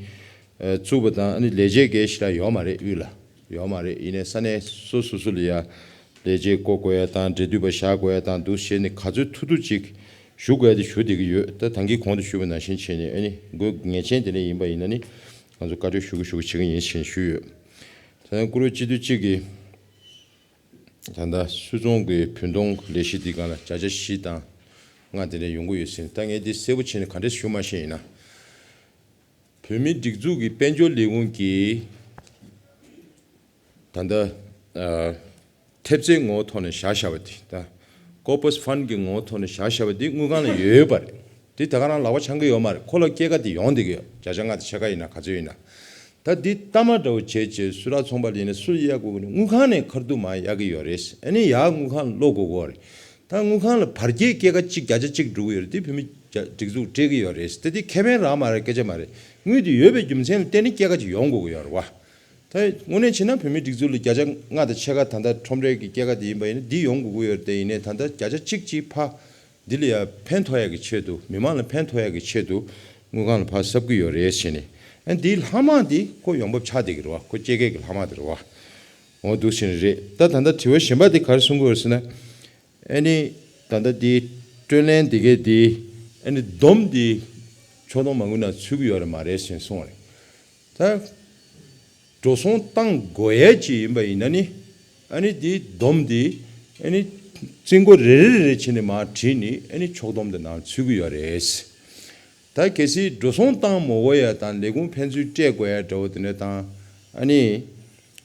བཙུགས་པ་དང་ཨ་ནི་ལས་བྱེད་འགའ་ཞིག་ལ་ཡོད་མ་རེད། དབུས་ལ་ཡོད་མ་རེད། ཡིན་ནའི་ས་གནས་སོ་སོ་སོ་ལ་ཡ་ལས་བྱེད་བསྐོ་དགོས་ཡ་དང་འབྲེལ་མཐུད་པ་བཞག་དགོས་ཡ་དང་འདུག་བྱས་ནས་ག་ཚོད་ཐུབ་ཐུབ་ཅིག་ཞུ་དགོས་ཡ་དེ་ཞུ་བསྡད་ཀྱི་ཡོད། ད་ད་གིན་གོང་དུ་ཞུས་པ་ནང་བཞིན་བྱས་ནས་ཨ་ནི་དགོས་ངེས་ཅན་དེ་འདྲ་ཡིན་པ་ཡིན་ན་ནི་ང་ཚོ་བཀའ་འཁྲོལ་ཞུ་གི་ཞུ་གི་བྱེད་ཀྱི་ཡིན་ཞེས་ཞུས་ཡོད། ད་ནི་བཀུར་འོས་སྤྱི་འཐུས་གཅིག་གིས། ད་ལྟ་སུད་ཚོང་གི་བུན་གཏོང་གི་ལས་གཞི་འདི་སྒང་ལ་བརྒྱ་ཆ་བཞི་དང་ལྔ་དེ་འདྲ་ཡོང་གི་ཡོད་ཟེར། ད་ངས་འདི་གསལ་པོ་བྱས་ནས་ག་འདྲས་ཞུ་མ་ཤེས་ཡིན་ན། བོད་མིའི་སྒྲིག་འཛུགས་ཀྱི་དཔལ་འབྱོར་ལས་ཁུངས་ཀྱིས་ད་ལྟ་ཨ་ཐེབས་རྩའི་ངོ་བོ་ཐོག་ནས་བཞག་བཞག་པ་དེ་ད་Corpus Fund གི་ངོ་བོ་ཐོག་ནས་བཞག་བཞག་པ་དེ་དངུལ་ཁང་ལ་ཡོད་པ་རེད། དེ་ད་ག་རང་ལག་པ་འཆང་གི་ཡོད་མ་རེད། ཁོ་ལ་སྐྱེད་ཀ་དེ་ཡོང་བསྡད་ཀྱི་ཡོད། བརྒྱ་ཆ་ལྔ་དང་ཕྱེད་ཀ་ཡིན་ན་ག་ཚོད་ཡིན་ན། ད་འདི་ལྟ་མ་འདྲ་བོ་བྱས་བྱས་སུད་ཊར་ཚོང་པ་ལ་ཡིན་ན་སུ་གཡར་དགོས་ནི་དངུལ་ཁང་ནས་ཁ་ཐུག་མར་གཡར་གྱི་ཡོད་རེད། ཨ་ནི་ཡར་དངུལ་ཁང་ལ་སློག་དགོས་ཀྱི་ཡོད་རེད། ད་དངུལ་ཁང་ལ་བར་བརྒལ་སྐྱེད་ཀ་གཅིག་བརྒྱ་ཆ་གཅིག་འགྲོ་གི་ཡོད་རེད། དེ་བོད་མི་རྒྱ་སྒྲིག་འཛུགས་སྤྲད་ཀྱི་ཡོད་རེད། ད་འདི་ཁེ་ཕན་རག་མ་རག་སྐད་ཆ་མ་རེད། དངུལ་དེ་ཡོད་པའི་རྒྱུ་མཚན་ལ་བརྟེན་ནས་སྐྱེད་ཀ་ཅིག་ཡོང་དགོས་ཀྱི་ཡོད་རེད་བ། ད་དངོས་གནས་བྱས་ན་བོད་མིའི་སྒྲིག་འཛུགས་ལ་བརྒྱ་ཆ་ལྔ་དང་ཕྱེད་ཀ་ད་ལྟ་ཁྲོམ་རའི་གི་སྐྱེད་ཀ་དེ་ཡིན་པ་ཡིན་ན་འདི་ཡོང་དགོས་ཀྱི་ཡོད་རེད། དེ་ཡིན་ནའི་ད་ལྟ་བརྒྱ་ཆ་གཅིག་གཅིག་ཕར་འདི་ལ་ཡ་ཕན་ཐོགས་ཡག་གི་ཆེད་དུ་མི་མང་ལ་ཕན་ཐོགས་ཡག་གི་ཆེད་དུ་དངུལ་ཁང་ལ་ཕར་གསབ་ཀྱི་ཡོད་རེད་ཟེར་ནས། ཨ་འདིའི་ལྷག་མ་འདི་ཁོ་ཡོང་འབབ་ཆགས་བསྡད་ཀྱི་རེད་བ། ཁོ་སྐྱེད་ཀའི་གི་ལྷག་མ་དེ་རེད་བ། འོ་འདུག་ཟེར་ནས་རེད། ད་ད་ལྟ་དྲི་བ་གཞན་པ་དེ་ག་རེ་གསུང་གི་ཡོད་རེད་ཟེར་ན། ཨ་ནི་ད་ལྟ་འདི་སྤྲོད་ལེན་འདི་གས་འདི་ཨ་ནི་བསྡོམས་འདི་ཕྱོགས་བསྡོམས་མ་དངུལ་ནང་ཚུད་ཀྱི་ཡོད་རེད་མ་རེད་ཟེར་གསུངས་པ་རེད། ད་འགྲོ་སོང་བཏང་དགོས་ཡས་ཅིག་ཡིན་པ་ཡིན་ན་ནི་ཨ་ནི་འདི་བསྡོམས་འདི་ཨ་ནི་རྩིས་འགོ་རེ་རེ་རེ་རེ་བྱས་ནས་མར་བྲིས་ནི་ཨ་ནི་ཕྱོགས་བསྡོམས་འདི་ནང་ཚུད་ཀྱི་ཡོད་རེད། ད་གལ་སྲིད་འགྲོ་སོང་བཏང་མ་དགོས་ཡ་དང་ལས་ཁུངས་ཕན་ཚུན་སྤྲད་དགོས་ཡ་འདྲ་བོ་དེ་འདྲ་དང་ཨ་ནི་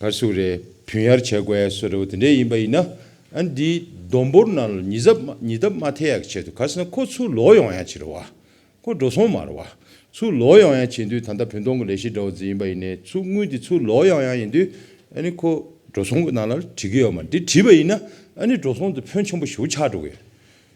ག་རེ་ཟེར་དགོས་རེད། བུན་གཡར་བྱེད་དགོས་ཡ་བཟོ་འདྲ་བོ་དེ་འདྲ་ཡིན་པ་ཡིན་ན་ཨ་ནི་འདི་བསྡོམས་འབོར་ནང་ལ་ཉེས་ཚབས་མ་ཉེས་ཚབས་མ་ཐེབས་ཡ་གི་ཆེད་དུ་ག་རེ་ཟེར་ན་ཁོ་ཚུར་ལོག་ཡོང་ཡ་ཅིག་རེད་བ། ཁོ་འགྲོ་སོང་མ་རེད་བ། ཚུར་ལོག་ཡོང་ཡ་བྱེད་དུས་ད་ལྟ་བུན་གཏོང་གི་ལས་གཞི་འདྲ་བོ་ཅིག་ཡིན་པ་ཡིན་ནའི་ཚུར་དངུལ་འདི་ཚུར་ལོག་ཡོང་ཡ་ཡིན་དུས་ཨ་ནི་ཁོ་འགྲོ་སོང་གི་ནང་ལ་བྲིས་ཀྱི་ཡོད་མ་རེད། འདི་བྲིས་པ་ཡིན་ན་ཨ་ནི་འགྲོ་སོང་དེ་ཕོན་ཆེན་པོ་ཞེ་པོ་ཆགས་འགྲོ་གི་ཡོད།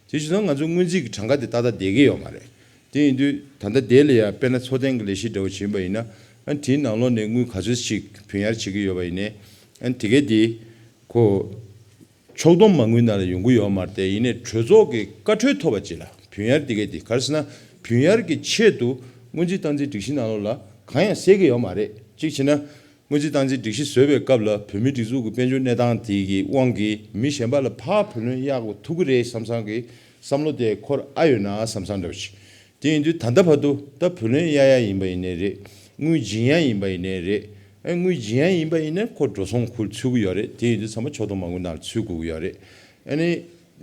དེ་བྱས་ཙང་ང་ཚོ་སྔོན་རྩིས་ཀྱི་གྲངས་ཀ་དེ་ཏག་ཏག་བསྡད་ཀྱི་ཡོད་མ་རེད། དེ་ཡིན་དུས་ད་ལྟ་དེ་ལ་ཡ་དཔེར་ན་འཚོ་རྟེན་གྱི་ལས་གཞི་འདྲ་བོ་བྱེད་པ་ཡིན་ན་ཨ་དེའི་ནང་ལོགས་ནས་དངུལ་ག་ཚོད་ཅིག་བུན་གཡར་བྱེད་ཀྱི་ཡོད་པ་ཡིན་ནའི་ཨ་དེ་གས་དེ་ཁོ་ཕྱོགས་བསྡོམས་མ་དངུལ་ནང་ལ་ཡོང་གི་ཡོད་མ་རེད། དེ་ཡིན་ནའི་གྲོས་ཚོགས་ཀྱི་བཀའ་འཁྲོལ་ཐོབ་པ་ཅིག་ལ་བུན་གཡར་དེ་གས་དེ་ག་རེ་ཟེར་ན་བུན་གཡར་གྱི་ཆེད་དུ་སྔོན་རྩིས་ཏང་རྩིས་སྒྲིག་གཞི་ནང་ལོགས་ལ་གང་ཡང་གསལ་གྱི་ཡོད་མ་རེད། གཅིག་བྱས་ན། སྔོན་རྩིས་བཏང་རྩིས་སྒྲིག་གཞི་བཟོས་པའི་སྐབས་ལ་བོད་མིའི་སྒྲིག་འཛུགས་ཀྱི་དཔལ་འབྱོར་གནས་སྟངས་དེ་གི་དབང་གིས་མི་གཞན་པ་ལ་ཕར་བུ་ལོན་གཡར་དགོས་ཐུག་གི་རེད་བསམ་བསམ་གི་བསམ་བློ་དེ་འཁོར་ཨ་ཡོད་ན་བསམ་བསམ་འདྲ་བོ་ཞིག་དེ་ཡིན་དུས་ད་ལྟ་བར་དུ་ད་བུ་ལོན་གཡར་ཡ་ཡིན་པ་ཡིན་ནའི་རེད། དངུལ་སྦྱིན་ཡ་ཡིན་པ་ཡིན་ནའི་རེད། ཨ་དངུལ་སྦྱིན་ཡ་ཡིན་པ་ཡིན་ན་ཁོ་འགྲོ་སོང་ཁོ་ཚུད་ཀྱི་ཡོད་རེད། དེ་ཡིན་དུས་ཚང་མ་ཕྱོགས་གཏོགས་མ་དངུལ་ནང་ཚུད་དགོས་ཀྱི་ཡོད་རེད། ཨ་ནི་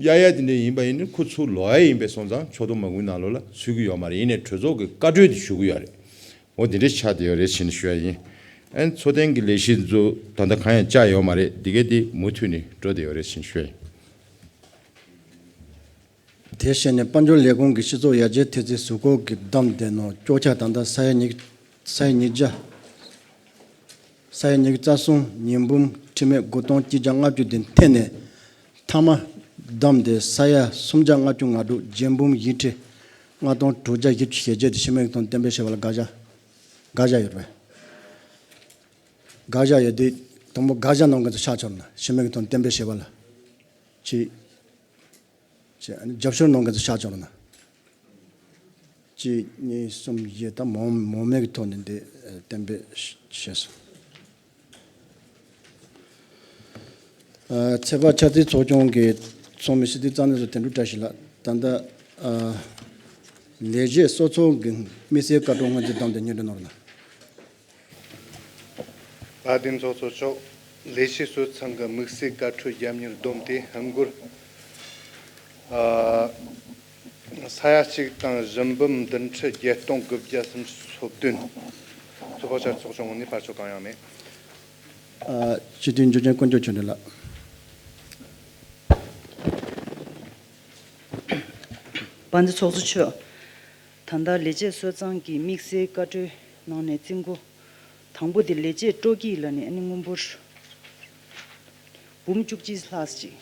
གཡར་ཡ་དེ་འདྲ་ཡིན་པ་ཡིན་ན་ཁོ་ཚུར་ལོག་ཡ་ཡིན་པས་སོང་ཙང་ཕྱོགས་གཏོགས་མ་དངུལ་ནང་ལོགས་ལ་ཚུད་ཀྱི་ཡོད་མ་རེད། ཡིན་ནའི་གྲོས་ཚོགས་ཀྱི་བཀའ་འཁྲོལ་དེ་ཞུ་གི་ཡོད་རེད། འོ་དེ་འདྲ་ཆགས་བསྡད་ཡོད་རེད་ཟེར་ནས་ཞུ་ཡ་ཡིན། ཨ་ནི་འཚོ་རྟེན་གྱི་ལས་གཞི་ཚོ་ད་ལྟ་གང་ཡང་བཅག་ཡོད་མ་རེད། འདི་གའི་དེ་མུ་མཐུད་ནས་འགྲོ་བསྡད་ཡོད་རེད་ཟེར་ནས་ཞུ་ཡ་ཡིན། དེ་བཞིན་ནས་དཔལ་འབྱོར་ལས་ཁུངས་ཀྱི་སྤྱི་ཚོགས་ཡར་རྒྱས་ཐེབས་རྩའི་གཟུགས་སྐོར་གྱི་བསྡོམས་དེ་ནང་བཅོ་ཁ་ད་ལྟ་ས་ཡ་ཉི་ས་ཡ་ཉིས་བརྒྱ། ས་ཡ་ཉི་ཤུ་རྩ་གསུམ། ཉིས་འབུམ་ཁྲི་མེད་དགུ་སྟོང་གཅིག་བརྒྱ་ལྔ་བཅུ་དེ་འཐེན་ནས་མཐའ་མ་བསྡོམས་ཏེ་ས་ཡ་སུམ་བརྒྱ་ལྔ་བཅུ་ང་དྲུག། བརྒྱད་འབུམ་བཞི་ཁྲི་ལྔ་སྟོང་དྲུག་བརྒྱ་བཞི་བཅུ་ཞེ་བརྒྱད་དེ་ཕྱི་མིག་མཐོང་བསྟན་པའི་ཞལ་པར་ལ་དགག་བྱ་དགག་བྱ་ཡོད་རེད་པས། དགག་བྱ་ཡོད་དུས་དང་པོ་དགག་བྱ་གནང་མཁན་ཚོ་ཕྱག་ཕྱོགས་ན་ཕྱི་མིག་མཐོང་བསྟན་པའི་ཞལ་པར་ལ་ཅི། ཅེས་ཨ་ནི་རྒྱབ་སྐྱོར་གནང་མཁན་ཚོ་ཕྱག་ཕྱོགས་ན། གཅིག་གཉིས་གསུམ་བཞི་ད་མང་མང་མེད་ཀྱི་ཐོག་ནས་འདི་གཏན་འབེབས་བྱས་སོང་། ཚེས་པ་ཆ་ཚིག་ཚོགས་ཆུང་གི་ཚོགས་མི་སྲིད་དོན་རྩ་འཛིན་ཚོ་དོན་གྲུབ་བཀྲ་ཤིས་ལགས། ད་ལྟ་ལས་བྱེད་གསོ་ཚོགས་ཀྱི་དམིགས་བསལ་བཀའ་འཁྲོལ་སྔོན་རྩིས་བསྡོམས་ཏེ་སྙན་སྒྲོན་གནང་རོགས་གནང་། བཀའ་དྲིན་ཚོགས་གཙོ་མཆོག་ལས་བྱེད་གསོ་ཚང་གི་དམིགས་བསལ་བཀའ་འཁྲོལ་རྒྱབ་གཉེར་བསྡོམས་ཏེ་ཧམ་སྒོར་ཨ་ས་ཡ་གཅིག་དང་བཞི་འབུམ་བདུན་ཁྲི་བརྒྱད་སྟོང་དགུ་བརྒྱ་སུམ་ཅུ་སོ་བདུན། ཚོགས་པ་ཆ་ཚོགས་ཆུང་ངོས་ནས་ཕར་ཕྱོགས་གང་ཡང་མེད། ཨ་སྤྱི་འཐུས་འཇུ་ཆེན་དཀོན་མཆོག་ཆོས་སྒྲོན་ལགས། དཔལ་ལྡན་ཚོགས་གཙོ་མཆོག་ད་ལྟ་ལས་བྱེད་གསོ་ཚང་གི་དམིགས་བསལ་བཀའ་འཁྲོལ་ནང་ནས་རྩིས་འགོ་དང་པོ་དེ་ལས་བྱེད་སྤྲོ་སྐྱིད་ལ་ནི་ཨ་ནི་དངུལ་འབོར་འབུམ་བཅུ་གཅིག་ལྷག་ཅིག་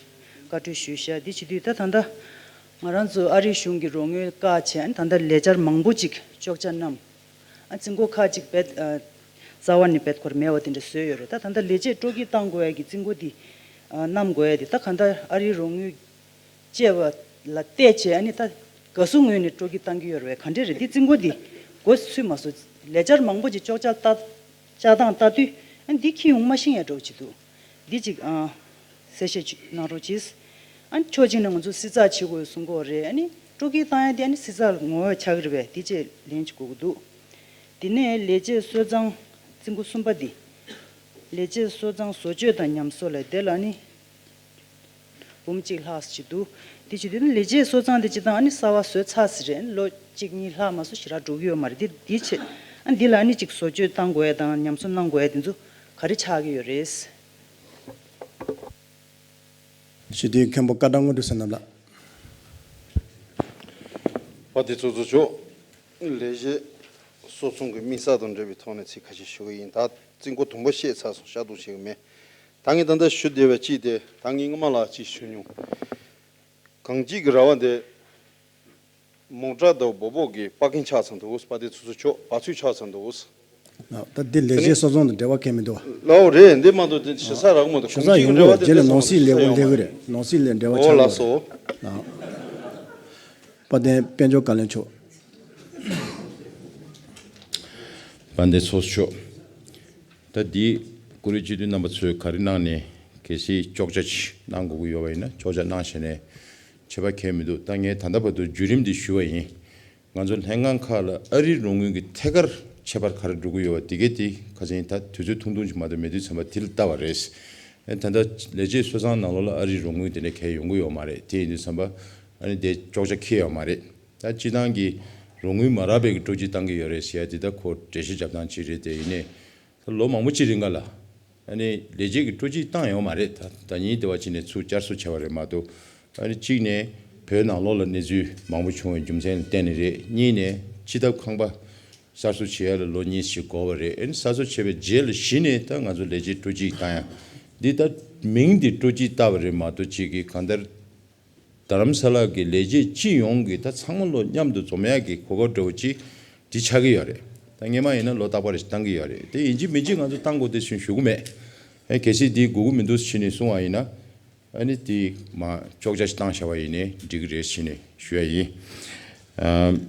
བཀའ་འཁྲོལ་ཞུས་ཤག་འདི་བྱེད་དུས་ད་ད་ལྟ་ང་རང་ཚོ་ཨ་རིའི་གཞུང་གི་རོགས་དངུལ་བཀག་བྱས་ཨ་ནི་ད་ལྟ་ལས་འཆར་མང་པོ་ཅིག་གཅོག་ཆ་བསྣམས། ཨ་རྩིས་འགོ་ཁག་ཅིག་བེད་ཨ་རྩ་བ་ནས་བེད་ཁོར་མེད་པ་དེ་འདྲ་བཟོས་ཡོད་རེད། ད་ད་ལྟ་ལས་བྱེད་སྤྲོ་སྐྱིད་བཏང་དགོས་ཡ་གི་རྩིས་འགོ་འདི་ཨ་བསྣམས་དགོས་ཡ་དེ་ད་ག་ད་ཨ་རིའི་རོགས་དངུལ་བཅད་པ་ལ་བལྟས་བྱས་ཨ་ནི་ད་དགའ་བསུ་ངོས་ནས་སྤྲོ་སྐྱིད་བཏང་གི་ཡོད་རེད་པས། ག་འདྲས་རེད་འདི་རྩིས་འགོ་འདི་འགོ་ཚུད་མ་སོང་། ལས་འཆར་མང་པོ་ཅིག་གཅོག་ཆ་ལྟ་ཆགས་སྡང་ལྟ་དུས་ཨ་ནི་འདི་ཁྱི་ཡོང་མ་ཤེས་ཡ་འདྲ་བོ་ཅིག་འདུག་འདི་ཅིག་ཨ་གསལ་བཤད་ཅིག་གནང་རོགས་གྱིས། ཨ་ནི་ཕྱོགས་གཅིག་ནས་ང་ཚོ་སྲིད་ཚགས་བྱེད་དགོས་གསུང་གི་ཡོད་རེད། ཨ་ནི་སྤྲོ་སྐྱིད་བཏང་ཡ་དེ་ཨ་ནི་སྲིད་ཚགས་ངོ་བོ་ཆགས་ཀྱི་རེད་པས། འདི་བཅས་ལན་ཅིག་དགོས་ཀྱི་འདུག་དེ་ནས་ལས་བྱེད་གསོ་ཚང་རྩིས་འགོ་གསུམ་པ་འདི། ལས་བྱེད་གསོ་ཚང་བཟོ་བཅོས་དང་ཉམས་གསོ་ལས་དེ་ལ་ཨ་ནི་འབུམ་གཅིག་ལྷག་ཅིག་འདུག་དེ་བྱེད་དུས་ལས་བྱེད་གསོ་ཚང་དེ་སྤྱིར་བཏང་ཨ་ནི་གསར་པ་བཟོས་ཚར་ཟིན་རེད། ལོ་གཅིག་གཉིས་ལྷག་མ་སོང་ཞེ་དྲག་འགྲོ་གི་ཡོད་མ་རེད། དེ་དེ་བྱེད་ཨ་འདི་ལ་ཨ་ནི་ཅིག་བཟོ་བཅོས་བཏང་དགོས་ཡ་དང་ཉམས་གསོ་གནང་དགོས་ཡ་དེ་ཚོ་ག་རེ་ཆགས་ཀྱི་ཡོད་རེད། སྤྱི་འཐུས་མཁན་པོ་སྐལ་བཟང་དངོས་གྲུབ་བསོད་ནམས་ལགས། དཔལ་ལྡན་ཚོགས་གཙོ་མཆོག་ལས་བྱེད་གསོ་ཚོང་གི་དམིགས་བསལ་དང་འབྲེལ་བའི་ཐོག་ནས་ཚིག་ཁ་ཤས་ཞུ་གི་ཡིན། ད་རྩིས་འགོ་དང་པོ་བཤད་ཚར་སོང་། ཤར་གཏོང་བྱེད་གི་མེད། ད་ངས་ད་ལྟ་ཞུ་བདེ་བ་གཅིག་དེ་ད་ངས་སྔོན་མ་ལ་གཅིག་ཞུ་མྱོང་། གངས་སྐྱིད་ཀྱི་ར་བ་འདི་མོག་དྲ་དང་སྦོ་སྦོ་གི་པར་མཁན་ཆགས་ཚར་འདུག་དཔལ་ལྡན་ཚོགས་གཙོ་མཆོག་པར་ཚུར་ཆགས་ཚར་འདུག་ད་འདི་ལས་བྱེད་གསོ་ཚོང་དང་འབྲེལ་བ་གང་ཡང་མི་འདུག་བ། ལའོ་རེད། འདི་མ་གཏོགས་དེ་ཞེ་ས་རག་མ་འདུག་ཞེ་ས་ཡོང་གི་རེད། རྗེས་ལ་ནང་སྲིད་ལས་ཁུངས་སླེབས་གི་རེད། ནང་སྲིད་ལས་འབྲེལ་བ་ཆགས་ལ་སོ། པ་དན་དཔལ་འབྱོར་བཀའ་བློན་མཆོག་དཔལ་ལྡན་ཚོགས་གཙོ་མཆོག་ད་འདི་བཀུར་འོས་སྤྱི་འཐུས་རྣམ་པ་ཚོས་ག་རེ་གནང་ནས་གལ་སྲིད་གཅོག་ཆ་ཅིག་གནང་དགོས་ཀྱི་ཡོད་པ་ཡིན་ན་གཅོག་ཆ་གནང་བྱས་ནས་ཆད་པ་གང་ཡང་མི་འདུག་ད་ངས་ད་ལྟ་བར་དུ་བརྒྱུད་རིམ་འདི་ཞུ་བ་ཡིན། ང་ཚོ་ལྷན་ཁང་ཁག་ལ་ཨ་རིའི་རོགས་དངུལ་གྱི་ཐད་ཀར་ཁྱད་པར་ག་རེ་འགྲོ་གི་ཡོད་པ་དེ་གའི་དེ་ཁ་སང་ད་དུས་ཚོད་ཐུང་ཐུང་ཅིག་མ་གཏོགས་མེད་དུས་ཙམ་པ་དེ་ལ་ལྟ་བ་རེད། ཨ་ད་ལྟ་ལས་བྱེད་གསོ་ཚང་ནང་ལོགས་ལ་ཨ་རིའི་རོགས་དངུལ་དེ་འདྲ་གང་ཡང་ཡོང་གི་ཡོད་མ་རེད། དེ་ཡིན་དུས་ཙམ་པ་ཨ་ནི་དེ་གཅོག་ཆ་འཁྱེར་ཡོད་མ་རེད། ད་སྤྱི་བཏང་གི་རོགས་དངུལ་མ་རག་པའི་གི་སྤྲོ་སྐྱིད་བཏང་གི་ཡོད་རེད་ཟེར་ཡ་དེ་ད་ཁོ་འགྲེལ་བཤད་རྒྱབ་སྟངས་ཅིག་རེད། དེ་ཡིན་ནའི་ད་ལོ་མང་པོ་ཅིག་རིང་ག་ལ་ཨ་ནི་ལས་བྱེད་ཀྱི་སྤྲོ་སྐྱིད་བཏང་ཡོད་མ་རེད། ད་ད་ཉིན་དེ་བ་ཅིག་ནས་ཚུར་བསྐྱར་གསོ་བྱས་པ་རེད་མ་གཏོགས་ཨ་ནི་གཅིག་ནས་བོད་ནང་ལོགས་ལ་གནས་ཚུལ་མང་པོ་བྱུང་བའི་རྒྱུ་མཚན་ལ་བརྟེན་ནས་རེད། གཉིས་ནས་སྤྱི་ཐབ་ཁང་པ་གསར་བཟོ་བྱེད་ཡ་ལ་ལོ་གཉིས་ཤིག་འགོར་བ་རེད། ཨ་ནི་གསར་བཟོ་བྱས་པའི་རྗེས་ལ་གཞི་ནས་ད་ང་ཚོ་ལས་བྱེད་སྤྲོ་སྐྱིད་བཏང་ཡ་འདི་ད་མིང་འདི་སྤྲོ་སྐྱིད་བཏགས་པ་རེད་མ་གཏོགས་གཅིག་གི་གང་ལྟར་རྡ་རམ་ས་ལ་གི་ལས་བྱེད་སྤྱི་ཡོངས་ཀྱི་ད་ཚང་མ་ལོ་མཉམ་དུ་འཛོམས་ཡག་གི་གོ་སྐབས་འདྲ་བོ་ཅིག་འདི་ཆགས་ཀྱི་ཡོད་རེད། ད་སྔོན་མ་ཡིན་ན་ལོ་རྟག་པར་བཏང་གི་ཡོད་རེད། དེ་ཡིན་གཅིག་མིན་གཅིག་ང་ཚོ་བཏང་དགོས་དེ་ཚུན་ཞུ་གི་མེད། ཨ་གལ་སྲིད་འདི་དགོས་ཀྱི་མི་འདུག་ཕྱི་ནས་གསུང་བ་ཡིན་ན་ཨ་ནི་དེ་མ་གཅོག་ཆ་ཞིག་བཏང་བཞག་པ་ཡིན་ནའི་འགྲིག་གི་རེད་ཕྱི་ནས་ཞུ་ཡ་ཡིན། ཨ།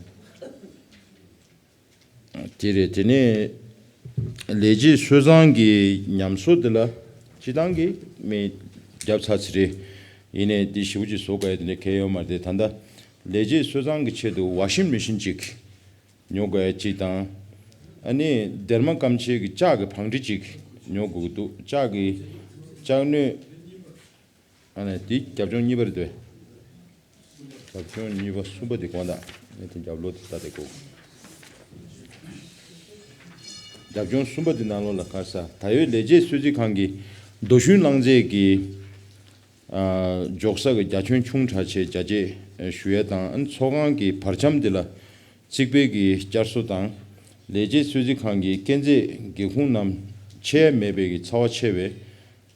དེ་རེད། དེ་ནས་ ལས་བྱེད་སུད་ཚང་གི་ཉམས་གསོ་འདི་ལ་སྤྱི་བཏང་གི་མི་རྒྱབ་ཚར་ཚར་རེད། ཡིན་ནའི་འདི་ཞེ་པོ་ཅིག་བཟོ་དགོས་ཡ་དེ་འདྲ་གང་ཡང་ཡོད་མ་རེད་དེ། ད་ལྟ་ལས་བྱེད་སུད་ཚང་གི་ཆེད་དུ་ཝ་ཤིང་མེ་ཤིན་ཅིག་ཉོ་དགོས་ཡ་གཅིག་དང་། ཨ་ནི་སྡེར་མ་སྐམ་ཆས་ཀྱི་ལྕགས་ཀྱི་བང་ཁྲི་གཅིག་ཉོ་དགོས་ཀྱི་འདུག་ལྕགས་ཀྱི་ལྕགས་སྣོད། ཨ་ནི་འདི་རྒྱབ་ལྗོངས་གཉིས་པ་རེད་དེ། རྒྱབ་ལྗོངས་གཉིས་པ་གསུམ་པ་དེ་དགོངས་དག་ངས་དེ་རྒྱབ་ལོགས་དེ་ལྟ་དེ་དགོས། རྒྱབ་ལྗོངས་གསུམ་པ་དེ་ནང་ལོགས་ལ་ག་རེ་ཟེར། ད་ཡོད་ལས་བྱེད་གསོལ་ཚིགས་ཁང་གི་རྡོ་ཤུན་རླངས་རྫས་ཀྱི་ཨ་འཇོག་ས་གི་རྒྱ་ཁྱོན་ཆུང་དྲགས་ཆེད་རྒྱ་སྐྱེད་ཞུ་ཡས་དང་། ཨ་ནི་ཚོགས་ཁང་གི་བར་ཁྱམས་འདི་ལ་རྩིག་པའི་གི་བསྐྱར་གསོ་དང་། ལས་བྱེད་གསོལ་ཚིགས་ཁང་གི་སྐས་འཛེག་སྒེའུ་ཁུང་རྣམས་ཆད་མེད་པའི་གི་ཚ་བ་ཆེ་བའི་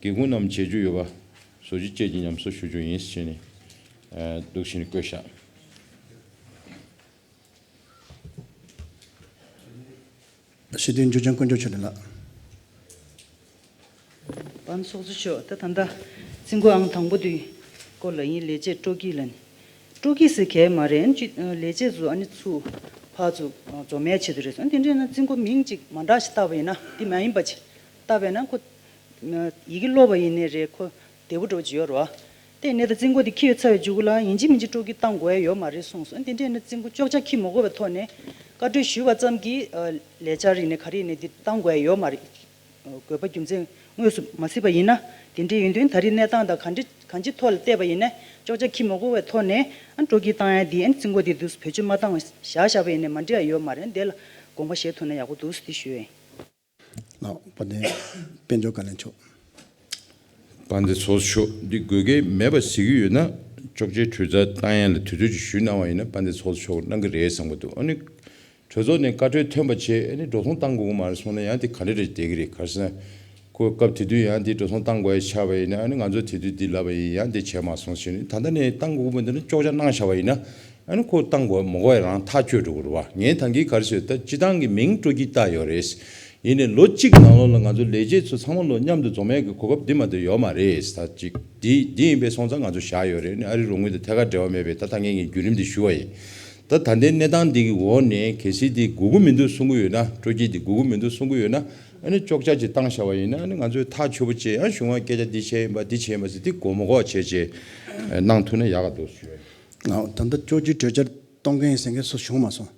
སྒེའུ་ཁུང་རྣམས་བྱེད་རྒྱུ་ཡོད་པ་བཟོ་རྒྱུ་བཅས་ཀྱི་ཉམས་གསོ་ཞུ་རྒྱུ་ཡིན་ཞེས་ནས་འདུག་ཞེས་ནས་བཀོད་བཞག་སྤྱི་འཐུས་འཇུ་ཆེན་དཀོན་མཆོག་མཆོག་ནས་ལགས། པན་ཚོགས་གཙོ་མཆོག་ད་ད་ལྟ་རྩིས་འགོ་ཨང་དང་པོ་དེའི་སྐོར་ལ་ཡིན། ལས་བྱེད་སྤྲོ་སྐྱིད་ལ་ནི། སྤྲོ་སྐྱིད་ཟེར་གལ་མ་རེད། ཅི་ལས་བྱེད་ཚོ་ཨ་ནི་ཚུར་ཕར་ཚུར་འཛོམས་ཡས་ཆེད་དུ་རེད་སོང་། དེ་འདྲས་ན་རྩིས་འགོ་མིང་ཅིག་མ་འདྲ་ཞིག་བཏགས་པ་ཡིན་ན། འདི་མ་ཡིན་པ་ཅིག་བཏགས་པས་ན་ཁོ་ཡི་གེ་ཀློག་པ་ཡིན་ནའི་རེད། ཁོ་བདེ་པོ་འདྲ་པོ་ཅིག་ཡོད་རེད་བ། དེ་ནས་ད་རྩིས་འགོ་དེ་འཁྱེར་ཡོད་ཚར་བའི་མཇུག་ལ་ཡིན་གཅིག་མིན་གཅིག་སྤྲོ་སྐྱིད་བཏང་དགོས་ཡ་ཡོད་མ་རེད་གསུངས་སོང་། དེ་འདྲས་ན་རྩིས་འགོ་ཅོག་ཆ་འཁྱེར་མ་དགོས་པའི་ཐོག་ནས་བཀའ་འཁྲོལ་ཞུས་པ་ཙམ་གྱིས་ལས་འཆར་ཡིན་ནའི་ག་རེ་ཡིན་ནའི་འདི་བཏང་དགོས་ཡ་ཡོད་མ་རེད། དགོས་པ་རྒྱུ་མཚན་དངོས་སུ་མ་གཟིགས་པ་ཡིན་ན། དེ་འདྲའི་ཡོད་དུས་ད་རེས་གནས་སྟངས་དང་ག་འདྲ་གང་ཅིའི་ཐོག་ལ་བལྟས་པ་ཡིན་ན་ཅོག་ཆ་འཁྱེར་མ་དགོས་པའི་ཐོག་ནས་ཨ་སྤྲོ་སྐྱིད་བཏང་ཡ་འདི་ཨ་རྩིས་འགོ་དེ་དུས་བེད་སྤྱོད་མ་བཏང་བ་བཞག་བཞག་པ་ཡིན་ན་མ་འགྲིག་ཡ་ཡོད་མ་རེད། འདི་ལ་དགོངས་པ་བཞེས་ཐུབ་ན་ཡག་པོ་འདུག་ཟེར་དེ་ཞུ་ཡ་ཡིན། ལགས། དཔལ་ལྡན་དཔལ་འབྱོར་བཀའ་བློན་མཆོག་དཔལ་ལྡན་ཚོགས་གཙོ་མཆོག་འདི་དགོས་གལ་མེད་པ་གཟིགས་ཀྱི་ཡོད་ན། ཅོག་ཅེ་གྲོས་འཆར་བཏང་ཡ་ལ་དུས་ཚོད་ཅིག་ཞུས་གནང་བ་ཡིན་ན་དཔལ་ལྡན་ཚོགས་གཙོ་མཆོག་གནང་གི་རེད་བསམ་གྱི་འདུག་ཨ་ནི་གྲོས་ཚོགས་ནས་བཀའ་འཁྲོལ་ཐོན་པ་བྱས། ཨ་ནི་འགྲོ་སོང་བཏང་དགོས་ཀྱི་མ་རེད་གསུངས་ན་ཡང་དེ་ག་འདྲ་རེད་བསྡད་ཀྱི་རེད། ག་རེ་ཟེར་ན། ཁོ་སྐབས་དེ་དུས་ཡང་དེ་འགྲོ་སོང་བཏང་དགོས་ཡ་ཆགས་པ་ཡིན་ན། ཨ་ནི་ང་ཚོ་དེ་དུས་འདི་ལབ་པ་ཡིན། ཡང་དེ་བྱས་མ་སོང་ཟེར་ནས། ད་ལྟ་ནས་བཏང་དགོས་ཀྱི་མི་འདུག་ན་ཅོག་ཆ་གནང་བཞག་པ་ཡིན་ན། ཨ་ནི་ཁོ་བཏང་དགོས་མ་དགོས་ཡ་རང་ཐག་ཆོད་འགྲོ་གི་རེད་བ། ངས་ད་གིན་ག་རེ་ཟེར། ད་སྤྱི་བཏང་གི་མིང་སྤྲོ་སྐྱིད་བཏགས་ཡོད་རེད། ཡིན་ནའི་ལོ་གཅིག་གི་ནང་ལོགས་ལ་ང་ཚོ་ལས་བྱེད་ཚོ་ཚང་མ་ལོ་མཉམ་དུ་འཛོམས་ཡས་ཀྱི་གོ་སྐབས་འདི་མ་གཏོགས་ཡོད་མ་རེད། ད་ཅིག་འདི་འདི་ཡིན་པས་སོང་ཙང་ང་ཚོ་བཞག་ཡོད་རེད། ཨ་ནི་ཨ་རིའི་རོགས་དངུལ་དང་ཐད་ཀར་འབྲེལ་བ་མེད་པས། ད་ད་ངས་ངས་བརྒྱུད་རིམ་འདི་ཞུ་བ་ཡིན། ད་ད་ལྟའི་གནས་སྟངས་འདི་གི་འོག་ནས་གལ་སྲིད་འདི་དགོས་ཀྱི་མི་འདུག་གསུང་གི་ཡོད་ན། སྤྲོ་སྐྱིད་འདི་དགོས་ཀྱི་མི་འདུག་གསུང་གི་ཡོད་ན། ཨ་ནི་ཅོག་ཆ་ཅིག་བཏང་བཞག་པ་ཡིན་ན། ཨ་ནི་ང་ཚོས་ཐག་ཆོད་པོ་བྱས། ཨ་གཞུང་བ་སྐད་ཆ་འདི་བྱས་ཡིན་པ་འདི་བྱས་ཡིན་པ་ཟེར་འདི་མགོ་མ་འགོག་བྱས་བྱས་གནང་ཐུབ་ན་ཡག་ག་འདུག་ཞུ་ཡ་ཡིན། ཨ་ད་ལྟ་ཅོག་ཅིག་གྲོས་འཆར་གཏོང་མཁན་ཡིན་ཟེར་མཁན་སུ་བྱུང་མ་སོང་།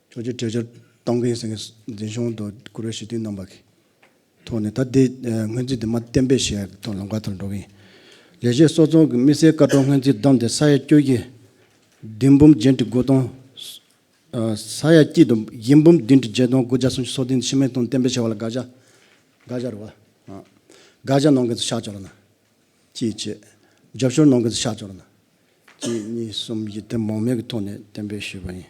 ཅོག་ཅིག་གྲོས་འཆར་གཏོང་མཁན་ཡིན་ཟེར་མཁན་སུ། འཛིན་སྐྱོང་དང་བཀུར་འོས་ཞུ་དུས་རྣམ་པ་གི་ཐོག་ནས་ད་དེ་སྔོན་རྩིས་དེ་མ་གཏན་འབེབས་བྱས་ཐོག་ལམ་ཁ་ཐོག་འགྲོ་གི་ཡིན། ལས་བྱེད་གསོ་ཚོང་གི་དམིགས་བསལ་བཀའ་འཁྲོལ་སྔོན་རྩིས་བསྡོམས་ཏེ་ས་ཡ་བཅུ་བཞི་བདུན་འབུམ་བརྒྱད་ཁྲི་དགུ་སྟོང་། ས་ཡ་གཅིག་དང་བཞི་འབུམ་བདུན་ཁྲི་བརྒྱད་སྟོང་དགུ་བརྒྱ་སུམ་ཅུ་སོ་བདུན་ཕྱི་མའི་ཐོག་གཏན་འབེབས་བྱས་པ་ལ་དགག་བྱ། དགག་བྱ་རེད་བ། དགག་བྱ་གནང་མཁན་ཚོ་ཤག་ཅོག་ལ་ན། གཅིག་བྱས། རྒྱབ་སྐྱོར་གནང་མཁན་ཚོ་ཤག་ཅོག་ལ་ན། གཅིག་གཉིས་གསུམ་བཞི་དེ་མང་མོས་ཀྱི་ཐོག་ནས་གཏན་འབེབས་ཞུས་པ་ཡིན།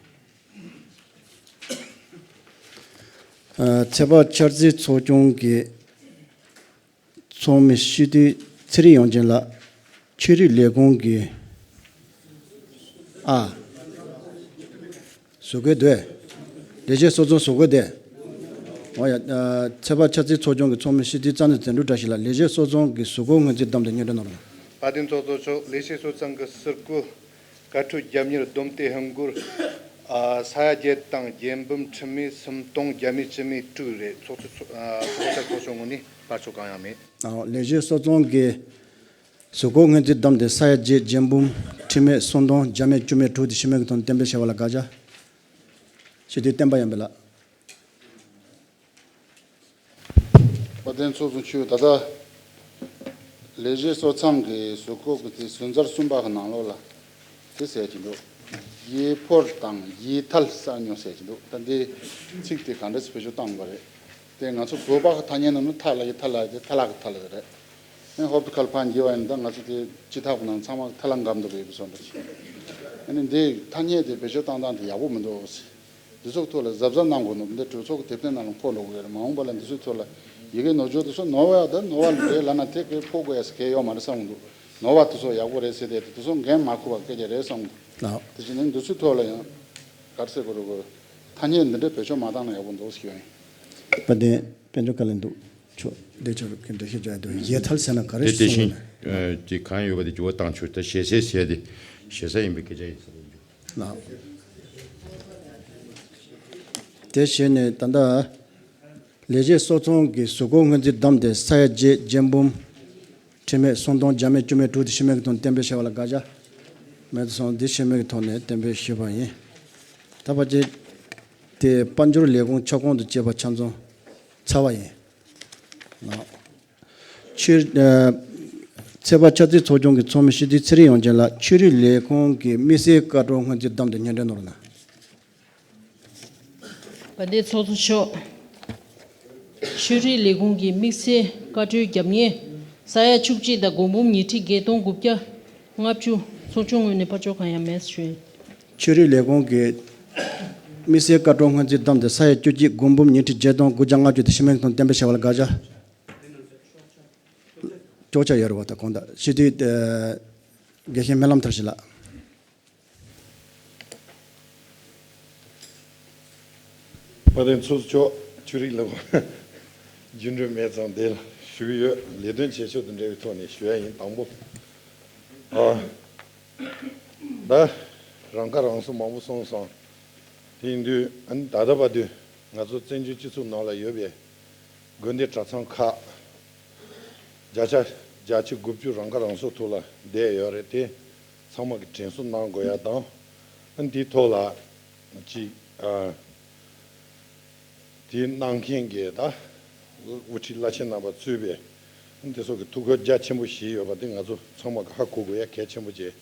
ཚད་དཔག་འཆར་རྩིས་ཚོགས་ཆུང་གི་ཚོགས་མི་སྤྱི་འཐུས་ཚེ་རིང་ཡོངས་ཅན་ལགས། ཆོས་རིག་ལས་ཁུངས་ཀྱི། ཨ། བཟོ་དགོས་འདུག་ལས་བྱེད་གསོ་ཚོང་བཟོ་དགོས་འདུག་འོ་ཡ། ཚད་དཔག་འཆར་རྩིས་ཚོགས་ཆུང་གི་ཚོགས་མི་སྤྱི་འཐུས་རྩ་ནས་དོན་གྲུབ་བཀྲ་ཤིས་ལགས། ལས་བྱེད་གསོ་ཚོང་གི་གཟུགས་སྐོར་སྔོན་རྩིས་བསྡོམས་ཏེ་སྙན་སྒྲོན་གནང་རོགས། དཔལ་ལྡན་ཚོགས་གཙོ་མཆོག་ལས་བྱེད་གསོ་ཚོང་གི་གཟུགས་སྐོར་བཀའ་འཁྲོལ་རྒྱབ་གཉེར་བསྡོམས་ཏེ་ཧིན་སྒོར་ཨ་ས་ཡ་བརྒྱད་དང་བརྒྱད་འབུམ་ཁྲི་མེད་སུམ་སྟོང་བརྒྱ་མེད་བཅུ་མེད་དྲུག་རེད། ཚོགས་གཙོ་ཚོགས་ཨ་ཚོགས་གཙོ་ཚོགས་གཙོ་ངོས་ནས་བར་ཆོད་གང་ཡང་མེད། ཨ་ལས་བྱེད་གསོ་ཚོང་གི་གཟུགས་སྐོར་སྔོན་རྩིས་བསྡོམས་ཏེ་ས་ཡ་བརྒྱད་བརྒྱད་འབུམ་ཁྲི་མེད་སུམ་སྟོང་བརྒྱ་མེད་བཅུ་མེད་དྲུག་དེ་ཕྱི་མའི་གི་ཐོག་གཏན་འབེབས་བྱས་པ་ལ་དགག་བྱ། སྤྱི་འཐུས་བསྟན་པ་ཡར་འཕེལ་ལགས། དཔལ་ལྡན་ཚོགས་གཙོ་མཆོག་ད་ལྟ་ལས་བྱེད་གསོ་ཚོང་གི་གཟུགས་སྐོར་གྱི་དེ་ཟུར་འཛར་གསུམ་པ་གི་ནང་ལོགས་ལ་དེ་ཟེར་གྱི་འདུག་ཡེ་ཕོར་དང་ཡེ་ཐལ་གསར་ཉོ་ཟེར་གྱི་འདུག་ད་འདི་ཚིག་དེ་ག་འདྲ་སེ་བེད་སྤྱོད་བཏང་དགོས་རེད། དེ་ང་ཚོ་བོད་པ་གི་ཐ་སྙད་ནང་ནས་ཐ་ལ་ཡེ་ཐ་ལ་དེ་ཐ་ལ་གི་ཐ་ལ་རེད། ཨེ་ཧོབ་ཏེ་ཁ་ལ་ཕར་འགྱེལ་བ་ཡིན་ན་ད་ང་ཚོ་དེ་སྤྱི་ཐག་པ་ནང་ཚང་མ་ཐ་ལ་འགབ་འདུག་གི་བཟོ་འདྲ་ཞིག་ཨ་ནི་འདི་ཐ་སྙད་དེ་བེད་སྤྱོད་བཏང་སྟངས་དེ་ཡག་པོ་མི་འདུག་ཟེར། འདི་ཚོ་ཐོག་ལ་གཟབ་གཟབ་གནང་དགོས་འདུག་འདི་གྲོས་ཚོགས་ཀྱི་དེབ་ཐེར་ནང་ལ་འཁོད་འགྲོ་གི་ཡོད་རེད། མ་འོངས་པ་ལ་འདི་ཚོའི་ཐོག་ལ་ཡི་གེ་ནོར་འཆུག་དེ་ཚོ་ནོར་བ་ཡག་དང་ནོར་བ་རེད་ལབ་ན་དེ་གའི་ཕོག་དགོས་ཡ་ཟེར་གའི་ཡོད་མ་རེད་བསམ་གི་འདུག་ནོར་བ་དེ་ཚོ་ཡག་པོ་རེད་ཟེར་དེ་དེ་ཚོ་འགན་མ་འཁུར་བ་སྐད་ཆ་རེད་བསམ་གི་འདུག་ལགས། དེ་བཞིན་འདི་ཚོའི་ཐོག་ལ་ཡང་ག་རེ་ཟེར་དགོས་རེད་གོ་ཐ་སྙད་འདི་འདྲ་བེད་སྤྱོད་མ་བཏང་ན་ཡག་པོ་འདུག་ཟེར་ཡོད་ཡིན། དཔལ་ལྡན་དཔལ་འབྱོར་བཀའ་བློན་འདུག་ཆོག་བདེ་ཆོག་གི་འགྲེལ་བཤད་རྒྱག་ཡ་འདུག་ཡེ་ཐལ་ཟེར་ན་ག་རེ་དེ་དེ་ཞིག་བཞིན་གསུངས་ན། ཅིག་གང་ཡོད་པ་དེ་འགྱུར་བ་བཏང་ཆོག་ད་ཞེ་ས་ཟེར་ཡ་དེ་ཞེ་ས་ཡིན་པའི་སྐད་ཆ་ཡིན་ས་རེད། ལགས། དེ་བྱས་ནས་ད་ལྟ་ ལས་བྱེད་གསོ་ཚོང་གི་གཟུགས་སྐོར་སྔོན་རྩིས་བདམས་ཏེ་ས་ཡ་བརྒྱད་བརྒྱད་འབུམ། ཁྲི་མེད་སུམ་སྟོང་བརྒྱ་མེད་བཅུ་མེད་དྲུག་དེ་ཤི་མེད་ཀྱི་ཐོག་ནས་གཏན་འབེབས་བྱས་པ་ལ་དགག་བྱ་མེད་དུ་སོང་། འདི་ཤི་མེད་ཀྱི་ཐོག་ནས་གཏན་འབེབས་ཞུས་པ་ཡིན། ད་ཕལ་ཆེར་དེ་དཔལ་འབྱོར་ལས་ཁུངས་ཁྱབ་ཁོངས་དང་བཅས་པ་ཆ་ཚང་ཚར་བ་ཡིན། ཆོས། ཨ། ཚོད་དཔག་ཆ་ཚང་ཚོགས་ཆུང་གི་ཚོགས་མི་སྤྱི་འཐུས་ཚེ་རིང་དབྱངས་ཅན་ལགས། ཆོས་རིག་ལས་ཁུངས་ཀྱི་དམིགས་བསལ་བཀའ་འཁྲོལ་སྔོན་རྩིས་བདམས་ཏེ་སྙན་སྒྲོན་ནོར་ན། དཔལ་ལྡན་ཚོགས་གཙོ་མཆོག་ཆོས་རིག་ལས་ཁུངས་ཀྱི་དམིགས་བསལ་བཀའ་འཁྲོལ་རྒྱབ་ངེས་ས་ཡ་བཅུ་གཅིག་དང་སྒོར་འབུམ་ཉིས་ཁྲི་བརྒྱད་སྟོང་དགུ་བརྒྱ་ལྔ་བཅུ་ཚོགས་ཆུང་ངོས་ནས་ཕར་ཕྱོགས་གང་ཡང་མེད་ཞུ། ཆོས་རིག་ལས་ཁུངས་ཀྱི་དམིགས་བསལ་བཀའ་འཁྲོལ་སྔོན་རྩིས་བདམས་ཏེ་ས་ཡ་བཅུ་གཅིག་སྒོར་འབུམ་ཉིས་ཁྲི་བརྒྱད་སྟོང་དགུ་བརྒྱ་ལྔ་བཅུ་དེ་ཤི་མེད་ཀྱི་ཐོག་གཏན་འབེབས་བྱས་པ་ལ་དགག་བྱ། ཅོག་ཆ་ཡོད་རེད་བ། ད་གོང་དག་སྤྱི་འཐུས། ཨ། དགེ་བཤེས་སྨོན་ལམ་མཐར་ཕྱིན་ལགས། དཔལ་ལྡན་ཚོགས་གཙོ་མཆོག་ཆོས་རིག་ལས་ཁུངས་རྒྱུན་འགྲོལ་མེད་ཙང་འདི་ལ་ཞུ་གི་ཡོད། ལས་དོན་བྱེད་ཕྱོགས་དང་འབྲེལ་བའི་ཐོག་ནས་ཞུ་ཡ་ཡིན། དང་པོ། ཨ། ད་རང་ཁ་རང་གསོ་མང་པོ་གསུངས་སོང་། དེ་ཡིན་དུས་ཨ་ནི་ད་ལྟ་བར་དུ་ང་ཚོ་བཙན་བྱོལ་སྤྱི་ཚོགས་ནང་ལ་ཡོད་པའི་དགོན་སྡེ་གྲྭ་ཚང་ཁག་བརྒྱ་ཆ་བརྒྱ་ཆ་དགུ་བཅུ་རང་ཁ་རང་གསོ་ཐོག་ལ་བསྡད་ཡོད་རེད། དེ་ཚང་མ་གི་དྲན་གསོ་གནང་དགོས་ཡ་དང་། ཨ་ནི་དེའི་ཐོག་ལ་ཅིག་ཨ། དེ་གནང་མཁན་གྱི་ད་དབུ་ཁྲིད་བླ་ཆེན་རྣམ་པ་གཙོས་པའི་དེ་ཚོ་གི་ཐུགས་ཁུར་རྒྱ་ཆེན་པོ་བཞེས་ཡོད་པ་དེ་ང་ཚོ་ཚང་མ་གི་ཧ་གོ་དགོས་ཡ་གལ་ཆེན་པོ་ཅིག་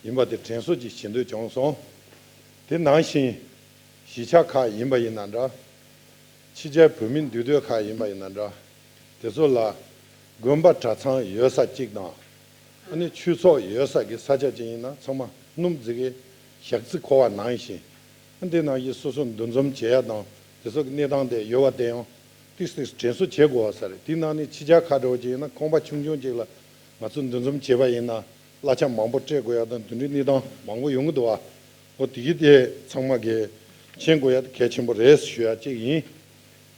ཡིན་པ་དེ་དྲན་གསོ་ཅིག་བྱེད་འདོད་བྱུང་སོང་། དེ་ནང་བཞིན་གཞིས་ཆགས་ཁག་ཡིན་པ་ཡིན་ན་འདྲ། ཕྱི་རྒྱལ་བོད་མི་འདུས་སྡོད་ཁག་ཡིན་པ་ཡིན་ན་འདྲ། དེ་ཚོ་ལ་དགོན་པ་གྲྭ་ཚང་ཡོད་ས་གཅིག་དང་། ཨ་ནི་ཆོས་ཚོགས་ཡོད་ས་གི་ས་ཆ་ཅིག་ཡིན་ན་ཚང་མ་སྣུམ་རྫི་གི་ཞག་རྩི་འཁོར་བ་ནང་བཞིན། ཨ། འདི་ནང་བཞིན་སོ་སོ་འདུ་འཛོམས་བྱེད་ཡ་དང་དེ་ཚོ་གི་གནས་སྟངས་དེ་ཡོད་པ་དེ་ཡང་ཏིག་ཏིག་དྲན་གསོ་བྱེད་དགོས་པ་ས་རེད། དེ་ནང་ནས་ཕྱི་རྒྱལ་ཁག་འདྲ་བོ་ཅིག་ཡིན་ན་ཁང་པ་ཆུང་ཆུང་ཅིག་ལ་ང་ཚོ་འདུ་འཛོམས་བྱེད་པ་ཡིན་ན་གླ་ཆ་མང་པོ་སྤྲད་དགོས་ཡ་དང་དེ་འདྲའི་གནས་སྟངས་མང་པོ་ཡོང་གི་འདུག་བ། འོ་དེ་གི་དེ་ཚང་མ་གི་མཁྱེན་དགོས་ཡ་དེ་གལ་ཆེན་པོ་རེད་ཞུ་ཡ་གཅིག་ཡིན།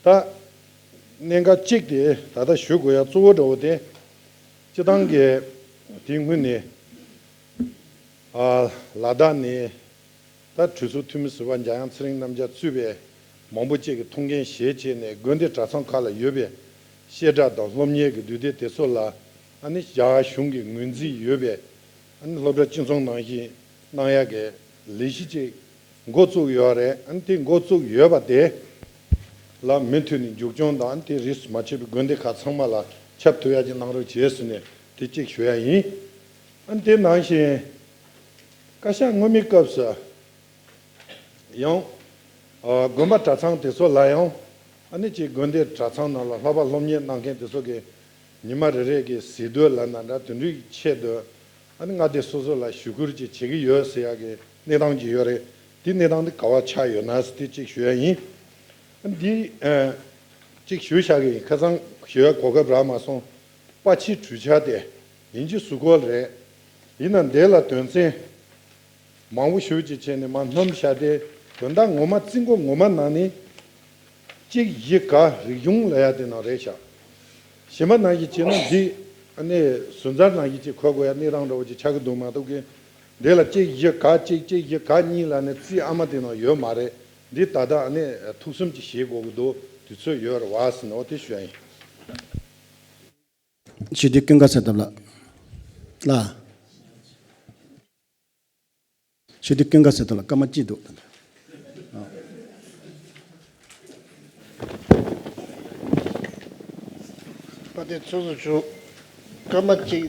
ད་གནད་འགག་གཅིག་དེ་ད་ལྟ་ཞུ་དགོས་ཡ་གཙོ་བོ་འདྲ་བོ་དེ། སྤྱི་བཏང་གི་དེ་སྔོན་ནས། ཨ། ལ་དྭགས་ནས་ད་གྲོས་ཚོགས་འཐུས་མི་ཟུར་པ་འཇམ་དབྱངས་ཚེ་རིང་རྣམ་རྒྱལ་གཙོས་པའི་མང་པོ་ཅིག་གིས་ཐུགས་འགན་བཞེས་བྱས་ནས་དགོན་སྡེ་གྲྭ་ཚང་ཁག་ལ་ཡོད་པའི་བཤད་གྲྭ་དང་སློབ་གཉེར་གྱི་འདུས་སྡེ་དེ་ཚོ་ལ་ཨ་ནི་རྒྱ་གར་གཞུང་གིས་ངོས་འཛིན་ཡོད་པའི་ཨ་ནི་སློབ་གྲྭ་སྤྱི་ཚོགས་ནང་བཞིན་གནང་ཡག་གི་ལས་གཞི་ཅིག་འགོ་བཙུགས་ཡོད་རེད། ཨ་ནི་དེ་འགོ་བཙུགས་ཡོད་པ་དེ་ལ་མུ་མཐུད་ནས་མཇུག་སྐྱོང་དང་། ཨ་ནི་དེ་རིས་སུ་མ་ཆད་པའི་དགོན་སྡེ་ཁག་ཚང་མ་ལ་ཁྱབ་ཐུབ་ཡག་ཅིག་གནང་རོགས་བྱས་ཟེར་ནས་དེ་གཅིག་ཞུ་ཡ་ཡིན། ཨ་ནི་དེ་ནང་བཞིན་བཀའ་ཤག་སྔོན་མའི་སྐབས་སུ་ཡང་། ཨ། དགོན་པ་གྲྭ་ཚང་དེ་ཚོ་ལ་ཡང་ཨ་ནི་ཅིག་དགོན་སྡེ་གྲྭ་ཚང་ནང་ལ་བསླབ་པ་སློབ་གཉེར་གནང་མཁན་དེ་ཚོ་གི་ཉི་མ་རེ་རེ་གི་ཟས་བསྡུ་ལབ་ན་འདྲ་དེ་འདྲའི་ཆེད་དུ་ཨ་ནི་མངའ་སྡེ་སོ་སོ་ལ་ཞུ་སྐུལ་ཅིག་བྱེད་ཀྱི་ཡོད་ཟེར་ཡག་གི་གནས་སྟངས་ཅིག་ཡོད་རེད། དེ་གནས་སྟངས་དེ་ག་བ་ཆགས་ཡོད་ན་ཟེར་དེ་གཅིག་ཞུ་ཡ་ཡིན། ཨ་ནི་འདི་ཨ་གཅིག་ཞུ་བཞག་གི་ཡིན། ཁ་སང་ཞུ་ཡ་གོ་སྐབས་རག་མ་སོང་། པ་ཕྱིའི་གྲོས་འཆར་དེ་ཡིན་གཅིག་གཟུགས་སྐོར་རེད། ཡིན་ན་འདི་ལ་དོན་ཚན་མང་པོ་ཞེ་པོ་ཅིག་བྱས་ནས་མར་སྣོན་བཞག་སྟེ་དོན་དག་ངོ་མ་རྩིས་འགོ་ངོ་མ་ནང་ནས་གཅིག་བཞི་ག་རིག་གཞུང་ལབ་ཡ་དེ་ནང་རེད་ཤག་གཞན་པ་ནང་བཞིན་བྱས་ན་འདི་ཨ་ནི་ཟུར་འཛར་ནང་བཞིན་ཅིག་འཁོར་དགོས་ཡ་གནས་སྟངས་འདྲ་བོ་ཅིག་ཆགས་ཀྱི་འདུག་མ་གཏོགས་ཀྱི། འདི་ལ་གཅིག་བཞི་ག་གཅིག་གཅིག་བཞི་ག་གཉིས་ལབ་ནས་རྩིས་ཨ་མ་དེ་ནང་ཡོད་མ་རེད། འདི་ད་ལྟ་ཨ་ནི་ཐུགས་བསམ་ཅིག་བཞེས་དགོས་ཀྱི་འདུག་དུས་ཚོད་ཡོད་རེད་བ་ཟེར་ནས་འོ་དེ་ཞུ་ཡ་ཡིན། སྤྱི་འཐུས་ཀུན་དགའ་བསོད་ནམས་ལགས། ལགས། སྤྱི་འཐུས་ཀུན་དགའ་བསོད་ནམས་ལགས། སྐར་མ་གཅིག་འདུག་དཔལ་ལྡན་ཚོགས་གཙོ་མཆོག་སྐར་མ་གཅིག་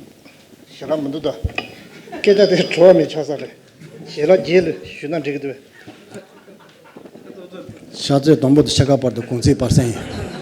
ཞེ་དྲག་མི་འདུག་ད། སྐད་ཆ་དེ་བྲོ་བ་མེད་ཆགས་ས་རེད། ཞལ་ལག་རྗེས་ལ་ཞུས་ན་འགྲིག་གི་འདུག་ཕྱག་ཚོད་དང་པོ་དང་ཕྱེད་ཀ་བར་དུ་གུང་ཚིགས་པར་གསན་ཡིན།